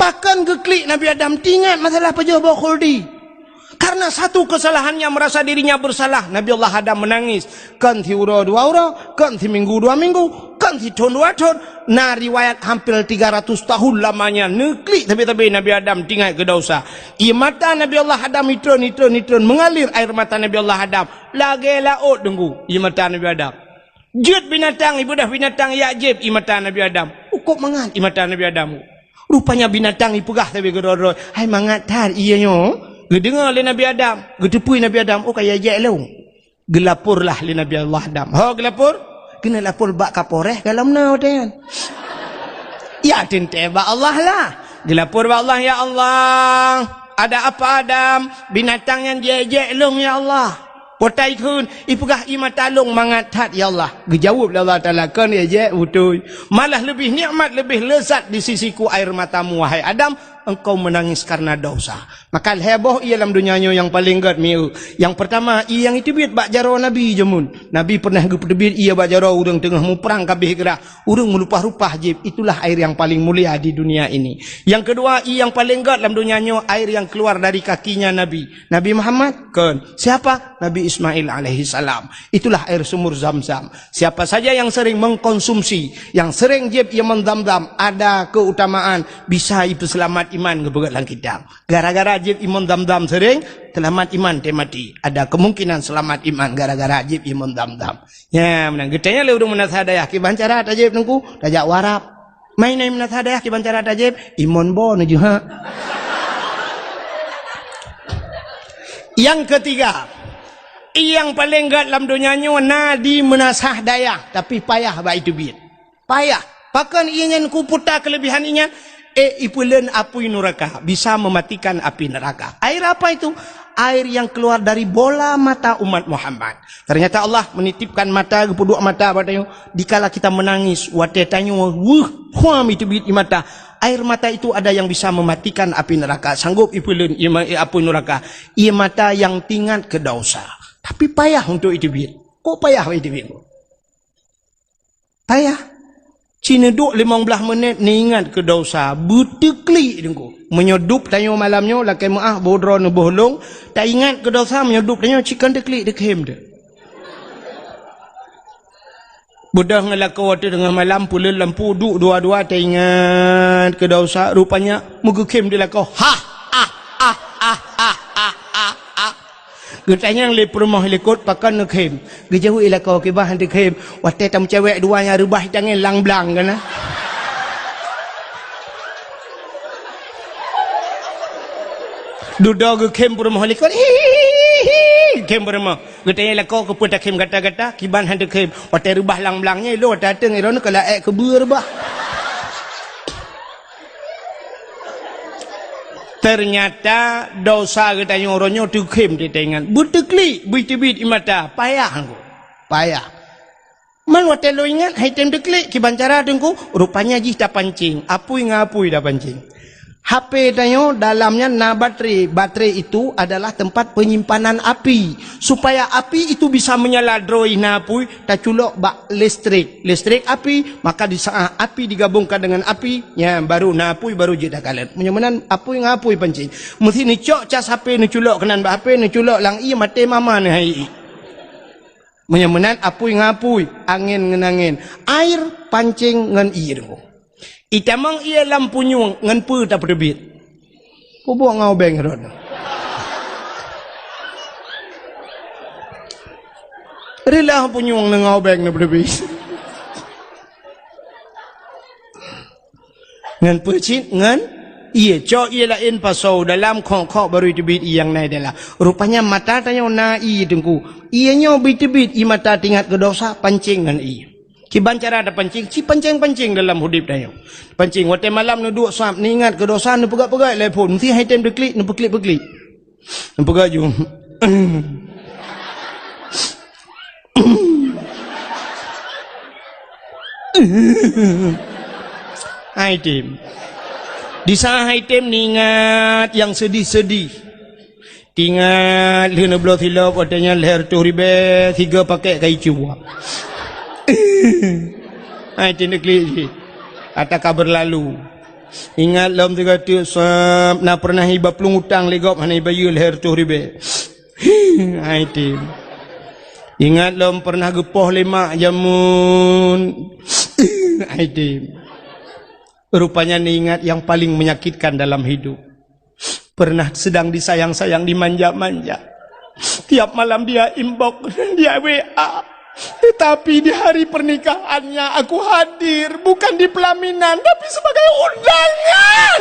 Pakon geuklik Nabi Adam teuingat masalah pajoh boh khuldi. Karena satu kesalahannya merasa dirinya bersalah, Nabi Allah Adam menangis. Kon siuroe dua uroe, kon siminggu dua minggu, kon sithon dua thon. Na riwayat hampir tiga ratus tahun lamanya neuklik sabe-sabe Nabi Adam teuingat keu dosa. Ie mata Nabi Allah Adam itron, itron, itron, mengalir air mata Nabi Allah Adam lagée laôt deungon ie mata Nabi Adam. Jeuet binatang, ibeudoh binatang yak jieb ie mata Nabi Adam. Ukôb mangat ie mata Nabi Adam. Rupanya binatang ipeugah sabe keudroe-droe, "Hai mangat that ie nyoe." Geudeungoe lé Nabi Adam, geuteupeue Nabi Adam, "Oh, ka ijek lôn." Geulaporlah lé Nabi Allah Adam. Ho geulapor? Keuneuk lapor bak Kapolres golom na watée nyan. Ya teuntée bak Allah lah. Geulapor bak Allah, "Ya Allah, ada apa Adam? Binatang nyan jek-jek lôn ya Allah." Potai kheun, ipeugah ie mata lôn mangat that ya Allah. Geujaweueb lé Allah Taala, "Kon ijek beutôi. Malah leubeh nikmat, leubeh lezat di sisiku air matamu wahai Adam, engkau menangis karena dosa. Maka lhèe boh ie lam donya nyoe nyang paleng gèt mieu. Nyang peurtama, ie nyang jiteubiet bak jaroe Nabi jameun. Nabi pernah geupeuteubiet ie bak jaroe ureueng teungoh muprang ka abéh grah. Ureueng meulupah-lupah jieb, itulah air yang paling mulia di dunia ini. Yang kedua, ie nyang paleng gèt lam donya nyoe, air yang keluar dari kakinya Nabi. Nabi Muhammad? Kon. Siapa? Nabi Ismail alaihi salam. Itulah air sumur Zam-Zam. Siapa saja yang sering mengkonsumsi, yang sering jieb ie mon Zam-Zam, ada keutamaan bisa ipeuseulamat iman geupeugèt lam kitab. Gara-gara jieb ie mon Zam-Zam sering, seulamat iman teuh maté. Ada kemungkinan seulamat iman gara-gara jieb ie mon Zam-Zam. Nyan meunan, geutanyong lé ureueng meunasah dayah, "Kiban cara tajieb, Teungku?" "Tajak u Arab." "Meunyoe na meunasah dayah, kiban cara tajieb?" "Imon bo neujeuhak." Yang ketiga, nyang paleng gèt lam donya nyoe na di meunasah dayah, tapi payah bak iteubiet. Payah. Pakon ie nyan kuputa keulebihan ie nyan? Eh, ipeuleuen apui nuraka, bisa mematikan api neraka. Air apa itu? Air yang keluar dari bola mata umat Muhammad. Ternyata Allah menitipkan mata, geupeuduek mata bak tanyoe. Dikala kita menangis, watèe tanyoe weueh, huam iteubiet ie mata. Air mata itu ada yang bisa mematikan api neraka, sanggup ipeuleuen ie ma-, apui nuraka. Ie mata yang teuingat keu dosa. Tapi payah untuk iteubiet. Kok payah iteubiet? Payah. Ci neuduek limong blaih menit neuingat keu dosa, beuteuklik Teungku. Meunyoe dub tanyoe malam nyoe lakèe meu'ah, boh droe neuboh lông, taingat keu dosa, meunyoe dub tanyoe ci kon teuklik, teukhem teuh. Beudôh ngon lakoe watèe teungoh malam, peuleuen lampu, duek dua-dua, taingat keu dosa, rupanya meugeukhem di lakoe. Hah, ah, ah, ah, ah, ah, ah, ah. Geutanyong lé peurumoh likot, "Pakon neukhem?" Geujaweueb lakoe, "Kiban han teukhem, watèe tameucewek dua nyang reubah tangieng lang-blang keunan." Dudoe geukhem peurumoh likot, "Hihihi, khem peurumoh." Geutanyong lakoe, "Keupeue takhem gata-gata?" "Kiban han teukhem, watèe reubah lang-blang nyan, ilôn watèe ateueng, droeneuh ka laék keubeue reubah." Ternyata dosa geutanyoe uroe nyoe teukhem teuh taingat. Beuteuklik, beuteubit ie mata, payah Teungku. Payah. Man watèe lôn ingat, han item teuklik, kiban cara Teungku, rupanya jih tapancing, apui ngon apui tapancing. H P tanyoe dalam nyan na baterai. Baterai itu adalah tempat penyimpanan api. Supaya api itu bisa menyala droe na apui, taculok bak listrik. Listrik api, maka di saat api digabungkan dengan api, nyan baru na apui, baru jeuet takalon. Meunyoe meunan apui ngon apui pancing. Meusti neucok cas H P, neuculok keunan bak H P, neuculok lam ie, maté mama neuh hai ie. Meunyoe meunan apui ngon apui, angén ngon angén. Air pancing ngon ie Teungku. Itamong ie lam punyueng ngon peue tapeuteubiet? Peubuet ngon ubeng rot. Reulah punyueng ngon ubeng na peuteubiet. Ngon peue cit? Ngon ie. Cok ie laén pasoe dalam, khok-khok baru teubiet ie nyang na dalam. Rupanya mata tanyoe na ie Teungku. Ie nyoe beuteubit ie mata teuingat keu dosa, pancing ngon ie. Kiban cara tapancing, ci pancing-pancing dalam udeb tanyoe. Pancing, watèe malam neuduek sab, neuingat keu dosa, neupeugah-peugah lé phôn, meusti han item teuklik, neupeuklik-peuklik. Neupeugah ju. Han item. Di saat han item neuingat nyang seudih-seudih. Teuingat lheueh neubloe silop, watèe nyan lhèe reutôh ribèe, sigoe pakèk kayèe cue. Hai, teuneuk klik jih. Ata ka beurlalu. Ingat lom sigoe teuk sab, na pernah iba plueng utang lé gob hana ibayeue lhèe reutôh ribèe. Hai, tem. Ingat lom pernah geupoh lé mak jameun. Hai, tem. Rupanya neuingat nyang paleng menyakitkan dalam hidup. Pernah sedang disayang-sayang, dimanja-manja. Tiap malam dia inbox, dia W A. Tetapi di hari pernikahannya aku hadir, bukan di pelaminan, tapi sebagai undangan.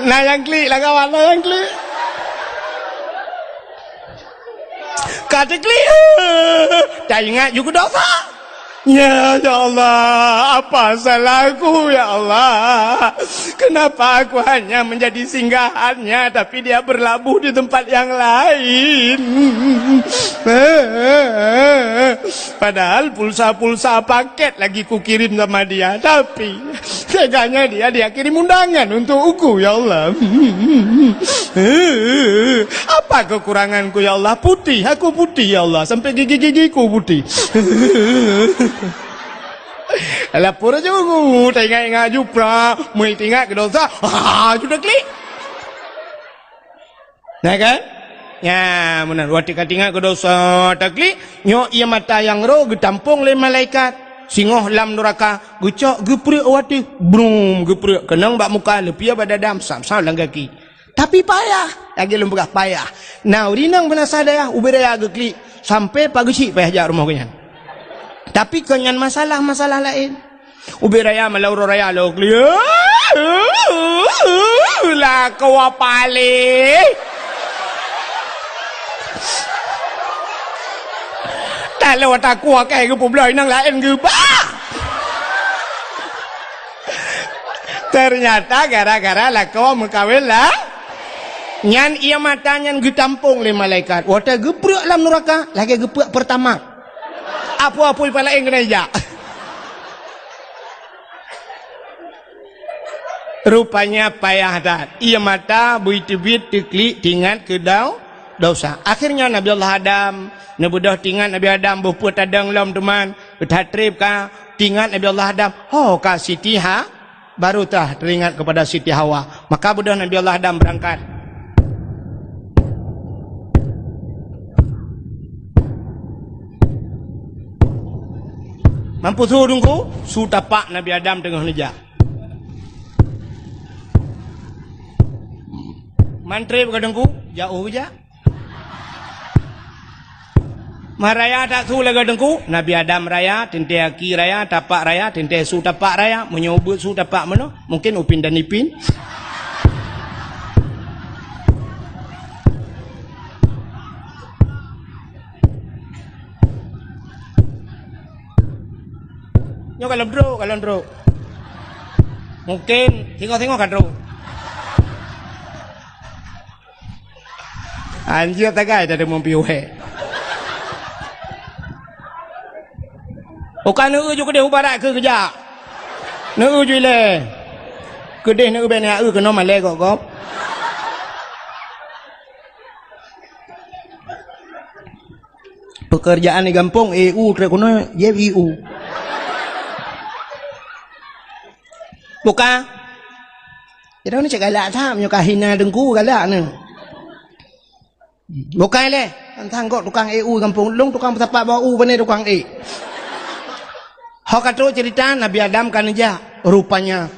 Na nyang klik lah kawan, na nyang klik. Ka teuklik, eh, taingat ju keu dosa. Ya, ya Allah, apa salahku, ya Allah? Kenapa aku hanya menjadi singgahannya, tapi dia berlabuh di tempat yang lain? Padahal pulsa-pulsa paket lagi kukirim sama dia, tapi teganya dia, dia kirim undangan untukku, ya Allah. Apa kekuranganku, ya Allah? Putih, aku putih, ya Allah. Sampai gigi-gigiku putih. Lapor aja, teuingat-ingat ju pra, meuingat keu dosa, ha, ju taklik. Nah kan? Nya, meunan. Watèe ka teuingat keu dosa taklik, nyoe ie mata nyang roh geutampong lé malaikat. Singoh lam nuraka, geucok geupreuek watèe. Brum, geupreuek. Keunong bak muka, leupie bak dada, sam-sam lam gaki. Tapi payah. Lagèe lôn peugah payah. Na ureueng inong beunasah dayah, ubé raya geuklik. Sampai pageuchik payah jak rumoh geuh nyan. Tapi kon nyan masalah-masalah laén. Ubé raya malam uroe raya lôn klik. Lakoe paléh. Taloe takue keu geupubloe inong laén geuba. Ternyata gara-gara lakoe meukawen lah. Nyan ie mata nyan geutampong lé malaikat. Watèe geupreuek lam nuraka, lagèe geupreuek Pertamax. Apui-apui palaén keuneuk jak. Rupanya payah that. Ie mata bui teubiet teuklik teuingat keu dau-, dosa. Akhirnya Nabi Allah Adam, neubeudôh teuingat Nabi Adam boh peue tadong lom teuma, that trép ka teuingat Nabi Allah Adam. Ho ka Siti Ha-, Baru tah teuingat keupada Siti Hawa. Maka beudôh Nabi Allah Adam beurangkat. Mampu su Teungku, su tapak Nabi Adam teungoh neujak. Man trép ka Teungku, jak u jak. Meuraya that su lagèe Teungku, Nabi Adam raya, teuntèe aki raya, tapak raya, teuntèe su tapak raya, meunyoe ubeuet su tapak meunoe, mungken Upin dan Ipin. Nyoe ka lom trok, ka lom trok. Mungken singoh-singoh ka trok. Anjir tagai tadi mumpi uhé. Uka neu ju keudeh u barat keu keujak. Neu ju ilée. Keudeh neu bèk neu keunoe malée gop-gop. Pekerjaan di gampông, E U trek keunoe, jép I U. Buka. Jadi ni cek galak that, meunyoe ka hina Teungku galak ni. Bukai lé, tantang gok tukang ék u gampông lôn, tukang peusapat bak u, pane tukang ék. Ho ka trok cerita Nabi Adam ka neujak, rupanya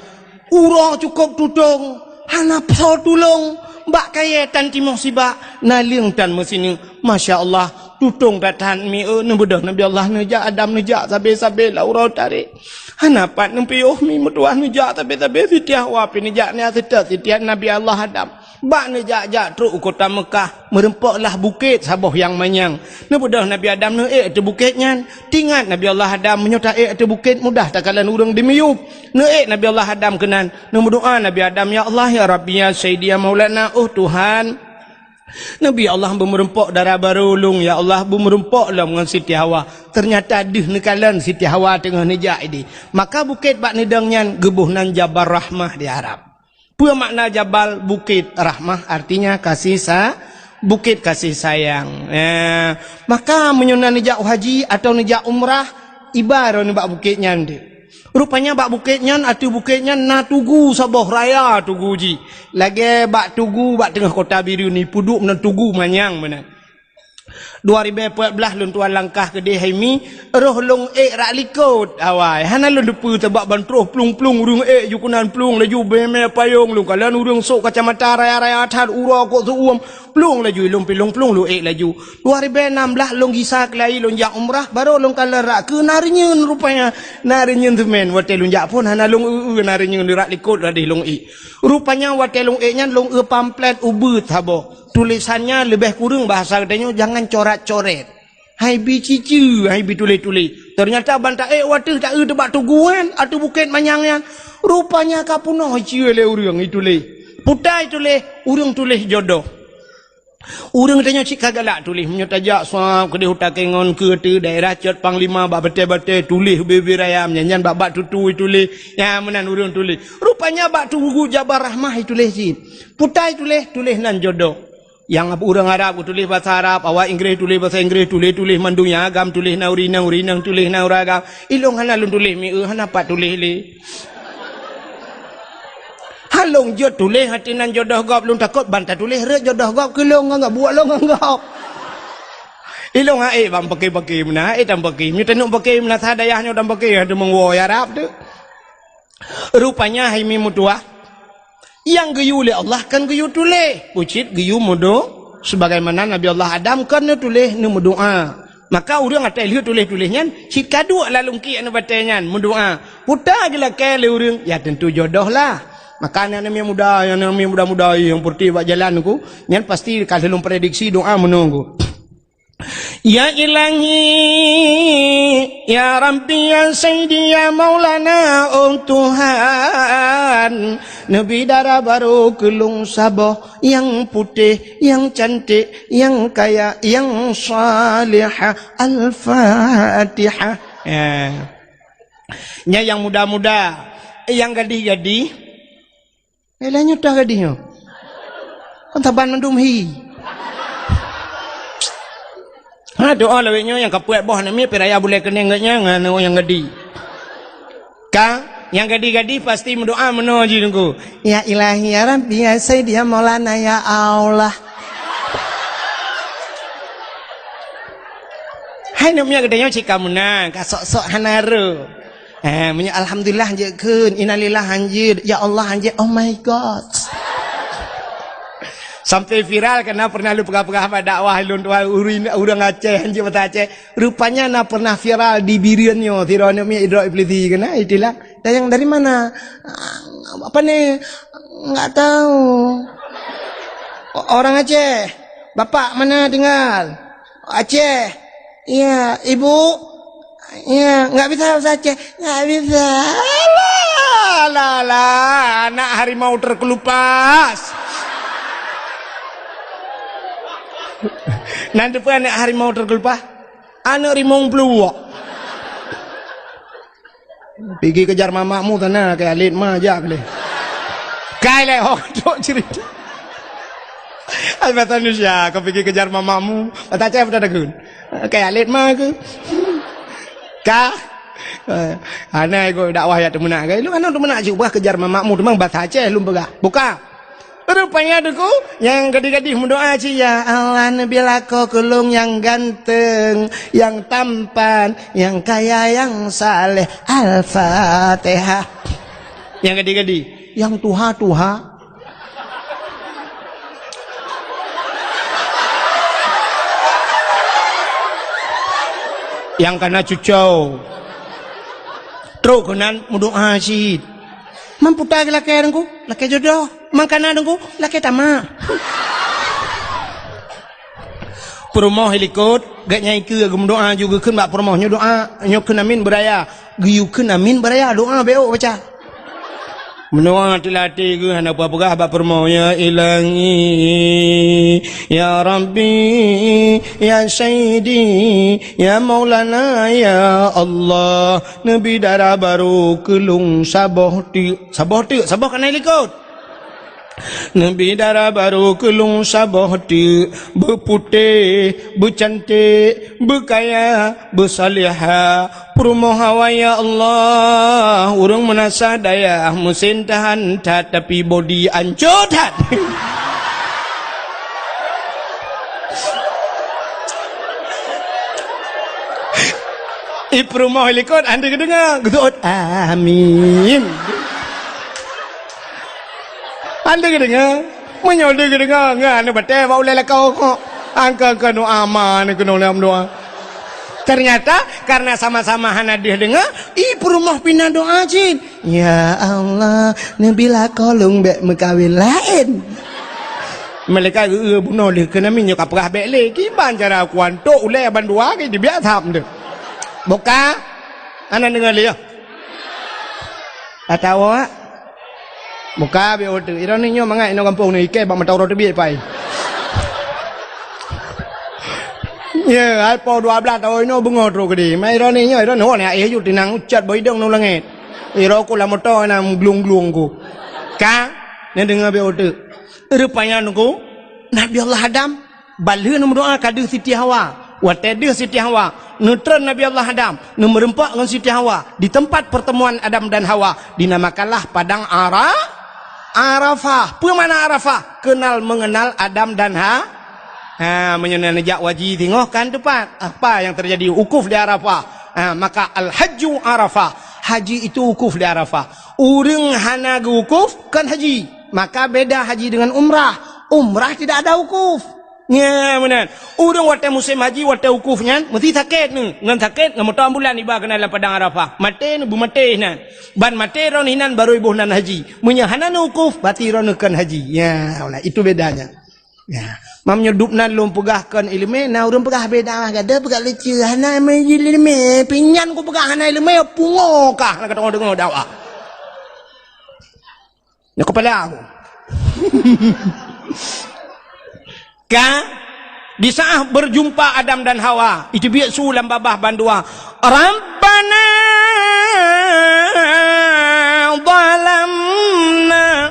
uroe cukôp tutong, hana soe tulông, bak kayée tan timoh sibak, naleueng tan meusineuk. Masya Allah, tutong that-that mi, eh, neubeudôh Nabi Allah neujak, Adam neujak sabe-sabe lam uroe tarek. Hana pat neupiôh mi meutuah neujak sabe-sabe, Siti Hawa pih neujak nyan seutôt Siti Nabi Allah Adam. Bak neujak-jak trok u kota Meukah, meurumpok lah bukét saboh nyang manyang. Neubeudôh Nabi Adam neuék ateueh bukét nyan. Teuingat Nabi Allah Adam, meunyoe taék ateueh bukét mudah takalon ureuëng dimiyueb. Neuék Nabi Allah Adam keunan, neumeudoá Nabi Adam, "Ya Allah, ya Rabbi, ya Sayyidi, ya Maulana, oh Tuhan. Nabi Allah beumeurumpok dara barô lôn, ya Allah, beumeurumpok lom ngon Siti Hawa." Teunyata deuh neukalon Siti Hawa teungoh neujak idéh. Maka bukét bak neudong nyan geuboh nan Jabal Rahmah di Arab. Peue makna jabal? Bukét. Rahmah artinya kasih sa-, bukét kasih sayang. Eh, maka meunyoe na neujak haji atawa neujak umrah, iba droeneuh bak bukét nyan deuh. Rupanya bak bukét nyan, ateueh bukét nyan na tugu saboh raya tugu jih. Lagée bak tugu bak teungoh kota Bireuen ni, peuduek meunan tugu manyang meunan. Dua ribée peuet blaih lôn tuan langkah keudeh hai mi, roh lôn ék rak likot awai. Hana lôn teupeue sabab ban troh plueng-plueng ureuëng ék ju keunan plueng laju beume payong lôn kalon ureuëng sok kacamata raya-raya that uroe kok seuuem plueng laju ilôn pilong plueng lôn ék laju. Dua ribée nam blaih lôn gisa keulayi lôn jak umrah, barô lôn kalon rak keu na reunyeun rupanya. Na reunyeun seumén watée lôn jak phon hana lôn eu-eu na reunyeun rak likot ladeh lôn ék. Rupanya watée lôn ék nyan lôn eu pamflet ubeut saboh. Tulésannya leubeh kureueng bahasa geutanyoe jangan corat-coret. Hai bi cici, hai bi tuléh-tuléh. Teunyata ban taék u ateueh, taeu teubak tuguhan ateueh bukét manyang nyan. Rupanya ka peunoh iceue lé ureuëng ituléh. Puta ituléh, ureuëng tuléh jodoh. Ureuëng tanyoe cit ka galak tuléh, meunyoe tajak sab keudeh u Takengon keu ateueh daerah Cot Panglima bak batée-batée tuléh bibir ayam, nyan, nyan bak-bak tutu ituléh. Nyan meunan ureuëng tuléh. Rupanya bak tugu Jabal Rahmah ituléh cit. Puta ituléh, tuléh nan jodoh. Nyang ureuëng Arab geutuléh basa Arab, awak Inggréh tuléh basa Inggréh, tuléh-tuléh mandum nyang agam tuléh nan ureuëng inong, ureuëng inong tuléh nan ureuëng agam. Ilong hana lôn tuléh mieu, hana pat tuléh lé. Han lôn jeuet tuléh ateueh nan jodoh gob, lôn takot ban tatuléh rot jodoh gob keu lôn ngon gob, buet lôn ngon gob. Ilong hai ban paké-paké meunan, hai tan paké. Meunyoe taneuk paké meunan sa dayah nyoe tan paké, hana meuwoe Arab tu. Rupanya hai mi meutuah, nyang geuyue lé Allah kon geuyue tuléh, ucit geuyue meudo-, sebagaimana Nabi Allah Adam kon neutuléh neumeudoá. Maka ureuëng atai lheueh tuléh-tuléh nyan cit ka duek lam lungkiek nibak batée nyan meudoá. Puta geulakée lé ureuëng, ya tentu jodoh lah. Maka aneuk-aneuk muda, aneuk-aneuk muda-muda nyang peureutih bak jalan ku, nyan pasti ka lheueh lôn prediksi doá meunoe ku. Ya Ilahi, ya Rabbi, ya Sayyidi, ya Maulana, oh Tuhan, neubi dara barô keu lôn saboh nyang putéh, nyang cantik, nyang kaya, nyang salihah. Al-Fatihah. Ya. Nyan nyang muda-muda, nyang gadih-gadih. Eh, lheueh nyoe toh gadih nyoe. Kon saban mandum hi. Ha, doa lawét nyoe nyang ka peuet boh aneuk miet, pih raya bulée keuneng geuh nyan ngon aneuk nyang gadih. Ka, nyang gadih-gadih pasti meudoa meunoe jih Teungku. Ya Ilahi, ya Rabbi, ya Sayyidi, ya Maulana, ya Allah. Hai aneuk miet geutanyoe cit ka meunan, ka sok-sok hana rô. Eh, meunyoe alhamdulillah hanjeuet kheun, innalillah hanjeuet, ya Allah hanjeuet, oh my God. Sampai viral karena pernah lôn peugah-peugah bak dakwah lôn tuan ureuëng, ureuëng Aceh hanjeuet bahasa Aceh. Rupanya na pernah viral di Bireuen nyoe, sidroe aneuk miet idrop iblisi keunan, itilah. Tanyong dari mana? Ah, apa ni? Enggak tahu. O-, orang Aceh. Bapak mana tinggal? Aceh. Iya, ibu? Iya, nggak bisa bahasa Aceh. Nggak bisa. Alah, alah, alah, anak harimau terkelupas. Nan teupeu anak harimau terkelupas? Anak rimong peluwak. Pigi kejar mamakmu sana, kayak alit ma jak leh. Kai leh, oh, dok cerita. Ai bahasa Indonesia, kau pigi kejar mamakmu. Bahasa Aceh betul takun. Kayak alit ma ke? Ka? Eh, hana ego dakwah ya teumeunak ke? Lu kan teumeunak cuba kejar mamakmu, teumang bahasa Aceh lu peugah. Buka. Rupanya Teungku, nyang gadih-gadih meudoa cit, "Ya Allah, neubi lakoe keu lôn nyang ganteng, nyang tampan, nyang kaya, nyang saleh." Al-Fatihah. Nyang gadih-gadih, nyang tuha-tuha. Nyang kana cucoe. Trok keunan meudoa cit. Mampu ta geulakée Teungku, lakée jodoh. Mangkana Teungku, lakée tamak. Peurumoh i likot, gét nyang ikeue geumeudoa ju geukheun bak peurumoh nyoe doa, nyoe kheun amin beuraya. Geuyue kheun amin beuraya, doa bék baca. Meunoe até-até geuh hana peugah bak peurumoh, "Ya Ilahi, ya Rabbi, ya Sayyidi, ya Maulana, ya Allah, neubi dara barô keu lôn saboh teuk." Saboh teuk, saboh kana i likot. Neubi dara barô keu lôn saboh teuk, beuputéh, beucanték, beukaya, beusalihah, peurumoh awai ya Allah, ureuëng meunasah dayah, meusen tahan that, tapi bodi ancô that. I peurumoh i likot, hana geudeungoe, geuseuôt, "Amin." Hana geudeungoe. Meunyoe lé geudeungoe, ngon aneuk batée bak ulée lakoe kok. Angka-angka doa ma aneuk keunoe lé meudoa. Ternyata, karena sama-sama hana deuh deungoe, i peurumoh pih na doa cit. "Ya Allah, neubi lakoe lôn bék meukawen laén." Malaikat geu-, geu-, bunoe lé keunan, meunyoe ka peugah bék lé. Kiban cara kuantok ulée bandua ke dibiak tham deuh. Buka? Hana deungoe lé, ya? Atawa? Buka, biar otak. Ironi nyoe mangat inoe gampông ni, ikei bak mata uroe teubiet pai. Ya, hai po dua belas tahun inoe beungoh trok keudeh. Mai ironi nyoe, ironi ho ni, eh, yu tinang ucat boh idong nu langét. Iro ku lam moto na glung-glung ku. Ka? Ni deungoe biar otak. Rupanya nunggu Nabi Allah Adam Ban lheueh neumeudoá ka deuh Siti Hawa. Watée deuh Siti Hawa, neutreun Nabi Allah Adam, neumeureumpok ngon Siti Hawa di teumpat pertemuan Adam dan Hawa, dinamakanlah Padang Ara-, Arafah. Peue makna Arafah? Kenal mengenal Adam dan Ha-, ha, meunyoe neujak haji singoh kan teumpat. Apa yang terjadi? Wukuf di Arafah. Ha, maka al-hajju Arafah. Haji itu wukuf di Arafah. Ureuëng hana geuwukuf kon haji. Maka beda haji dengan umrah. Umrah tidak ada wukuf. Nya, meunan. Ureuëng watée musém haji, watée wukuf nyan, meusti sakét nyoe. Ngon sakét, ngon moto ambulan iba keunan lam Padang Arafah. Maté nyoe, beumaté nan. Ban maté droeneuh nan, barô iboh nan haji. Meunyoe hana neuwukuf, berarti droeneuh kon haji. Ya, meunan. Itu bedanya. Ya. Mam nyoe dub nan lôn peugah kon iéleumé, na ureuëng peugah beda, gada peugah leucue, hana iéleumé, pinyan kupeugah hana iéleumé, pungo kah, na ka deungoe dakwah. Nyoe kepala aku. Ka, di saat berjumpa Adam dan Hawa, itu biasa lam babah bandua. Rabbana zalamna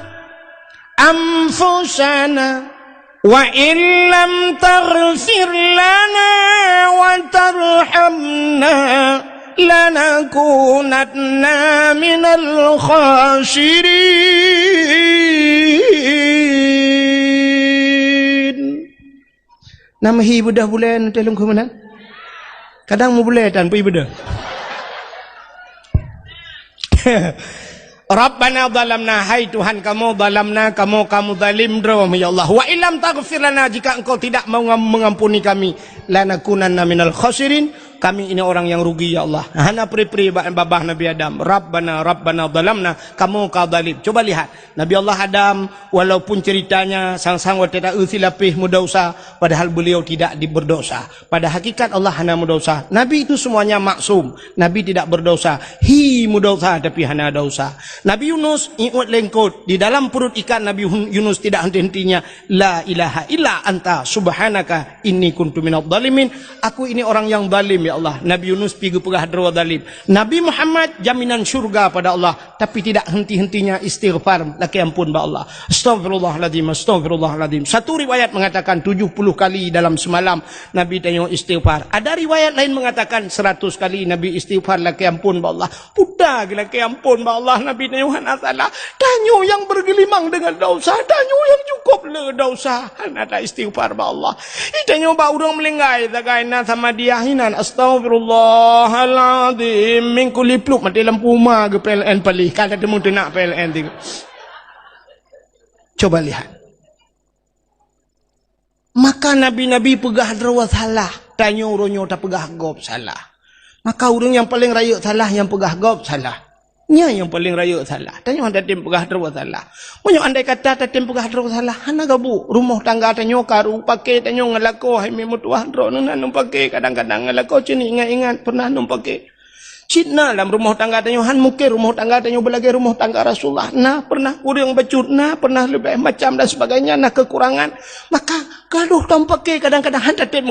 anfusana wa illam taghfir lana wa tarhamna lanakunanna minal khasirin. Nam hi beudôh bulée nyoe teuh lungkhu meunan? Kadang meubulée tan pih beudôh. Rabbana zalamna, hai Tuhan kamoe, zalamna, kamoe, kamoe zalim droe, ya Allah. Wa illam taghfir lana, jika Engkau tidak mau ngam-, mengampuni kami, lanakunanna minal khasirin, kami ini orang yang rugi, ya Allah. Hana pri-pri ba-, babah Nabi Adam. Rabbana, Rabbana zalamna, kamoe ka zalim. Coba lihat, Nabi Allah Adam, walaupun ceritanya sang-sang watée ta-eu silapéh meudesya, padahal beliau tidak di-, berdosa. Pada hakikat Allah hana meudesya. Nabi itu semuanya maksum. Nabi tidak berdosa. Hi meudesya tapi hana desya. Nabi Yunus iôt lengkot. Di dalam perut ikan Nabi Hun-, Yunus tidak henti-hentinya, "La ilaha illa anta subhanaka inni kuntu minadh dhalimin." Aku ini orang yang zalim, ya Allah. Nabi Yunus pi geupeugah droe zalim. Nabi Muhammad jaminan syurga pada Allah, tapi tidak henti-hentinya istighfar, lakée ampôn bak Allah. Astaghfirullahaladzim, astaghfirullahaladzim. Satu riwayat mengatakan tujuh puluh kali dalam semalam Nabi tanyoe istighfar. Ada riwayat lain mengatakan seratus kali Nabi istighfar lakée ampôn bak Allah. Puta geulakée ampôn bak Allah, Nabi tanyoe hana salah. Tanyoe nyang bergelimang dengan desya, tanyoe nyang cukup le desya. Hana ta istighfar bak Allah. Ih, tanyoe bak ureuëng meulinggai sagai na sama dia hinan, "Astaghfirullahaladzim," min kulli pluek maté lampu uma geu P L N palih, ka teumeung teunak P L N tiga. Coba lihat. Maka nabi-nabi peugah droe salah, tanyoe uroe nyoe tapeugah gob salah. Maka ureuëng nyang paleng rayeuk salah nyang peugah gob salah. Nyan nyang paleng rayeuk salah. Tanyoe hana tatem peugah droe salah. Meunyoe andai kata tatem peugah droe salah, hana gabuek. Rumoh tangga tanyoe karu, paké tanyoe ngon lakoe, hai meutuah droeneuh na lôn paké, kadang-kadang ngon lakoe cit ingat-ingat pernah lôn paké. Cit na lam rumoh tangga tanyoe, han mungken rumoh tangga tanyoe beulagée rumoh tangga Rasulullah. Na pernah kureueng bacut, na pernah leubeh macam dan sebagainya, na kekurangan. Maka gadoh tatem paké kadang-kadang han tatem